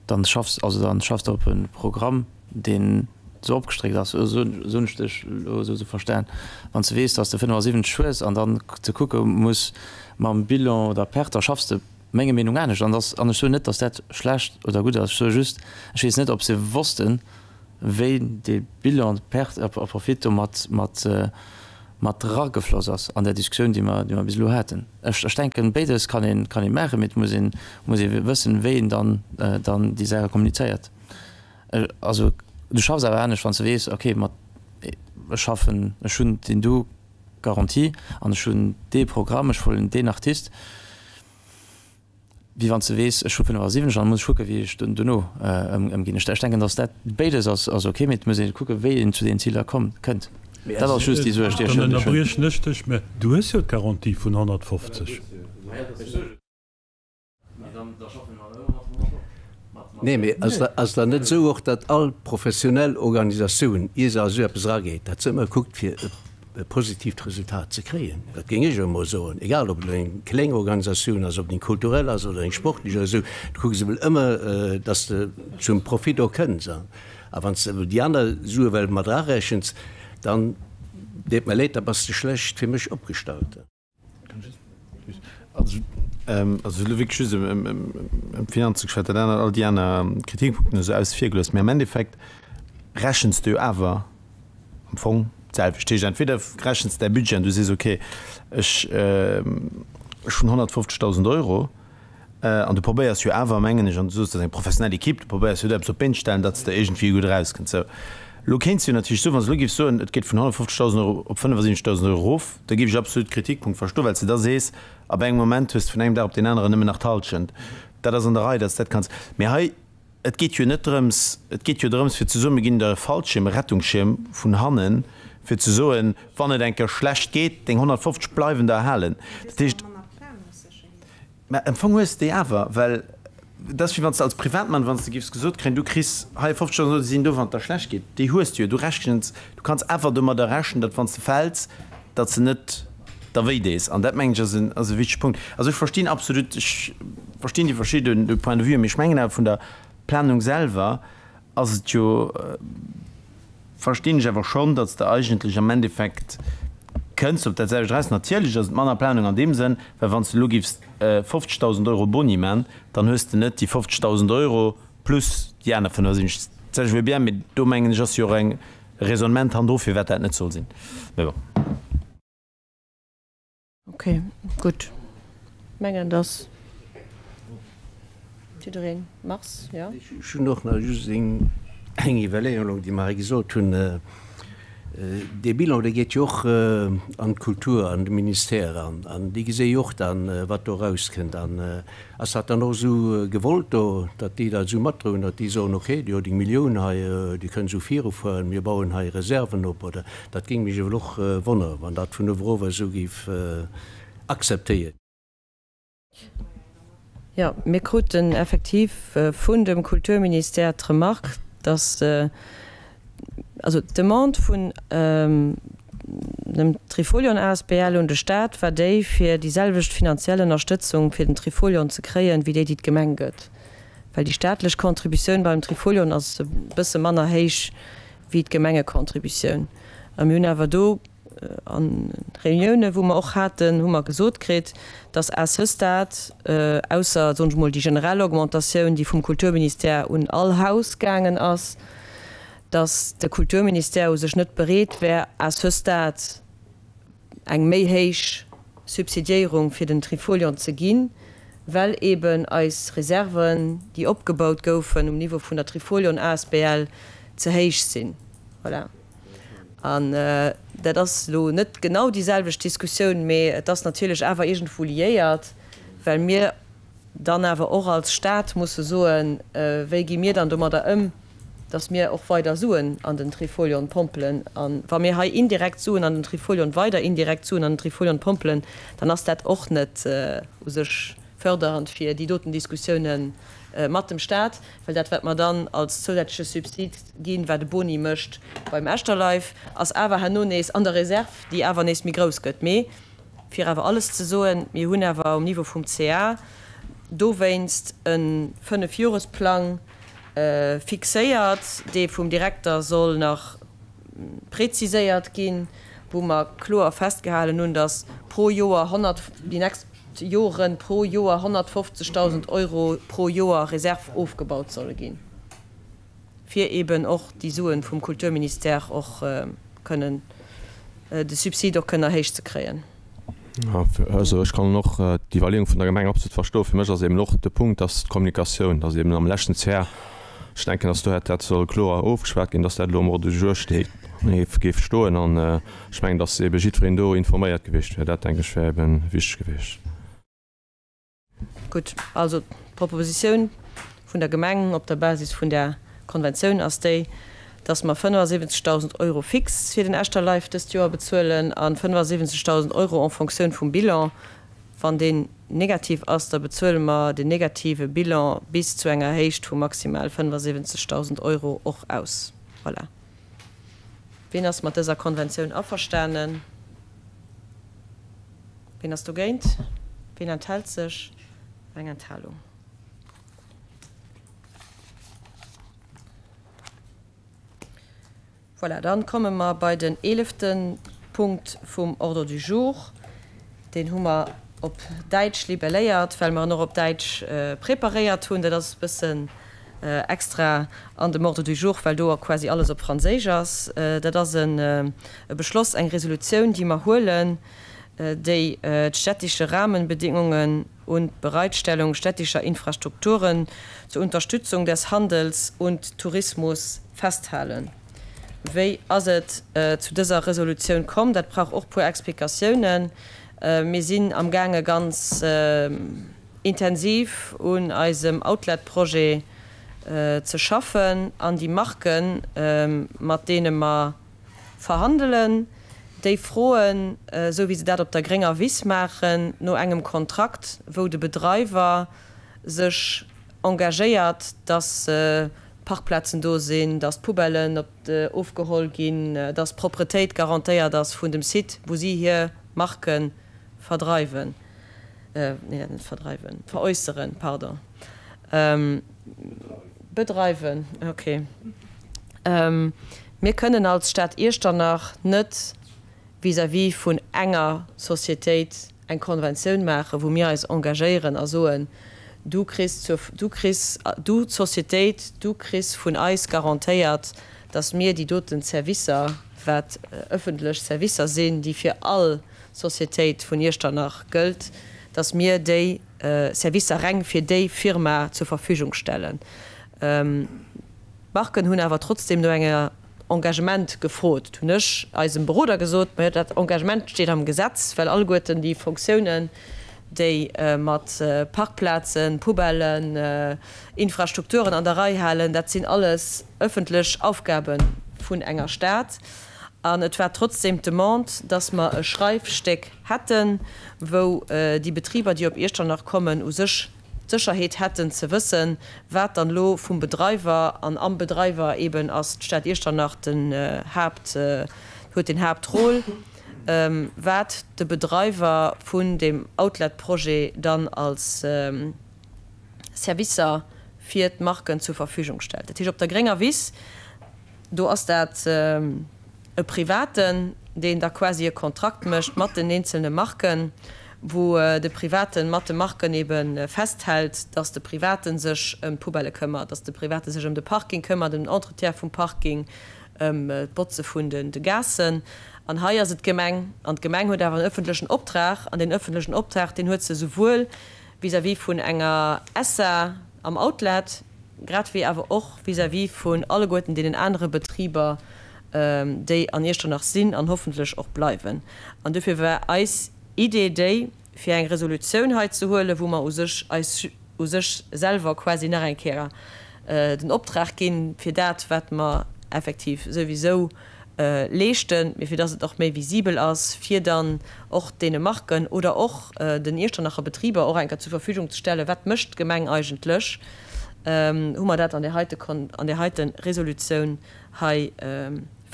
dann schaffs, also dann schaffs de op e Programm, deen esou opgestréckt ass, esou hunn ech dech elo esou verstan. Wann s de weess, datt s de 75 hues an dann ze kucke muss mam Bilan oder Perte, da schaffs de menger Meenung anescht. An dass, an ech soen net, datt dat schlecht oder gutt ass, ech soe just, ech weess net, ob se wossten, wéi dee Bilan de perte a profit do mat, mat, mat dragefloss ass an där Diskussioun, déi mer, déi mer bis elo haten. Ech, ech denken, béides kann een, kann ee maachen, mee et muss een, muss ee wëssen, wéi een dann, dann déi Saache kommunizéiert. Also, du schaffs awer anescht, wann s de weess, okay, mat, ech schaffen, ech hunn deen do Garantie an ech hunn dee Programm, ech huelen deen Artist. Wéi wann s de weess, ech hu 75 an da muss ech kucken, wéi ech dono ëmginn. Ech denken, datt dat béides ass ok, mee et muss ee kucken, wéi een zu deenen Ziler kënnt. Dat ass just déi Suerg, déi ech hunn. Dann ënnerbriechen ech dech, mä du hues jo d'Garantie vun 150. Nee, mee ass et dann net esou och, datt all professionell Organisatioun, ier se a esou eppes erageet, datt se ëmmer kuckt, fir e positiivt Resultat ze kréien? Dat géing ech emol soen, egal ob et elo eng kleng Organisatioun ass, ob et eng kulturell ass oder eng sportlech oder esou, du kucks ewell ëmmer, datt s de zum Profit och kënns. A wann s de ewell déi aner Sue well mat erarechens, dann, deet mer leed, da bass de schlecht fir mech opgestallt. Also elo wierklech just ëm d'Finanze geschwat, dat anert, all déi aner Kritikpunkten hu se ausse vir gelooss. Mee am Endeffekt rechens de jo awer am Fong d'selwecht. Dat heescht, entweder rechens de däi Budget an du sees, okay, ech hunn 150.000 Euro, An du probéiers jo awer, mengen ech, an du soos, dat ass eng professionell Equipe, du probéiers jo do eppes op d'Been ze stellen, datt s de iergendwéi gutt erauskënns. Sou, elo kéints de jo natierlech soen, wann s de elo géifs soen, et geet vun 150.000 Euro op 75.000 Euro erof, da géif ech absolut d'Kritikpunkt verstoen, well s de da sees, ab engem Moment hues de vun engem Dag op deen aneren nëmmen nach d'Hallschent. Dat ass an der Rei, datt s dat kanns. Mee hei, et geet jo net drëms, et geet jo drëms fir ze soen, mir ginn der e Fallschierm, e Rettungsschierm vun hannen, fir ze soen, wann et eng Kéier schlecht geet, deng 150 bleiwen der erhalen. Dat heescht. Mä am Fong hues de déi awer, well et ass wéi wann s de als Privatmann, wann s de giffs gesot kréien, du kriss hei 50.000 Euro, déi sinn do, wann et der schlecht geet, déi hues de jo. Du rechens, du kanns awer domadder rechnen, datt wann s de fäls, datt se net der wéi dees. An dat mengen ech ass en, ass e wichtege Punkt. Also ech verstinn absolut, ech verstinn déi verschidde Points de vue, mee ech mengen awer vun der Planung selwer ass et jo, verstinn ech awer schonn, datt s de eigentlech am Endeffekt kënns op dat selwecht eraus. Natierlech ass et manner Planung an deem Sënn, well wann s de elo giffs 50.000 Euro Boni man, dann hues de net déi 50.000 Euro plus déi aner 75. Ça je veux bien, mee do mengen ech ass jo och eng Raisonnement hannendru firwat dat net soll sinn. Mee bon. Ok, gutt. Mengen dass jiddereen Mars, jo. Ech hunn och nach just eng Iwwerleeung, déi mer hei gesot hunn. Dee Bilan, dee geet jo och an d'Kultur, an de Ministère an, an déi gesi jo och dann, wat do erauskënnt. An ass dat dann och esou gewollt do, datt déi dat esou matdroen, datt déi soen, okay, jo déi Millioun hei, déi kënnt esou virufueren, mir bauen hei Reserven op, oder? Dat géing mech ewell och wonneren, wann dat vun uewerower esou géif akzeptéiert. Jo, mir kruten effektiv vun dem Kulturministère d'Remark, dass, also d'Demande vun dem Trifolion asbl un de Stat war déi, fir déi selwecht finanziell Ënnerstëtzung fir den Trifolion ze kréien, wéi déi, déi d'Gemeng gëtt. Well déi staatlech Contributioun beim Trifolion ass e bësse manner héich wéi d'Gemengecontributioun. A mir hunn awer do An Reunioune wou mer och haten, hu mer gesot kritt, datt à ce stade, ausser, soen ech mol, déi generell Augmentatioun, déi vum Kulturministère un all Haus gaangen ass, datt de Kulturministère u sech net bereet wär, à ce stade eng méi héich Subsidiéierung fir den Trifolion ze ginn, well eeben eis Reserven, déi opgebaut goufen um Niveau vun der Trifolion asbl, ze héich sinn. Voilà. An dat ass elo net genau déi selwecht Diskussioun, mee et ass natierlech awer iergendwou liéiert, well mir dann awer och als Stat musse soen, Wéi gi mir dann domadder ëm, dass mir och weider Suen an den Trifolion pompelen? A wa mir hei indirekt Suen an den Trifolion, weider indirekt Suen an den Trifolion pompelen, dann ass dat och net u sech fördernd fir déi doten Diskussiounen mat dem Stat, well dat, wat mer dann als zousätzleche Subsid ginn, wat e Boni mécht beim Echterlife, ass awer herno nees an der Reserv, déi awer nees méi grouss gëtt. Mee fir awer alles ze soen, mir hunn awer um Niveau vum CA dowéinst e Fënnefjoresplang fixéiert, dee vum Direkter soll nach preziséiert ginn, wou mer kloer festgehalen hunn, datt pro Joer 100, déi nächst Joren pro Joer 150.000 Euro pro Joer Reserv ofgebaut solle ginn, fir eeben och déi Suen vum Kulturministère och kënnen, de Subsid och kënnen erhéicht ze kréien. Also ech kann och d'Iwwerleeung vun der Gemeng absolut verstoen. Fir mech ass eeben och de Punkt, dass d'Kommunikatioun, dass eeben am leschten CA, ech denken, dass do hätt dat soll kloer ofgeschwat ginn, dass dat elo am Ordre du jour steet, géif stoen an Ech mengen, dass ebe jiddwereen do informéiert gewiescht wär. Dat, denken ech, wär ebe wichteg gewiescht. Gutt, also d'Propositioun vun der Gemeng op der Basis vun där Konventioun ass déi, dass mer 75.000 Euro fix fir den Echterlife dëst Joer bezuelen a 75.000 Euro en Fonctioun vum Bilan. Wann deen negativ ass, da bezuele mer den negative Bilan bis zu enger Héicht vu maximal 75.000 Euro och aus. Voilà. Ween ass mat dëser Konventioun averstanen? Ween ass dogéint? Ween enthält sech? Eng Enthalung. Voilà, dann komme mer bei den eelefte Punkt vum Ordre du jour. Deen hu mer op Däitsch libelléiert, well mer en och op Däitsch preparéiert hunn. Dat ass e bëssen extra an dem Ordre du jour, well do quasi alles op Franséisch ass. Dat ass e Beschloss, eng Resolutioun, déi mer huelen, déi d'städtische Rahmenbedingungen und Bereitstellung städtischer Infrastrukturen zur Unterstützung des Handels und Tourismus festhalen. Wéi ass et zu dëser Resolutioun komm? Dat brauch och puer Explikatiounen. Mir sinn amgaange ganz intensiv un eisem Outlet-Projet ze schaffen an déi Marken, mat deene mer verhandelen, déi froen, esou wéi se dat op der grénger Wiss maachen, no engem Kontrakt, wou de Bedreiwer sech engagéiert, dass Parkplazen do sinn, dass d'Poubellen ofgeholl ginn, dass d'Propretéit garantéiert ass vun dem Site, wou si hir Marke verdreiwen, nee, net verdreiwen, veräusseren, pardon, bedreiwen, okay. Mir kënnen als Stad Iechternach net vis-à-vis vun enger Societéit eng Konventioun maachen, wou mir eis engagéieren a soen, Du kriss zur, du kriss, du Societéit, du kriss vun eis garantéiert, dass mir déi doten Servicer, wat öffentlech Servicer sinn, déi fir all Societéit vun Iechternach gëllt, dass mir déi Servicer reng fir déi Firma zur Verfügung stellen. D'Marken hunn awer trotzdem no enger. Engagement gefrot. Hunn ech eisem Beroder gesot, Majo, dat Engagement steet am Gesetz, well alleguerten déi Fonctiounen, déi mat Parkplazen, Poubellen, Infrastrukturen an der Rei halen, dat sinn alles ëffentlech Aufgabe vun enger Stad. An et war trotzdem d'Demande, dass mer e Schreifstéck hätten, wou déi Betriber, déi op Iechternach kommen, u sech d'Sécherheet hätten ze wëssen, wat dann elo vum Bedreiwer, an am Bedreiwer eben ass d'Stad Iechternach den Haapt, huet den Haaptrôle, wat de Bedreiwer vun deem Outlet-Projet dann als Servicer fir d'Marken zur Verfügung stellt. Dat heescht, op der grénger Wiss, do ass dat e Privaten, deen da quasi e Kontrakt mécht mat den eenzelne Marken, wou de Private mat de Marken ebe festhält, dass de Private sech ëm d'Poubellë këmmert, dass de Private sech ëm de Parking këmmert, ëm den Entretien vum Parking, ëm d'Botze vun de Gaassen. An hei ass et d'Gemeng. An d'Gemeng huet awer en öffentlechen Optrag. An deen öffentlechen Optrag, deen huet se souwuel vis-à-vis vun enger SA am Outlet, grad wéi awer och vis-à-vis vun alleguerten deenen anere Betriber, déi an Iechternach sinn an hoffentlech och bleiwen. An dofir war eis Idee déi, fir eng Resolutioun hei ze huelen, wou mer u sech eis u sech selwer quasi nach eng Kéier den Optrag ginn, fir dat, wat mer effektiv souwisou leeschten, mee fir dass et och méi visibel ass, fir dann och deene Marken oder och den Iechternacher Betriber och eng Kéier zur Verfügung ze stellen, wat mécht d'Gemeng eigentlech, hu mer dat an där heite an där heite Resolutioun hei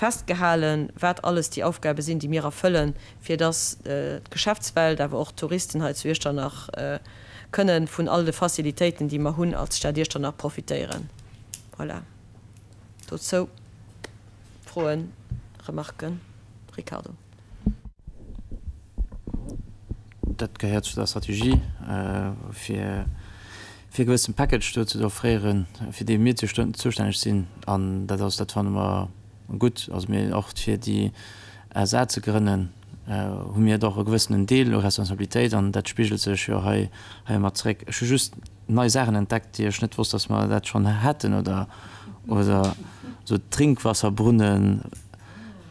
festgehalen, wat alles déi Aufgabe sinn, déi mir erfëllen, fir dass d'Geschäftswelt, awer och d'Touristen hei zu Iechternach kënnen vun all de Facilitéiten, déi mer hunn als Stad Iechternach, profitéieren. Voilà. Dozou Froen, Remarken? Ricardo. Dat gehéiert zu der Strategie, fir e gewëssen Package do ze offréieren, fir dee mir zoustänneg sinn. An dat ass, dat fanne mer gutt. Also mir och fir déi SA ze grënnen, hu mir och e gewëssenen Deel u Responsabilitéit an dat spigelt sech jo hei heimat zréck. Ech hu just nei Saachen entdeckt, déi ech net wosst, dass mer dat schonn hätten oder oder esou Trinkwasserbrunnen,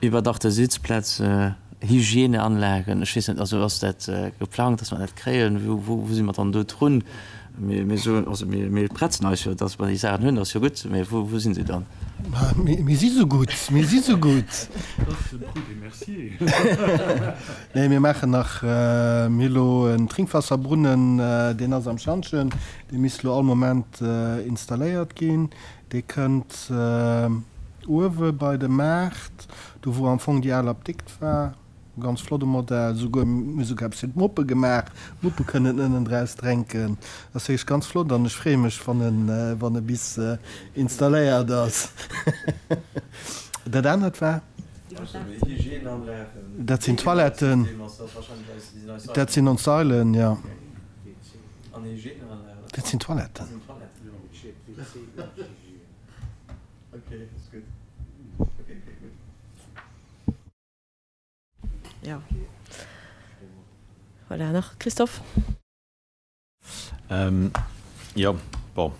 iwwerdachte Sitzplätze, Hygieneanlagen, ech weess net, also ass dat geplangt, dass mer dat kréien? Wou wou si mer dann do drun? Mir mir soen, also mir mir pretzen eis jo, dass mer déi Saachen hunn, ass jo gutt, mä wou wou sinn se dann? Mir si sou gutt, mir si sou gutt. Dat ass den Trou des Merciers. Nee, mir maachen nach, mir hu lo en Trinkwaasserbrunnen, deen ass am Schantjen, dee misst lo all Moment installéiert ginn. Dee kënnt uewe bei de Maart, do wou am Fong déi al Apdikt war. E ganz flotte Modell, souguer, mir hu souguer eppes fir d'Muppe gemaach, d'Muppe kënnen ënnen draus drénken. Ass wierklech ganz flott an ech freeë mech, wann en, wann e bis installéiert ass. Dat anert war? Dat sinn d'Toiletten, dat sinn ons Sailen, jo. Dat sinn Toiletten. Jo. Voilà, nach Christophe? Jo, bon,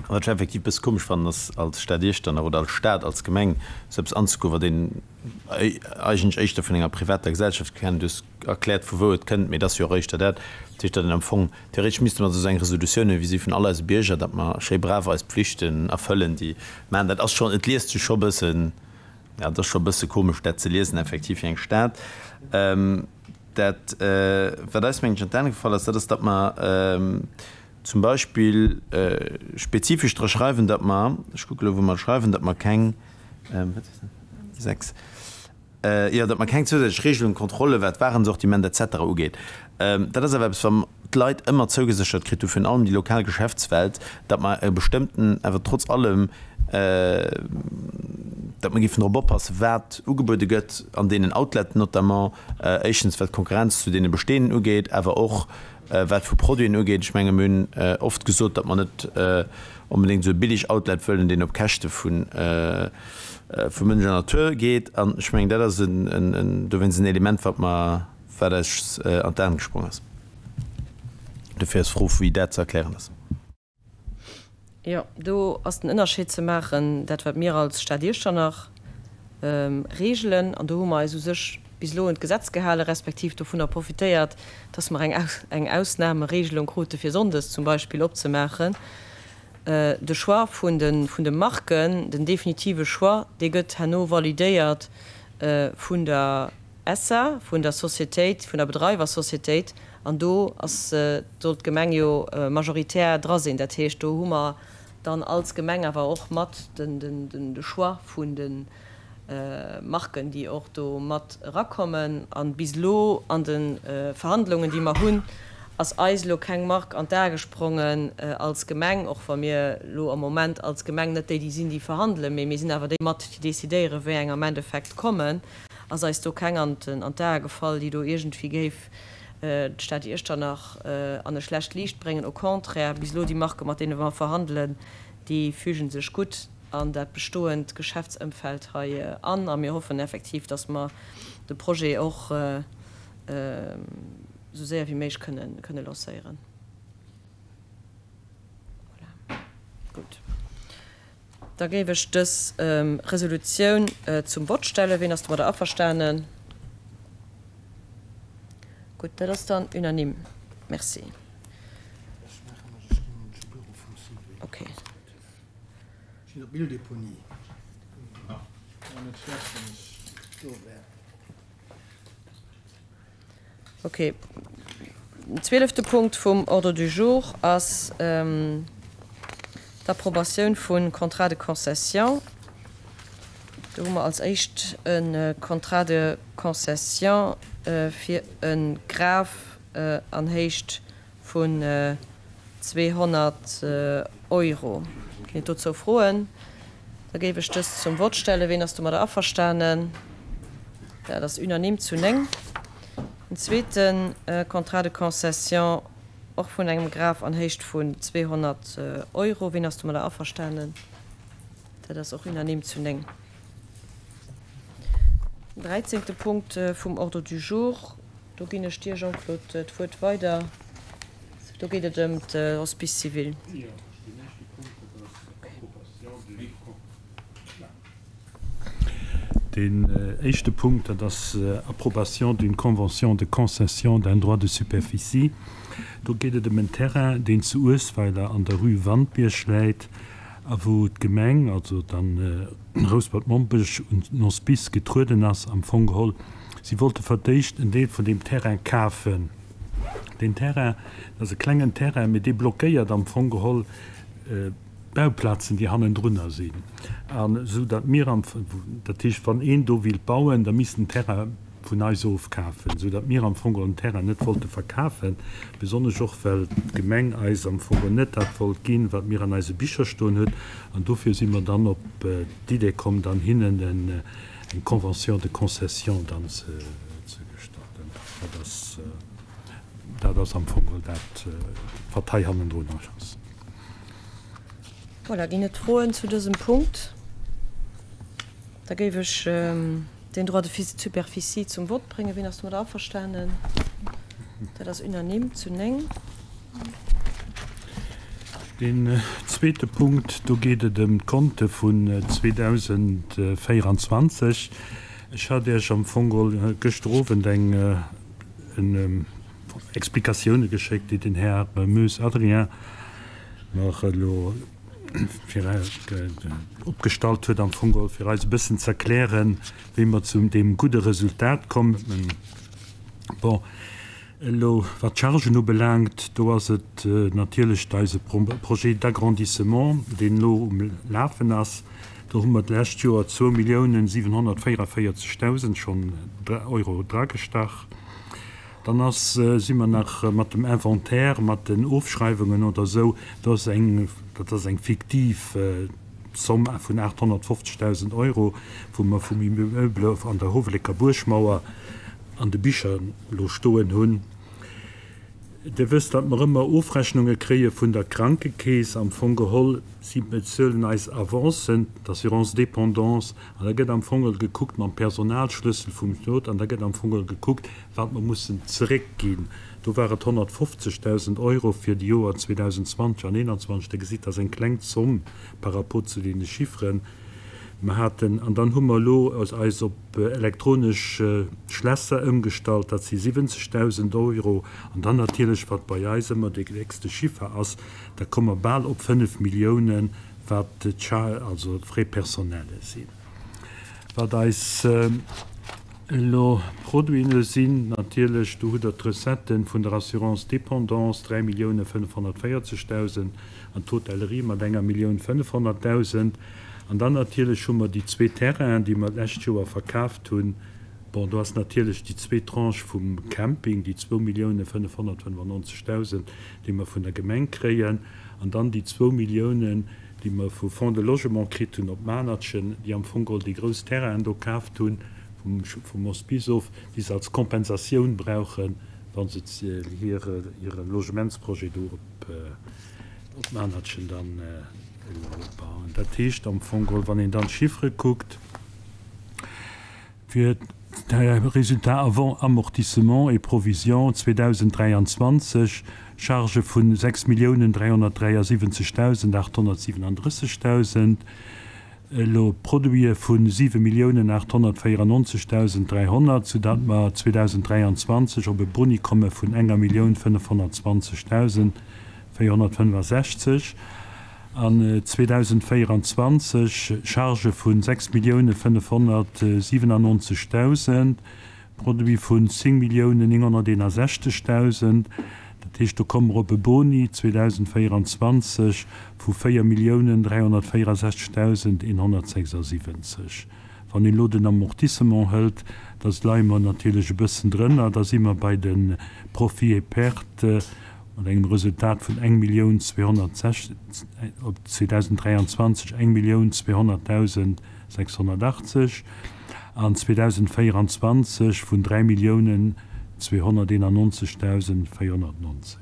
wat ech effektiv e bësse komesch fannen, ass als Stad Iechternach oder als Stad, als Gemeng esou eppes anzegoen, wat een eigentlech éischter vun enger privater Gesellschaft kennt. Du hues erkläert, vu wou et kënnt, mee et ass jo och éischter dat. Dat heescht, datt een am Fong, theoretesch misste mer esou eng Resolutioun hunn, wéi si vun all eise Bierger, datt mer schéi brav eis Pflichten erfëllen, déi maachen. Dat ass schonn, et liest sech scho e bëssen, jo, et ass scho e bësse komesch, dat ze liesen effektiv fir eng Stad. Dat, wat eis, mengen ech, an d'Aen gefall ass, dat ass, datt mer zum Beispill spezifesch dra schreiwen, datt mer, ech kucke elo, wou mer et schreiwen, datt mer keng, wat ass dat, 6, jo, datt mer keng zousätzlech Regelungen, Kontrollen, wat d'Warensortiment et cetera ugeet. Dat ass awer eppes, wat d'Leit ëmmer zougeséchert kritt hu virun allem déi lokal Geschäftswelt, datt mer e bestëmmten, awer trotz allem, datt mer géifen drop oppassen, wat ugebuede gëtt an deenen Outleten notamment, éischtens wat d'Konkurrenz zu deene bestehenden ugeet, awer och wat vu Produiten ugeet. Ech menge mir hunn oft gesot, datt mer net onbedéngt esou e billig Outlet wëllen, deen op Käschte vu Mënsch an Natur geet. An ech mengen, dat ass dowéinst en Element, wat mer, wat eis an d'Aen gesprong ass. Dofir ass d'Fro, wéi dat ze erklären ass. Jo, do ass den Ënnerscheed ze maachen, dat wat mir als Stad Iechternach. Reegelen. An do hu mer eis u sech bis elo un d'Gesetz gehalen, respektiv dovunner profitéiert, dass mer eng Ausnameregelung krute fir sonndes zum Beispill opzemaachen. De Choix vun de Marken, den definitive Choix, dee gëtt herno validéiert vun der SA, vun der Sociétéit, vun der Bedreiwersociétéit, an do ass, soll d'Gemeng jo majoritär dra sinn. Dat heescht, do hu mer dann als Gemeng awer och mat de Choix vun de Marken, déi och do mat erakommen. A bis elo an de Verhandlungen, déi mer hunn, ass eis elo keng Mark an d'Ae gesprongen als Gemeng, och wa mir elo am Moment als Gemeng net déi, déi sinn, déi verhandelen, mee mir sinn awer déi mat, déi decidéieren, wéi eng am Endeffekt kommen, ass eis do keng an d'Ae gefall, déi do iergendwéi géif d'Stad Iechternach an e schlecht Liicht bréngen. Au contraire, bis elo déi Marken, mat deene mer verhandelen, déi fügen sech gutt an dat bestoend Geschäftsëmfeld hei an a mir hoffen effektiv, dass mer de Projet och esou séier wéi méiglech kënne lancéieren. Voilà. Gutt. Da géif ech dës Resolutioun zum Vott stellen. Ween ass domadder averstanen? Gutt, dat ass dann unanime. Merci. Okay. Ech sinn op Mülldeponie. Wär net schlecht, wann ech do wär. Ok. Den zwielefte Punkt vum Ordre du jour ass d'Approbatioun vu Contrats de concession. Do hu mer als éischt e Contrat de concession fir e Graf an Héicht vun 200 Euro. Ginn et dozou Froen? Da géif ech dëst zum Vott stellen. Ween ass domadder averstanen? Dat ass unanime zu 9. En zweete Contrat de concession, och vun engem Graf an Héicht vun 200 Euro. Ween ass domadder averstanen? Dat ass och unanime zu 9. Den dräizéngte Punkt vum Ordre du jour. Do ginn ech dir, Jean-Claude, d'Wuert weider. Do geet et ëm d'Hospice civil. Deen éischte Punkt, dat ass Approbation d'une convention de concession d'un droit de superficie. Do geet et ëm en Terrain, deen zu Uesweiler an der Rue Wandbierg läit a wou d'Gemeng, also dann Rouspert-Mompech, un den Hospice getrueden ass am Fong geholl. Si wollte fir d'éischt en Deel vun deem Terrain kafen. Deen Terrain, dat ass e klengen Terrain, mee dee blockéiert am Fong geholl d'Bauplazen, déi hannendrunner sinn. An esou datt mir am, dat heescht, wann een do willt bauen, da misst en Terrain vun eis ofkafen, esou datt mir am Fong geholl den Terrain net wollte verkafen, besonnesch och well d'Gemeng eis am Fong geholl net dat wollt ginn, wat mir an eise Bicher stoen huet. An dofir si mer dann op d'Idee komm, dann hinnen en eng Convention de concession dann ze gestatten. Dat ass, dat ass am Fong geholl dat, wat hei hannendrun ass. Voilà, ginn et Froen zu dësem Punkt? Da géif ech den Droit de superficie zum Vott bréngen. Wien ass domadder averstanen? Dat ass unanime zu 9. Deen zweete Punkt, do geet et ëm d'Konte vun 2024. Ech hat Iech am Fong geholl gëschter Owend eng Explikatioune geschéckt, déi den Här Moes Adrien mer elo opgestallt huet, am Fong geholl fir eis e bëssen ze erklären, wéi mer zu deem gudde Resultat kommen. Bon. Elo wat d'Chargen ubelaangt, do ass et natierlech eise Projet d'agrandissement, deen elo um Lafen ass. Do hu mer d'lescht Joer 2.744.000 schonn Euro dragestach. Dann ass, si mer nach mat dem Inventaire, mat den Ofschreiwungen oder esou, do ass eng, dat ass eng fiktiv Zomm vun 850.000 Euro, wou mer vum Immeuble an der Howelecker Buergmauer an de Bicher elo stoen hunn. Dir wësst, datt mer ëmmer Ofrechnunge kréie vun der Krankekeess. Am Fong geholl, si bezuelen eis Avancen, d'Assurance dépendance, an da gëtt am Fong geholl gekuckt mam Personalschlëssel vum Stot an da gëtt am Fong geholl gekuckt, wat mer mussen zeréckginn. Do war et 150.000 Euro fir déi Joer 2020 an 2021. Der gesitt, dat ass eng kleng Zomm par rapport zu deene Chifferen. Mer haten, an dann hu mer elo eis op elektronesch Schlässer ëmgestallt, dat si 70.000 Euro. An dann natierlech, wat bei eis ëmmer dee gréisste Chiffer ass, da komme mer bal op 5 Milliounen, wat d'Char-, also d'Frais personnels sinn. Wat eis elo Produiten sinn, natierlech, do hutt Der d'Recettë vun der Assurance dépendance, 3.540.000, an d'Hotellerie mat enger 1.500.000. An dann natierlech hu mer déi zwee Terrainen, déi mer d'lescht Joer verkaaft hunn. Bon, do ass natierlech déi zweet Tranche vum Camping, déi 2.595.000, déi mer vun der Gemeng kréien, an dann déi zwou Milliounen, déi mer vu Fonds de Logement kritt hunn op Manertchen, déi am Fong geholl déi grouss Terrainen do kaaft hunn vum Hospice of, déi se als Kompensatioun brauchen, wa se hire Logementsprojet do op Manertchen dann elo bauen. Dat heescht am Fong geholl, wann een dann d'Chiffere kuckt, Fir de Résultat avant amortissement et provisions 2023, Chargë vun 6.373.837 Dausend, elo Produite vu 7.894.300, soudatt mer 2023 op e Boni komme vun enger 1.520.465. An 2024 Chargë vu 6.597.000, Produit vun 10.961.000. Dat heescht, do komme mer op e Boni 2024 vu 4.364.176. Wann een elo den Amortissement hëlt, da leie mer natierlech e bëssen drënner, da si mer bei de Profits et pertes Mat engem Resultat vun op 2023 1.200.680 an 2024 vun 3.291.419.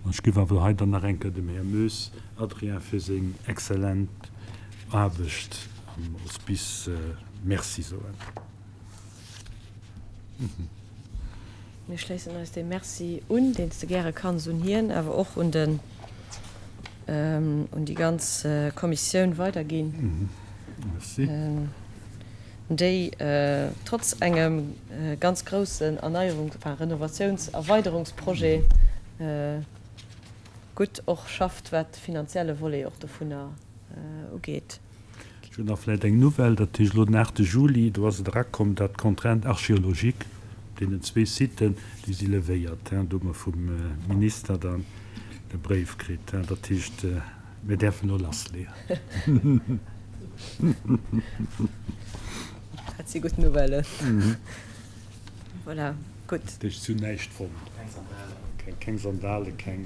An ech géif awer hei dann nach eng Kéier dem Här Moes Adrien fir seng exzellent Aarbecht am Hospice Merci soen. Mir schléissen eis deem Merci un, deen s de gäre kanns un hien, awer och un den, un déi ganz Kommissioun weiderginn, déi trotz engem ganz groussen Erneierungs-, enfin Renovatiouns-, Erweiderungsprojet gutt och schafft, wat de finanzielle Volet och dovunner ugeet. Ech hunn nach vläicht eng Nouvelle, dat heescht elo den 8 Juli, do ass et erakomm, datt d'Contrainte archéologique op deenen zwee Siten, déi si levéiert. Do hu mer vum Minister dann de Bréif kritt. Dat heescht, mir däerfen elo lassleeën. Dat si gutt Nouvellen. Voilà, gutt. Dat heescht, si hunn näischt fonnt. Keng Sandale, keng,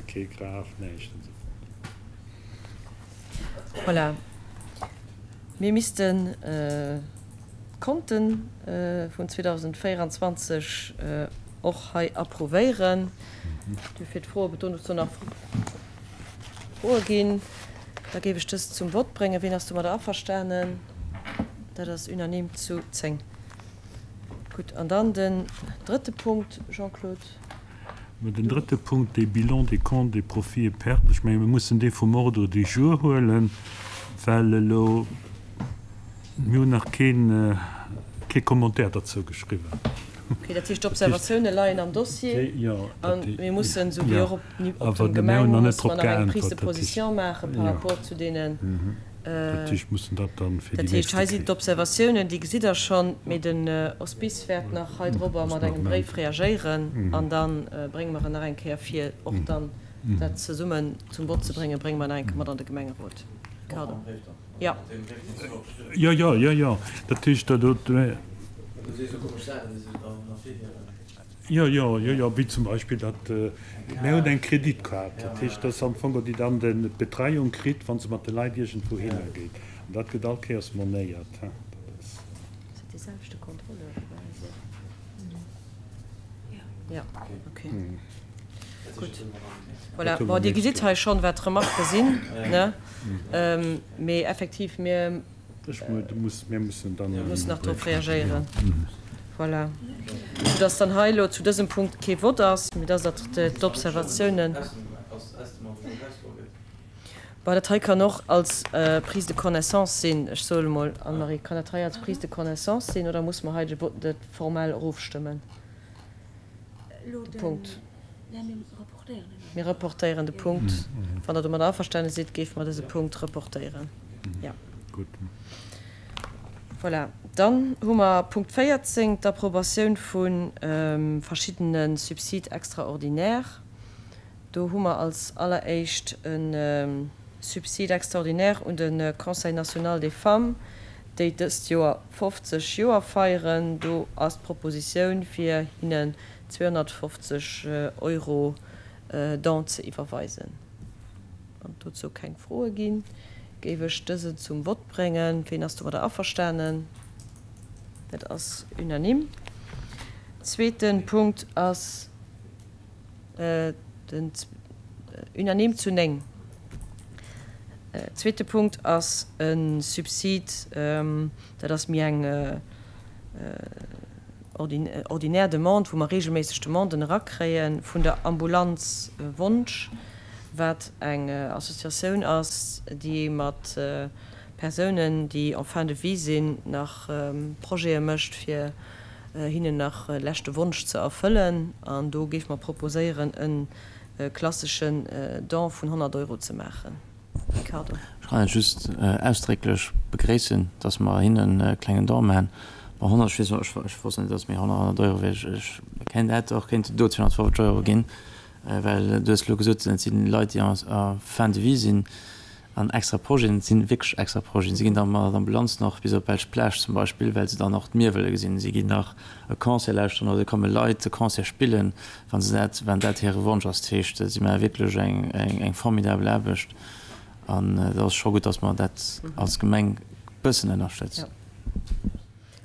kee Graf, näischt hu se fonnt. Voilà. Mir missten d'Konte vun 2024 och hei approuvéieren. Duerfir d'Fro, ob et dozou nach Froe ginn. Da géif ech dëst zum Vott bréngen. Wien ass domadder averstanen? Dat ass unanime zu 10. Gutt. An dann den drëtte Punkt, Jean-Claude. Mä den drëtte Punkt, dee Bilan des comptes des profits et pertes, ech menge mir mussen dee vum Ordre du jour huelen, well elo, mir hunn nach keen, kee Commentaire derzou geschriwwen. Okay, dat heescht, d'Observatioune leien am Dossier a mir mussen, esou wéi och op dem Gemeng, musse mer nach eng Prise de position maache par rapport zu deenen. Dat heescht, mussen dat dann fir déi nächste Kéier. Dat heescht, hei sinn d'Observatiounen, déi gesitt Der schonn, mee den Hospice wäert nach hei drobber mat engem Bréif reagéieren an da brénge mer en nach eng Kéier fir och dann dat zesummen zum Vott ze bréngen, brénge mer en nach eng Kéier mat an de Gemengerot. Pardon. Jo. Jo, jo, jo, jo. Dat heescht, dat. Jo, jo, jo, jo, wéi zum Beispill datt, mir hunn eng Kreditkaart, dat heescht, dass am Fong déi dann d'Betreiung kritt, wa se mat de Leit iergendwou hinner geet. An dat gëtt all Kéiers monéiert. Dat ass. Ass dat dee selwechte Contrôleur dobäi? Jo, ok. Gutt. Voilà, bon, Dir gesitt hei schonn, wat d'Remarquë sinn, ne? Mee effektiv, mir. Ech muss, mir mussen dann. Mir mussen nach drop reagéieren. Voilà. Soudass dann hei elo zu dësem Punkt kee Vott ass, mee dass Der d'Observatiounen. Bon, dat hei kann och als Prise de connaissance sinn. Ech soe mol, Anne-Marie, kann dat hei als Prise de connaissance sinn oder muss mer hei de dat formell erofstëmmen, de Punkt? Mir reportéieren de Punkt. Wann Der domadder averstane sidd, géife mer dëse Punkt reportéieren. Jo. Voilà. Dann hu mer Punkt 14, d'Approbatioun vu verschiddene Subsides extraordinaires. Do hu mer als alleréischt e Subside extraordinaire un de Conseil national des femmes, déi dëst Joer 50 Joer feieren. Do ass d'Propositioun, fir hinnen 250 Euro Don ze iwwerweisen. Wann et dozou keng Froe ginn, géif ech dësen zum Vott bréngen. Ween ass domadder averstanen? Dat ass unanime. Zweete Punkt ass den unanime zu 9. Zweete Punkt ass e Subsid, dat ass méi eng ordinär Demande, wou mer reegelméisseg Demanden erakréie vun der Ambulanz Wonsch, wat eng Associatioun ass, déi mat Persounen, déi en fin de vie sinn, nach Projete mécht, fir hinnen nach e leschte Wonsch ze erfëllen. An do géife mer proposéieren, e klasseschen Don vun 100 Euro ze maachen. Ricardo. Ech kann et just ausdrécklech begréissen, dass mer hinnen e klengen Don maachen. Bon, 100, ech weess net, ech wosst net, dass mir 100 Euro wier. Ech kéint, hätt och kéinten do 250 Euro ginn, well du hues elo gesot, et si Leit, déi en fin de vie sinn an extra Projeten. Et si wierklech extra Projeten. Si ginn da mat der Ambulanz nach bis op d'belsch Plage zum Beispill, well se dann och d'Mier wëlle gesinn. Si ginn nach e Concert lauschteren oder et komme Leit e Concert spillen, wa se dat, wann dat hire Wonsch ass. Dat heescht, si maache wierklech eng, eng formidabel Aarbecht an et ass scho gutt, datt mer dat als Gemeng bëssen ënnerstëtzen.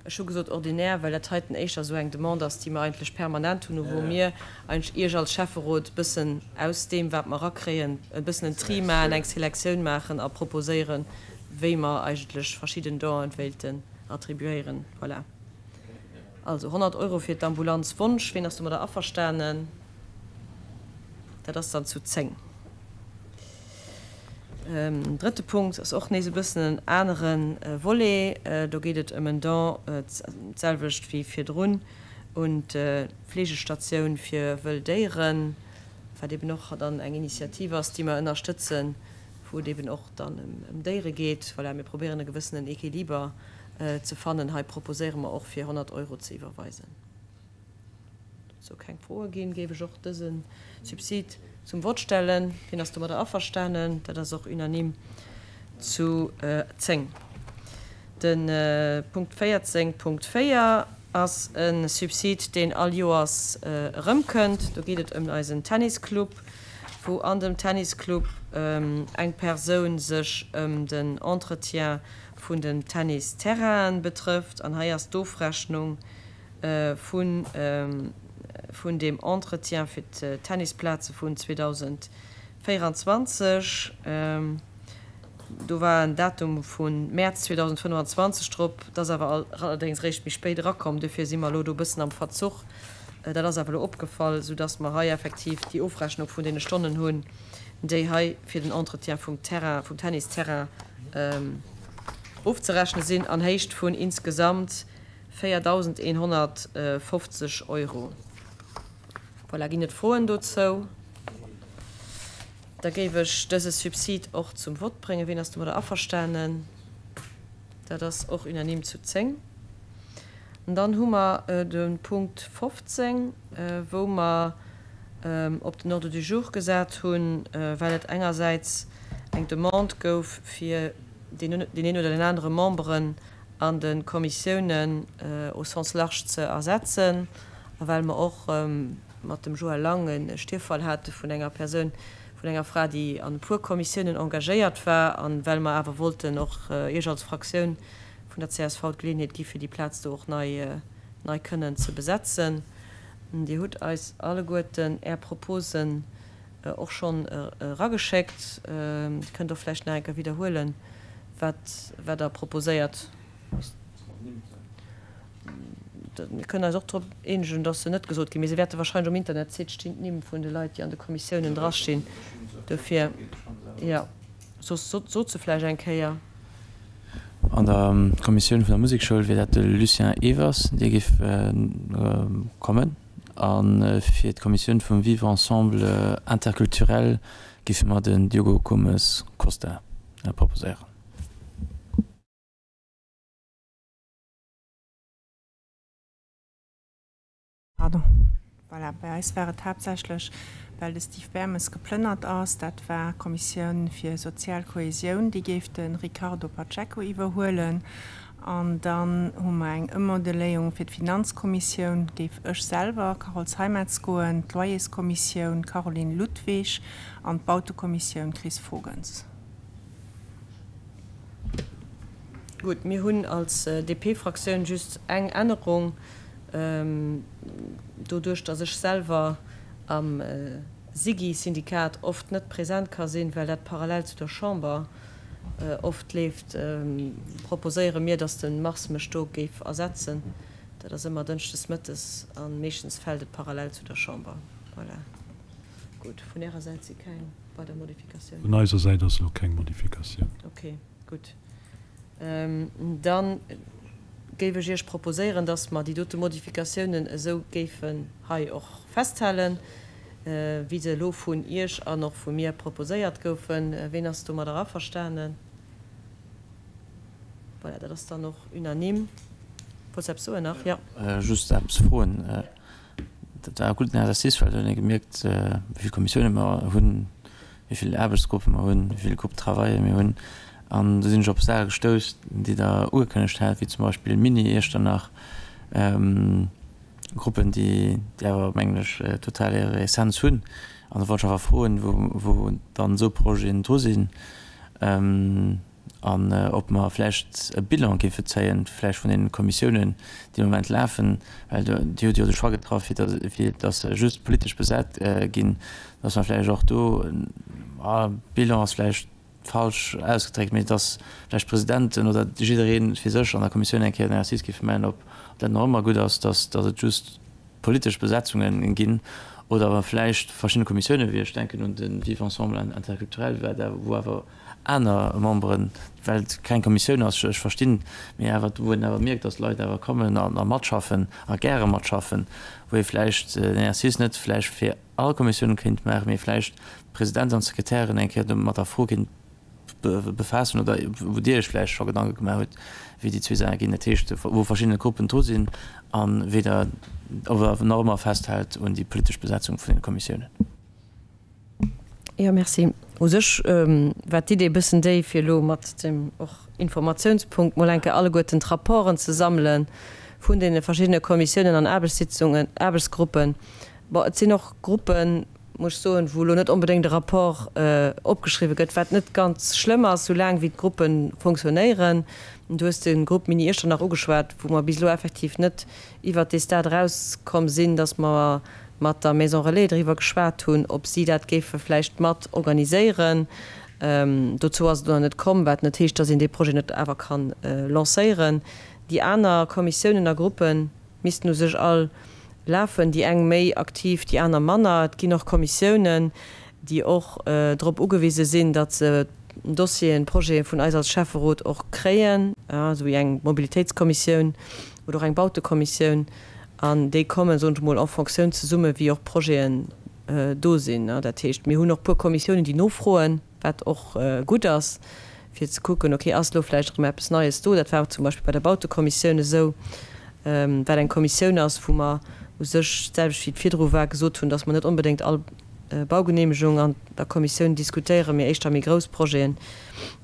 Ech hu gesot ordinär, well dat heiten éischter esou eng Demande ass, déi mer eigentlech permanent hunn, wou mir eigentlech Iech als Schäfferot e bëssen aus deem, wat mer erakréien, e bëssen en Tri maachen, eng Selektioun maachen a proposéieren, wéi mer eigentlech verschidden Donen wéilten attribuéieren. Voilà. Also 100 Euro fir d'Ambulanz Wonsch. Ween ass domadder averstanen? Dat ass dann zu 10. Drëtte Punkt ass och nees e bëssen en anere Volet. Do geet et ëm en Don, d'selwecht wéi virdrun, un d'Fleegestatioun fir wëll Déieren, wat eben och dann eng Initiativ ass, déi mer ënnerstëtzen, wou et eben och dann ëm Déiere geet. Voilà, mir probéieren e gewëssenen Equiliber ze fannen. Hei proposéiere mer och, fir 100 Euro ze iwwerweisen. Dozou keng Froe ginn, géif ech och dëse Subsid zum Vott stellen. Wien ass domadder averstanen? Dat ass och unanime zu 10. De Punkt 14.4 ass e Subsid, deen all Joers erëmkënnt. Do geet et ëm eisen Tennisclub, wou an dem Tennisclub eng Persoun sech ëm den Entretien vun den Tennisterrainen betrëfft. An hei ass d'Ofrechnung vun vun deem Entretien fir d'Tennisplaze vun 2024. Do war en Datum vu Mäerz 2025 drop, dat ass awer allerdéngs eréischt méi spéit erakomm. Dofir si mer elo do e bëssen am Verzuch. Dat ass awer elo opgefall, soudass mer hei effektiv déi Ofrechnung vun deene Stonnen hunn, déi hei fir den Entretien vum Terrain, vum Tennisterrain ofzerechne sinn, an Héicht vun insgesamt 4.150 Euro. Voilà, ginn et Froen dozou? Da géif ech dëse Subsid och zum Vott bréngen. Ween ass domadder averstanen? Dat ass och unanime zu 10. An dann hu mer de Punkt 15, wou mer op den Ordre du jour gesat hunn, well et engersäits eng Demande gouf, fir deen een oder deen anere Memberen an de Kommissiounen au sens large ze ersetzen, a well mer och mat dem Joël Lang e Stierffall hate vun enger Persoun, vun enger Fra, déi an e puer Kommissiounen engagéiert war, a well mer awer wollten och Iech als Fraktioun vun der csv d'Geleeënheet gi fir déi Plaz do och nei nei kënnen ze besetzen. Dir hutt eis alleguerten Är Proposen och schonn erageschéckt. Dir kënnt och vläicht nach eng Kéier widderhuelen, wat wat Der proposéiert. Mir kënnen eis och drop eenegen, dass se net gesot ginn, mee se wäerte wahrscheinlech um Internetsite stinn, d'Nimm vun de Leit, déi an de Kommissiounen drastinn. Dofir, jo. Soss sot se vläicht eng Kéier. An der Kommissioun vun der Musekschoul wier dat de Lucien Ewers, dee géif kommen. A fir d'Kommissioun vum Vivre ensemble interculturel géife mer den Diogo Gomes Costa proposéieren. Pardon. Voilà, bei eis war et haaptsächlech, well de Steve Bermes geplënnert ass. Dat war d'Kommissioun fir sozial Kohesioun, déi géif de Ricardo Pacheco iwwerhuelen. An dann hu mer eng Ëmmodeléierung fir d'Finanzkommissioun, géif ech selwer, Carole Zeimetz, goen, d'Loyerskommissioun, Caroline Ludwig, an d'Bautekommissioun, Chris Fogens. Gutt, mir hunn als DP-Fraktioun just eng Ännerung. Doduerch, datt ech selwer am SIGI-Syndikat oft net present ka sinn, well dat parallel zu der Chamber oft leeft, proposéiere mir, datt de Mars mech do géif ersetzen. Dat ass ëmmer dënschdes mëttes a meeschtens fält et parallel zu der Chamber. Voilà. Gutt, vun Ärer Säit si keng weider Modifikatiounen? Vun eiser Säit ass elo keng Modifikatioun. Okay, gutt. Da géif ech Iech proposéieren, dass mer déi dote Modifikatiounen esou géifen hei och festhalen, wéi se elo vun Iech an och vu mir proposéiert goufen. Ween ass domadder averstanen? Voilà, dat ass dann och unanime. Wollts de eppes soen nach? Jo. Just eppes froen. Dat war e gudden Exercice, well do huet ee gemierkt, wéi vill Kommissioune mer hunn, wéi vill Aarbechtsgruppe mer hunn, wéi vill Groupes de travaille mir hunn. An do sinn ech op Saache gestouss, déi Der ugekënnegt hat, wéi zum Beispill Mini-Iechternach, Gruppen, déi awer, mengen ech, total hir Essenz hunn. An do wollt ech awer froen, wou dann esou Projeten dru sinn. An ob mer vläicht e Bilan géife zéien, vläicht vun deene Kommissiounen, déi am Moment lafen, well Dir hutt jo de Choix getraff, fir datt, fir datt se just politesch besat ginn, datt mer vläicht och do, Bilan ass vläicht falsch ausgedréckt, mee datt vläicht d'Presidenten oder jidderee fir sech an der Kommissioun eng Kéier en Exercice géife maachen, ob dat nach ëmmer gutt ass, datt, datt et just politesch Besetzungen ginn oder awer vläicht verschidde Kommissiounen, wéi ech denken un de Vivre ensemble interculturel, wou awer aner Memberen, well et keng Kommissioun ass, ech verstinn, mee awer wou een awer mierkt, dass Leit awer kommen a matschaffen a gäre matschaffen, wou ee vläicht den Exercice net vläicht fir all Kommissiounen kéint maachen, mee vläicht d'Presidenten an d'Sekretären eng Kéier mat der Fro kéint befaassen oder wou Dir Iech vläicht scho Gedanke gemaach hutt, wéi déi zwee Saache ginn, dat heescht, wou verschidde Gruppen dru sinn a wéi Der awer nach ëmmer festhält un déi politesch Besetzung vun den Kommissiounen. Jo, merci. U sech war d'Idee e bëssen déi, fir elo mat dem och Informatiounspunkt mol eng Kéier alleguerten d'Rapporten ze sammele vun deene verschiddene Kommissiounen an Aarbechtssitzungen, Aarbechtsgruppen. Bon, et sinn och Gruppen, muss ech soen, wou elo net onbedéngt e Rapport opgeschriwwen gëtt, wat net ganz schlëmm ass, soulaang wéi d'Gruppe funktionéieren. Du hues de Grupp Mini Iechternach ugeschwat, wou mer bis elo effektiv net iwwert dee Stade erauskomm sinn, dass mer mat der Maison Relais driwwer geschwat hunn, ob si dat géife vläicht mat organiséieren. Dozou ass et elo nach net komm, wat net heescht, dass een dee Projet net awer ka lancéieren. Déi aner Kommissiounen a Gruppe missten u sech all lafen, déi eng méi aktiv, déi aner manner. Et ginn och Kommissiounen, déi och drop ugewise sinn, datt se Dossieren, Projete vun eis als Schäfferot och kréien, esou wéi eng Mobilitéitskommissioun oder och eng Bautekommissioun. An déi kommen, soen ech emol, en fonctioun zesumme wéi och Projeten do sinn. Dat heescht, mir hunn och e puer Kommissiounen, déi nofroen, wat och gutt ass, fir ze kucken, okay, ass elo vläicht erëm eppes Neies do. Dat war zum Beispill bei der Bautekommissioun esou, wat eng Kommissioun ass, wou mer u sech, d'selwecht wéi et virdru war, gesot hunn, dass mer net onbedéngt all Baugenehmegung an der Kommissioun diskutéieren, mee éischter méi grouss Projeten.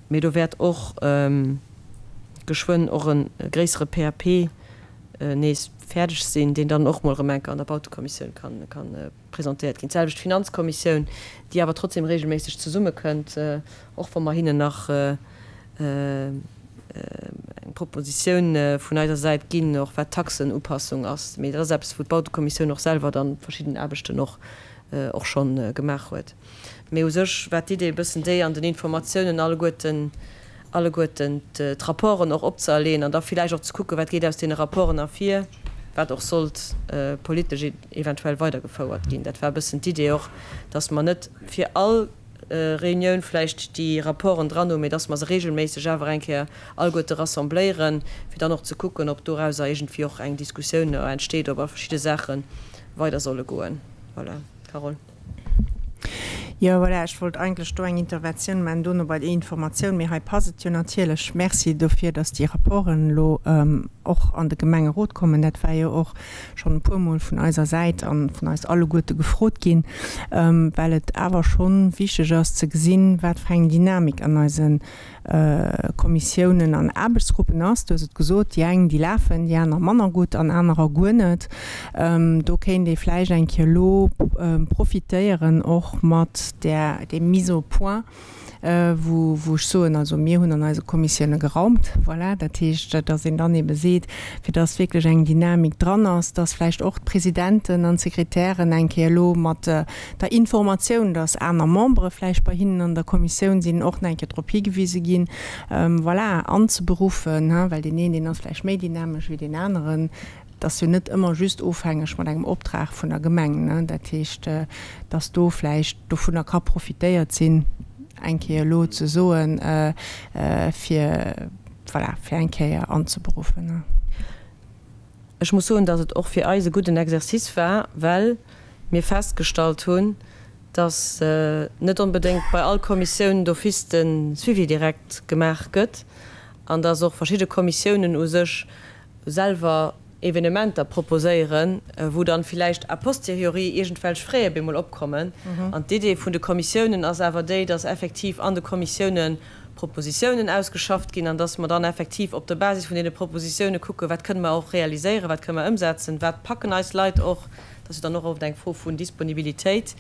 Mee do wäert och geschwënn och e gréissere PAP nees fäerdeg sinn, deen dann och mol erëm eng Kéier an der Bautekommissioun ka presentéiert ginn. D'selwecht d'Finanzkommissioun, déi awer trotzdem regelméisseg zesummekënnt, och wa mer hinnen nach eng Propositioun vun eiser Säit ginn, och wat d'Taxenupassung ass. Mee dat ass eppes, wou d'Bautekommissioun och selwer dann verschidden Aarbechten och och schonn gemaach huet. Mee u sech war d'Idee e bëssen déi, an den Informatiounen alleguerten alleguerten d'Rapporten och opzeerleeën an da villäicht och ze kucken, wat geet aus deene Rapporten ervir, wat och sollt politesch eventuell weidergefouert ginn. Dat war e bëssen d'Idee och, dass mer net fir all. Reunioun vläicht déi Rapporten dran hunn, mee dass mer se regelméisseg awer eng Kéier alleguerte rassembléieren, fir dann och ze kucken, ob dorauser iergendwéi och eng Diskussioun entsteet, ob a verschidde Saache weider solle goen. Voilà. Carole. Jo, voilà, ech wollt eigentlech do eng Interventioun maachen, dono bei der Informatioun, mee hei passt et jo natierlech. Merci dofir, dass déi Rapporten elo och an de Gemengerot kommen. Dat war jo och schonn e puermol vun eiser Säit a vun eis alleguerte gefrot ginn, well et awer scho wichteg ass ze gesinn, wat fir eng Dynamik an eise Kommissiounen an Aarbechtsgruppen ass. Du hues et gesot, déi eng, déi lafen, déi aner manner gutt an anerer guer net. Do kéint ee vläicht eng Kéier elo profitéieren och mat där, deem Mise au point, wou, wou ech soen, also mir hunn an eise Kommissioune geraumt, voilà, dat heescht, dass een dann ebe seet, fir dass wierklech eng Dynamik dran ass, dass vläicht och d'Presidenten an d'Sekretären eng Kéier elo mat der Informatioun, dass aner Membere vläicht bei hinnen an der Kommissioun sinn, och nach eng Kéier drop higewise ginn, voilà, anzeberuffen, well deen een, deen ass vläicht méi dynamesch wéi deen aneren. Et ass jo net ëmmer just ofhängeg mat engem Optrag vun der Gemeng. Dat heescht, dass do vläicht dovunner ka profitéiert sinn, eng Kéier elo ze soen, fir, voilà, fir eng Kéier anzeberuffen. Ech muss soen, dass et och fir eis e gudden Exercice war, well mir festgestallt hunn, dass net onbedéngt bei all Kommissioun d'office de Suivi direkt gemaach gëtt an dass och verschidde Kommissiounen u sech selwer Evenementer proposéieren, wou dann villäicht a posteriori iergendwelch Fräe bemol opkommen. An d'Idee vun de Kommissiounen ass awer déi, dass effektiv an de Kommissiounen Propositiounen ausgeschafft ginn an dass mer dann effektiv op der Basis vun deene Propositiounen kucken, wat kënne mer och realiséieren, wat kënne mer ëmsetzen, wat packen eis Leit och. Dat ass jo dann och oft eng Fro vun Disponibilitéit.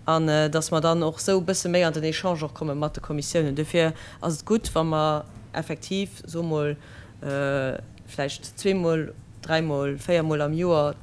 An dass mer dann och esou e bësse méi an den Echange och komme mat de Kommissiounen. Duerfir ass et gutt, wa mer effektiv, soe mol, vläicht zweemol, dräimol, véiermol am Joer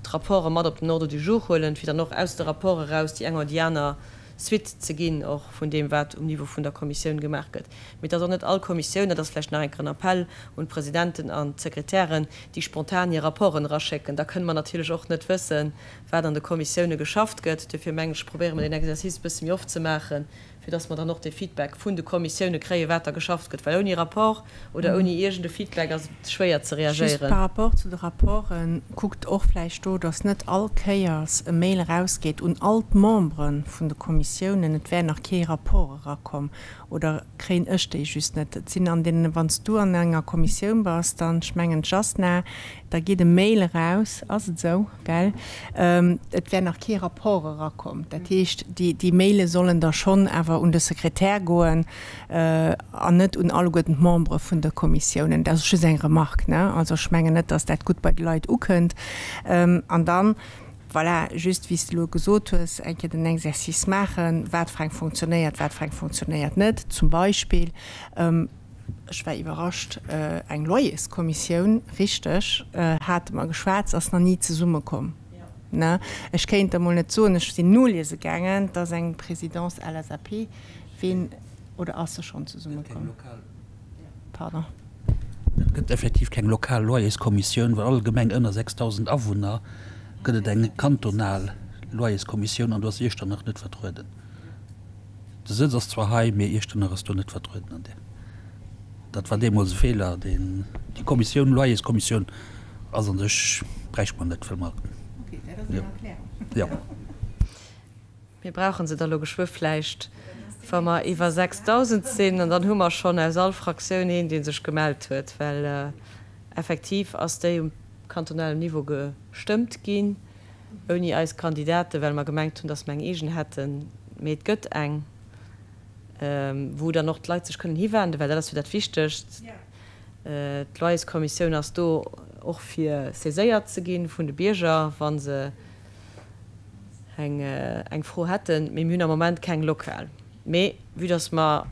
d'Rapporte mat op den Ordre du jour huelen, fir dann och aus de Rapporte eraus déi eng oder déi aner Suite ze ginn och vun deem, wat um Niveau vun der Kommissioun gemaach gëtt. Mee et ass och net all Kommissioun, dat ass vläicht nach eng Kéier en Appell un d'Presidenten an d'Sekretären, déi spontan hir Rapporten eraschécken. Da kënne mer natierlech och net wëssen, wat an de Kommissioune geschafft gëtt. Duerfir mengen ech, probéiere mer deen Exercice e bësse méi oft ze maachen, fir dass mer dann och dee Feedback vun de Kommissioune kréien, wat da geschafft gëtt, well ouni Rapport oder ouni iergend e Feedback ass et schwéier ze Just reagéieren. par rapport zu de Rapporten, kuckt och vläicht do, dass net all Kéiers e Mail erausgeet un all d'Membere vun de Kommissiounen, et wär nach kee Rapport erakomm. Oder kréien ech déi just net? Et sinn an deenen, wann s du an enger Kommissioun bass, dann, ech mengen d'Jasna, da geet e Mail eraus, ass et esou? Gell? Et wär nach kee Rapport erakomm. Dat heescht, déi Maile sollen da schonn awer un de Sekretär goen an net un alleguerten d'Membere vun de Kommissiounen. Dat ass just eng Remarque, ne? Also ech mengen net, datt dat gutt bei de Leit ukënnt. An dann, voilà, just wéi s de elo gesot hues, eng Kéier den Exercice maachen, wat fir eng funktionéiert, wat fir eng funktionéiert net zum Beispill. Ech war iwwerrascht, eng Loyerskommissioun, richteg, hate mer geschwat, se ass nach ni zesummekomm. Ne? Ech kéint der mol net soen, ech sinn noliese gaangen, et ass eng Présidence LSAP, ween, oder ass se schonn zesummekomm? Pardon. Et gëtt effektiv keng lokal Loyerskommissioun, well all Gemeng ënner 6.000 Awunner gëtt et eng kantonal Loyerskommissioun an do ass Iechternach net vertrueden. De Sëtz ass zwar hei, mee Iechternach ass do net vertrueden an där. Dat war deemools e Feeler, deen déi Kommissioun, Loyerskommissioun ass an sech, bräicht mer net, well mer, jo. Mir brauche se da lo geschwë vläicht, wa mer iwwer 6.000 sinn, an dann hu mer schonn aus all Fraktioun een, dee sech gemellt huet, well effektiv ass déi um kantonalem Niveau gestëmmt ginn. Ouni eis Kandidaten, well mer gemengt hunn, dass mer eng eegen hätten. Mee et gëtt eng, wou dann och d'Leit sech kënnen hiwenden, well dat ass jo dat Wichtegst. D'Loyerskommissioun ass do och fir saiséiert ze gi vun de Bierger, wa se eng Fro hätten. Mee mir hunn am Moment keng lokal. Mee vue dass mer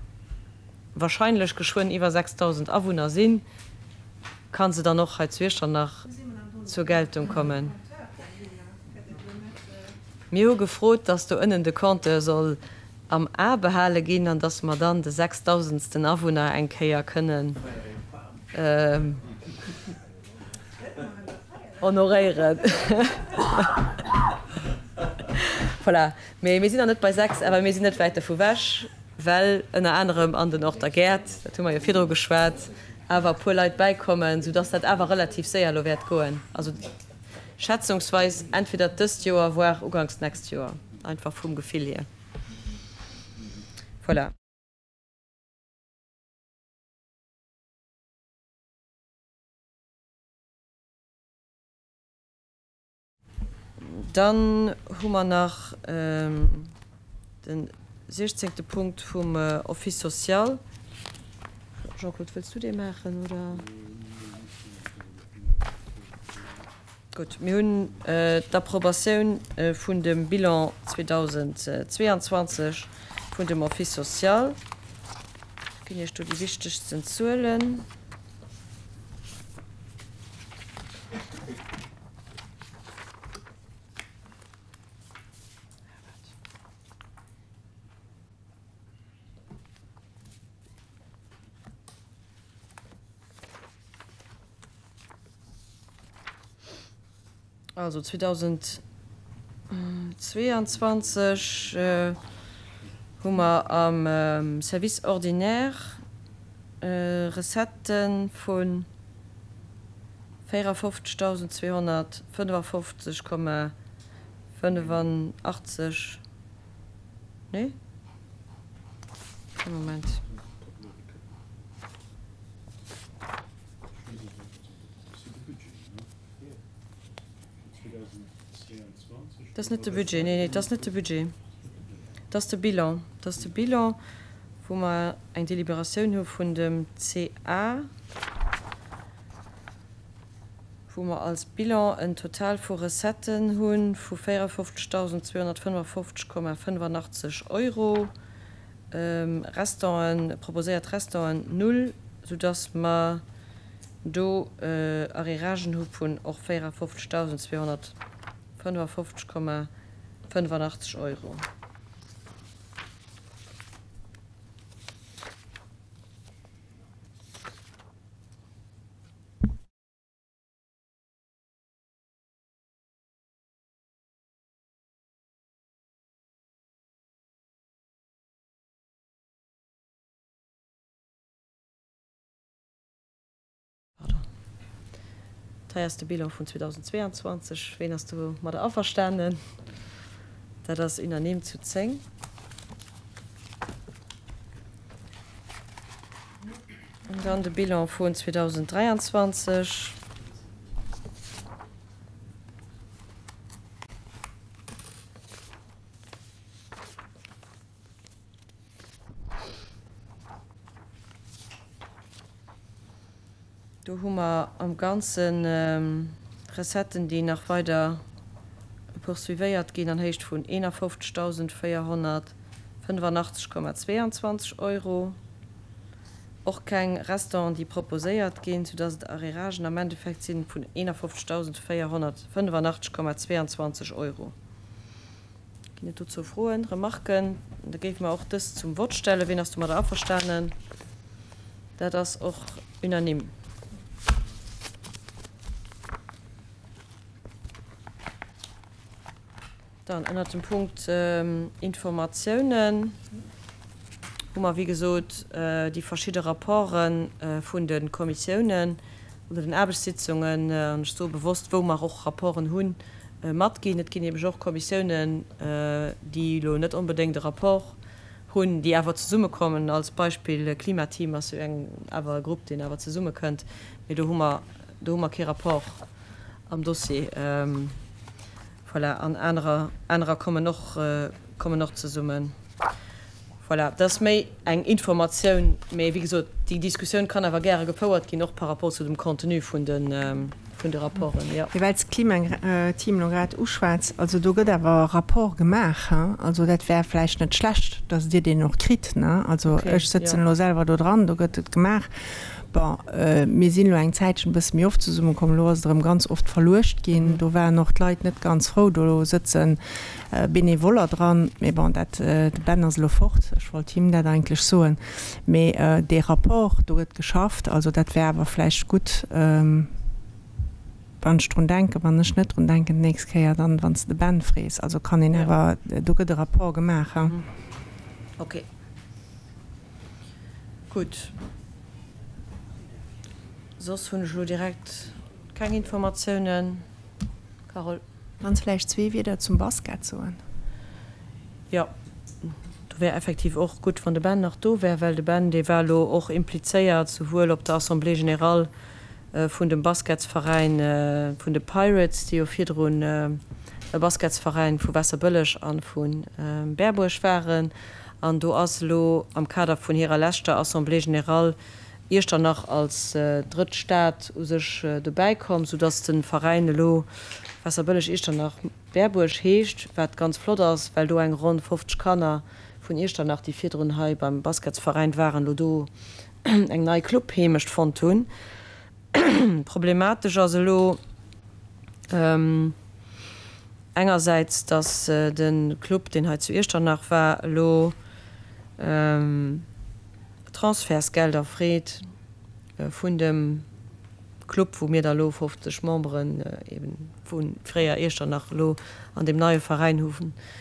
wahrscheinlech geschwënn iwwer 6.000 Awunner sinn, ka se dann och hei zu Iechternach zur Geltung kommen. Mir hu gefrot, dass do ënnen de Compteur soll am A behale ginn an dass mer dann de sechstausendsten Awunner eng Kéier kënnen honoréieren. Voilà. Mee mir sinn nach net bei 6, awer mir sinn net wäit dovu wech, well ënner anerem an den Orter Gäert, dat hu mer jo virdru geschwat, awer e puer Leit bäikommen, soudass dat awer relativ séier elo wäert goen. Also schätzungsweis entweder dëst Joer, voire uganks d'nächst Joer, einfach vum Gefill hier. Voilà. Dann hu mer nach de siechzéngte Punkt vum Office social. Jean-Claude, wëlls du dee maachen, oder? Gutt, mir hunn d'Approbatioun vun dem Bilan 2022 vun dem Office social. Ech ginn Iech do déi wichtegsten Zuelen. Also 2022 hu mer am Service ordinaire Recettë vu 54.255,85, nee, ee Moment. Dat ass net de Budget, nee, nee, dat ass net de Budget. Dat ass de Bilan. Dat ass de Bilan, wou mer eng Deliberatioun hu vun dem CA, wou mer als Bilan en Total vu Recetten hu vu 54.255,85 Euro, Restanten, proposéiert Restanten null, soudass mer do Arréragen hu vun och 54.255,85 Euro. Pardon. Dat hei ass de Bilan vun 2022. Ween ass domadder averstanen? Dat ass unanime zu 10. An dann de Bilan vun 2023. Do hu mer am Ganze Recetten, déi nach weider poursuivéiert ginn an Héicht vun 51.485,22 Euro. Och keng Restanten, déi proposéiert ginn, soudass et Arréragen am Endeffekt si vun 51.485,22 Euro. Ginn et dozou Froen, Remarken? Da géife mer och dëst zum Vott stellen. Wien ass domadder averstanen? Dat ass och unanime. Dann ënnert dem Punkt Informatiounen hu mer, wéi gesot, déi verschidde Rapporte vun de Kommissiounen oder den Aarbechtssitzungen, an ech soe bewosst, wou mer och Rapporten hunn, matginn. Et ginn nämlech och Kommissiounen, déi elo net onbedéngt e Rapport hunn, déi awer zesummekommen. Als Beispill Klimateam ass jo eng awer e Grupp, deen awer zesummekënnt, mee do hu mer, do hu mer kee Rapport am Dossier. Voilà, an anerer, anerer kommen och, kommen och zesummen. Voilà, dat ass méi eng Informatioun, mee wéi gesot, déi Diskussioun kann awer gäre gefouert ginn, och par rapport zu dem Contenu vun de, vun de Rapporten, jo. Mee well s d'Klimateam elo grad uschwätz, also do gëtt awer e Rapport gemaach, hein, also dat wär vläicht net schlecht, datt Dir deen och kritt, ne? Also ech sëtzen elo selwer do dran, do gëtt et gemaach. Bon, mir sinn elo eng Zäitchen e bësse méi oft zesummekomm, elo ass et erëm ganz oft verluecht ginn, do waren och d'Leit net ganz frou, do sëtze Benevoller dran, mee bon, dat, de Ben ass elo fort, ech wollt him dat eigentlech soen, mee dee Rapport, do gëtt geschafft, also dat wär awer vläicht gutt. Wann ech drun denken, wann ech net drun denken d'nächst Kéier, dann, wann s de de Ben frees. Also kann een awer, do gëtt e Rapport gemaach. Ok. Gutt. Soss hunn ech elo direkt keng Informatiounen. Carole. Kanns vläicht zwee Wieder zum Basket soen? Jo, do wär effektiv och gutt, wann de Ben nach do wär, well de Ben, dee war elo och implizéiert, souwuel op der Assemblée générale vun dem Basketsveräin vun de Pirates, déi jo virdrun e Basketsveräin vu Waasserbëlleg a vu Berbuerg waren. An do ass elo am Kader vun hirer leschter Assemblée générale Iechternach als drëtt Stad u sech dobäi komm, soudass de Veräin elo Waasserbëlleg-Iechternach-Berbuerg heescht, wat ganz flott ass, well do eng ronn 50 Kanner vun Iechternach, déi virdrun hei beim Basketsveräin waren, elo do eng nei Clubheemecht fonnt hunn. Problematesch ass elo engersäits, dass de Club, deen hei zu Iechternach war, elo Transfertsgelder freet vun dem Club, wou mir da elo 50 Memberen eben vu fréier Iechternach elo an deem neie Veräin hu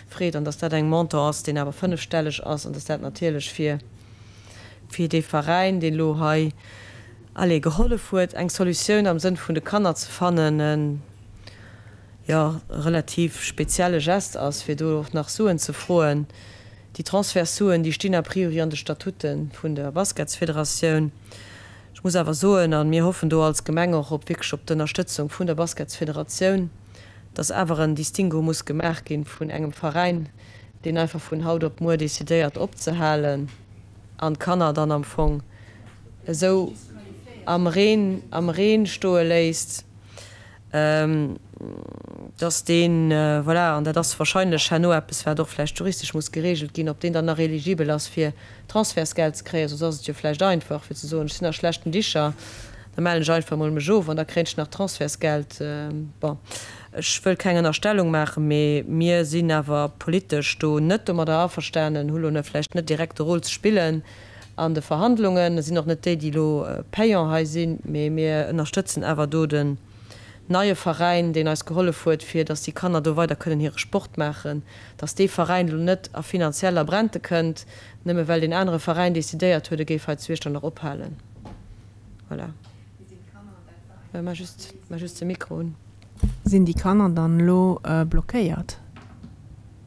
freet, an dass dat eng Montant ass, deen awer fënnefstelleg ass, an dass dat natierlech fir fir dee Veräin, deen elo hei, allez, gehollef huet, eng Solutioun am Sënn vun de Kanner ze fannen, en, jo, relativ spezielle Geste ass, fir do och nach Suen ze froen. Déi Transfertssuen, déi stinn a priori an de Statute vun der Basketsfederatioun. Ech muss awer soen, a mir hoffen do als Gemeng och op wierklech op d'Ënnerstëtzung vun der Basketsfederatioun, dass awer en Distinguo muss gemaach gi vun engem Veräin, deen einfach vun haut op muer decidéiert opzehalen an d'Kanner dann am Fong esou am Reen, am Reen stoe léisst. Dass deen, voilà, an dat ass wahrscheinlech herno eppes, wat och vläicht juristesch muss geregelt ginn, ob deen dann nach eligibel ass, fir Transfertsgeld ze kréien. Soss ass et jo vläicht einfach, fir ze soen, ech sinn a schlechten Dicher, da mellen ech einfach emol mech of an da kréien ech nach Transfertsgeld. Bon, ech wëll keng Ënnerstellung maachen, mee mir sinn awer politesch do net domadder averstanen, hu lo vläicht net direkt de Rôle ze spillen an de Verhandlungen, sinn och net déi, déi elo payant hei sinn, mee mir ënnerstëtzen awer do den neie Veräin, deen eis gehollef huet, fir datt déi Kanner do weider kënnen hire Sport maachen, datt dee Veräin elo net a finanziell a Brente kënnt, nëmme well deen anere Veräin decidéiert huet, e géif hei zu Iechternach ophalen. Voilà. Maach just, maach just de Mikro un. Sinn déi Kanner dann elo blockéiert?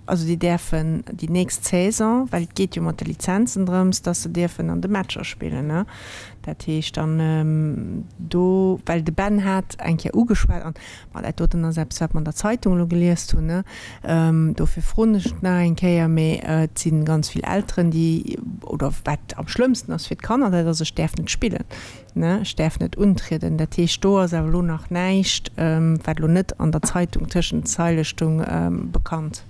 Also déi däerfen déi nächst Saison, well et geet jo mat de Lizenzen drëms, dass se dierfen an de Matcher spillen, ne? Dat heescht dann do, well de Ben hat eng Kéier ugeschwat, an bon, dat doten ass eppes, wat mer an der Zeitung elo geliest hunn, ne? Dofir froen ech et nach eng Kéier, mee et si ganz vill Elteren, déi, oder wat am schlëmmsten ass fir d'Kanner, dat ass, ech däerf net spillen, ne? Ech däerf net untrieden. Dat heescht, do ass awer elo nach näischt, wat elo net an der Zeitung tëschent den Zeile stung, bekannt.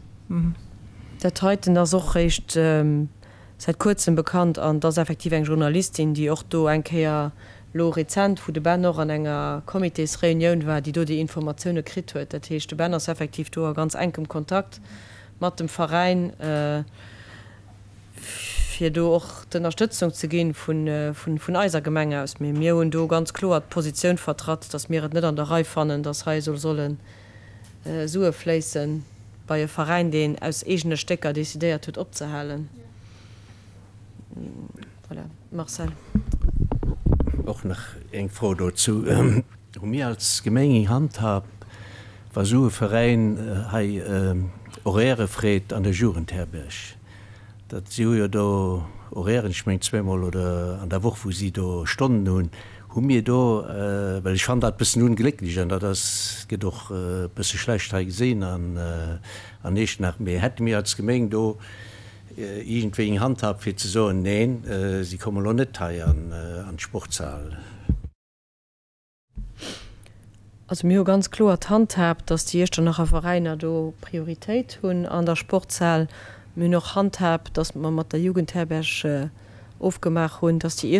Dat heiten ass och réischt säit kuerzem bekannt an et ass effektiv eng Journalistin, déi och do eng Kéier elo rezent, wou de Ben och an enger Comitésreunioun war, déi do déi Informatioune kritt huet. Dat heescht, de Ben ass effektiv do a ganz enkem Kontakt mat dem Veräin. fir do och d'Ënnerstëtzung ze gi vun eiser Gemeng aus. Mee mir hunn do ganz kloer d'Positioun vertratt, datt mir et net an der Rei fannen, datt hei esou solle Sue fléisse bei e Veräin, deen aus eegene Stécker decidéiert huet opzehalen. Voilà. Marcel. Och nach eng Fro dozou. Hu mir als Gemeng eng Handhab, wa sou e Veräin hei Horairë freet an der Jugendherberg? Dat, si hu jo do Horairen, ech mengen zweemol oder an der Woch, wou si do Stonnen hunn. Hu mir do, well ech fannen dat e bëssen unglécklech an dat ass, gëtt och e bësse schlecht hei gesinn an an Iechternach, mee hätte mir als Gemeng do iergendwéi eng Handhab fir ze soen, neen, si komme lo net hei an d'Sportshal? Also mir hu ganz kloer d'Handhab, dass déi Iechternacher Veräiner do Prioritéit hunn an der Sportshal. Mir hunn och Handhab, dass mer mat der Jugendherberg ofgemaach hunn, dass déi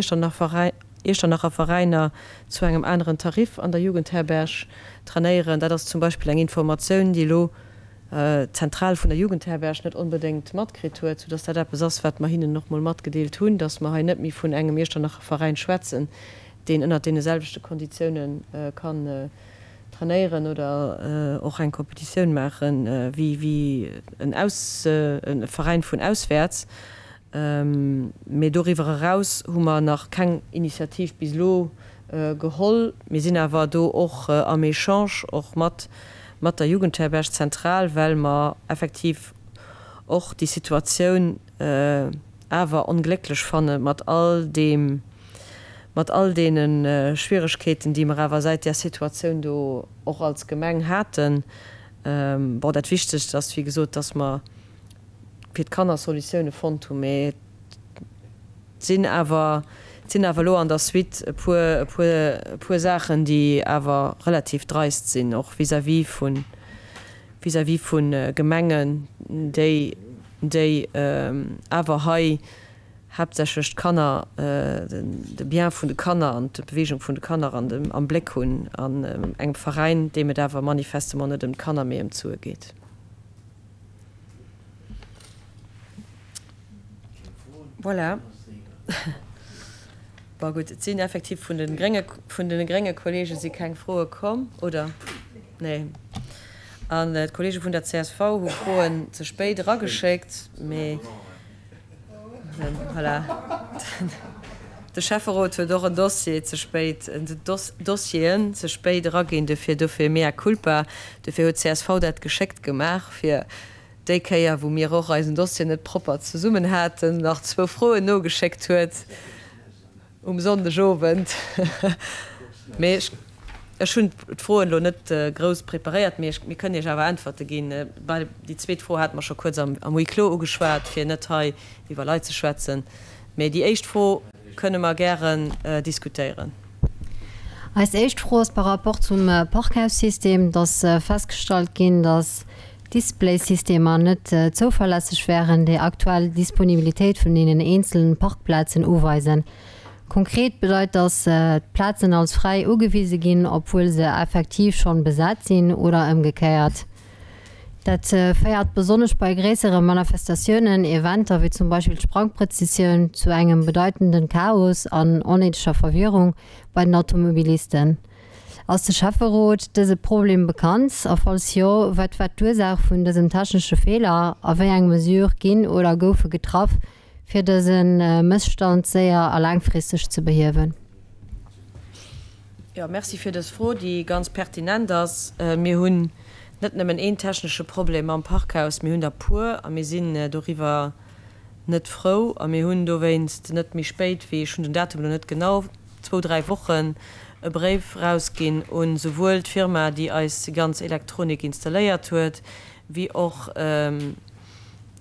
Iechternacher Veräiner zu engem aneren Tarif an der Jugendherberg trainéieren. Dat ass zum Beispill eng Informatioun, déi elo d'Zentral vun der Jugendherberg net onbedéngt matkritt huet, soudass dat eppes ass, wat mer hinnen och mol matgedeelt hunn, dass mer hei net méi vun engem Iechternacher Veräin schwätzen, deen ënnert deene selwechte Konditioune kann. Trainéieren oder och eng Competitioun maachen wéi en Aus, e Veräin vun auswäerts. Mee doriwwer eraus hu mer nach keng Initiativ bis elo geholl. Mir sinn awer do och am Echange och mat mat der Jugendherberg zentral, well mer effektiv och déi Situatioun awer onglécklech fanne mat all deem, mat all deene Schwieregkeeten, déi mer awer säit där Situatioun do och als Gemeng haten. Bon, dat Wichtegst ass, wéi gesot, dass mer fir d'Kanner Solutioune fonnt hunn, mee et sinn awer, et sinn awer elo an der Suite e puer, e puer, e puer Saachen, déi awer relativ dreist sinn, och vis-à-vis vun, vis-à-vis vu Gemengen, déi, déi awer hei haaptsächlech d'Kanner, de Bien vun de Kanner an d'Beweegung vun de Kanner an dem, am Bléck hunn, an engem Veräin, deem et awer manifestement net ëm d'Kanner, mee ëm d'Sue geet. Voilà. Bon, gutt, et sinn effektiv vun de grénge, vun de grénge Kollege si keng Froe komm, oder? Nee. An d'Kollege vun der csv hu Froen ze spéit erageschéckt, mee voilà. De Schäfferot huet och en Dossier ze spéit, Dossieren ze spéit eraginn, dofir, dofir mea culpa. Dofir huet csv dat geschéckt gemaach, fir déi Kéier, wou mir och eisen Dossier net propper zesummen haten, nach zwou Froen nogeschéckt huet um Sonndegowend. Mee ech hunn d'Froen elo net grouss preparéiert, mee mir kënnen Iech awer Äntwerte ginn. Déi zweet Fro hate mer scho kuerz am Huis clos ugeschwat, fir net hei iwwer Leit ze schwätzen. Mee déi éischt Fro kënne mer gären diskutéieren. Eis éischt Fro ass par rapport zum Parkhaussystem. Et ass festgestallt ginn, dass d'Displaysystemer net zouverlässeg wären, déi aktuell Disponibilitéit vun deenen eenzelen Parkplazen uweisen. Konkret bedeit, dass d'Plazen als fräi ugewise ginn, obwuel se effektiv schonn besat sinn, oder ëmgekéiert. Dat féiert besonnesch bei gréissere Manifestatiounen, Eventer wéi zum Beispill d'Sprangprëzessioun, zu engem bedeitenden Chaos an onnéideger Verwirrung bei den Automobilisten. Ass de Schäfferot dëse Problem bekannt a falls jo, wat war d'Ursaach vun dësem technesche Feeler a wéi eng Mesure ginn oder goufe getraff, fir dëse Mësstand séier a laangfristeg ze behiewen? Jo, merci fir dës Fro, déi ganz pertinent ass. Mir hunn net nëmmen een technesche Problem mam Parkhaus, mir hunn der puer a mir sinn doriwwer net frou a mir hunn dowéinst net méi spéit wéi, ech hunn den Datum elo net genau, zwou, dräi Wochen e Bréif erausginn un souwuel d'Firma, déi eis déi ganz Elektronik installéiert huet, wéi och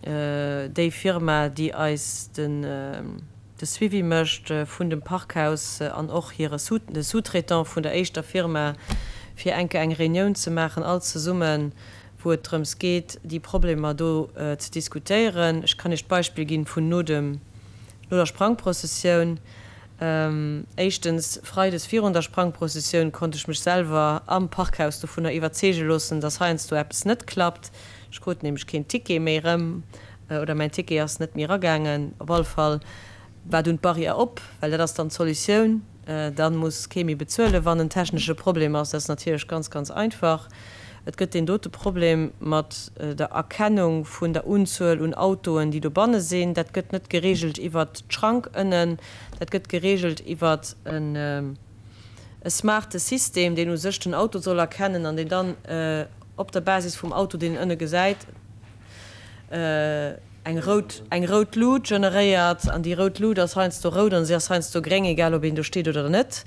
déi Firma, déi eis de Suivi mécht vun dem Parkhaus an och hire de Sous-traitant vun der éischter Firma, fir eng Kéier eng Reunioun ze maachen, all zesummen, wou et drëms geet, déi Problemer do ze diskutéieren. Ech kann Iech d'Beispill ginn vun no dem, no der Sprangprozessioun. Éischtens, freides virun der Sprangprozessioun konnt ech mech selwer am Parkhaus dovunner iwwerzeege loossen, dass heiansdo eppes net klappt. Ech krut nämlech keen Ticket méi erëm, oder mäin Ticket ass net méi eragaangen. Op alle Fall war dunn d'Barrière op, well dat ass dann d'Solutioun. Da muss kee méi bezuelen, wann en technesche Problem ass. Dat ass natierlech ganz, ganz einfach. Et gëtt deen dote Problem mat der Erkennung vun der Unzuel un Autoen, déi dobanne sinn. Dat gëtt net geregelt iwwert d'Schrank ënnen, dat gëtt geregelt iwwert e smarte System, deen u sech den Auto soll erkennen an deen dann op der Basis vum Auto, deen en ënne gesäit, eng rout, eng rout Lut generéiert. An déi rout Lut ass heiansdo rout an si ass heiansdo gréng, egal ob een do steet oder net.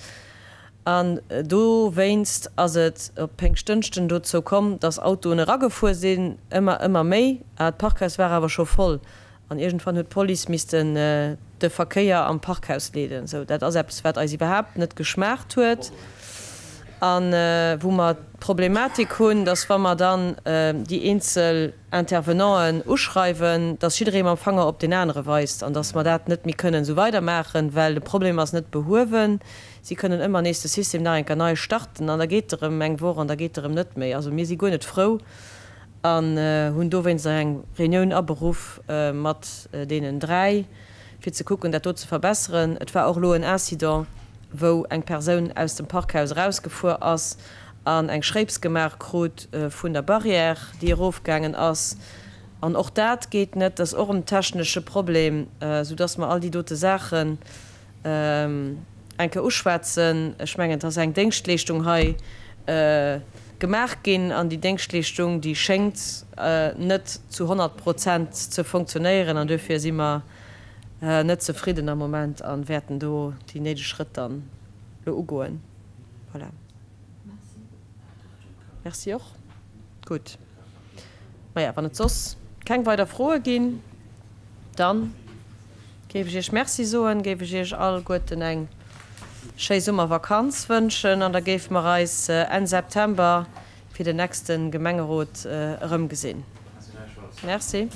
An dowéinst ass et op Péngschtdënschden dozou komm, dass Autoen eragefuer sinn, ëmmer, ëmmer méi. A d'Parkhaus war awer scho voll. An iergendwann huet d'Police missten de Verkéier am Parkhaus leeden. Sou, dat ass eppes, wat eis iwwerhaapt net geschmaacht huet a wou mer d'Problematik hunn, dass wa mer dann déi eenzel Intervenanten uschreiwen, dass jidderee mam Fanger op deen anere weist an dass mer dat net méi kënnen esou weidermaachen, well de Problem ass net behuewen. Si kënnen ëmmer nees de System nach eng Kéier nei starten an da geet erëm eng Woch an da geet erëm net méi. Also mir si guer net frou an hunn dowéinst nach eng Reunioun aberuff mat deenen 3, fir ze kucken, dat do ze verbesseren. Et war och elo en Incident, wou eng Persoun aus dem Parkhaus erausgefuer ass. an eng Schréips gemaach krut vun der Barrière, déi erofgaangen ass. An och dat geet net, dat ass och en technesche Problem, soudass mer all déi dote Saachen eng Kéier uschwätzen. Ech mengen, et ass eng Déngschtleeschtung hei gemaach ginn an déi Déngschtleeschtung, déi schéngt net zu 100 Prozent ze funktionéieren an duerfir si mer net zefridden am Moment a wäerten do déi néideg Schrëtt dann elo ugoen. Voilà. Merci och. Gutt. Maja, wann et soss keng weider Froe ginn, dann géif ech Iech Merci soen, géif ech Iech alleguerten eng schéi Summervakanz wënschen an da géife mer eis Enn September fir den nächste Gemengerot erëmgesinn. Merci.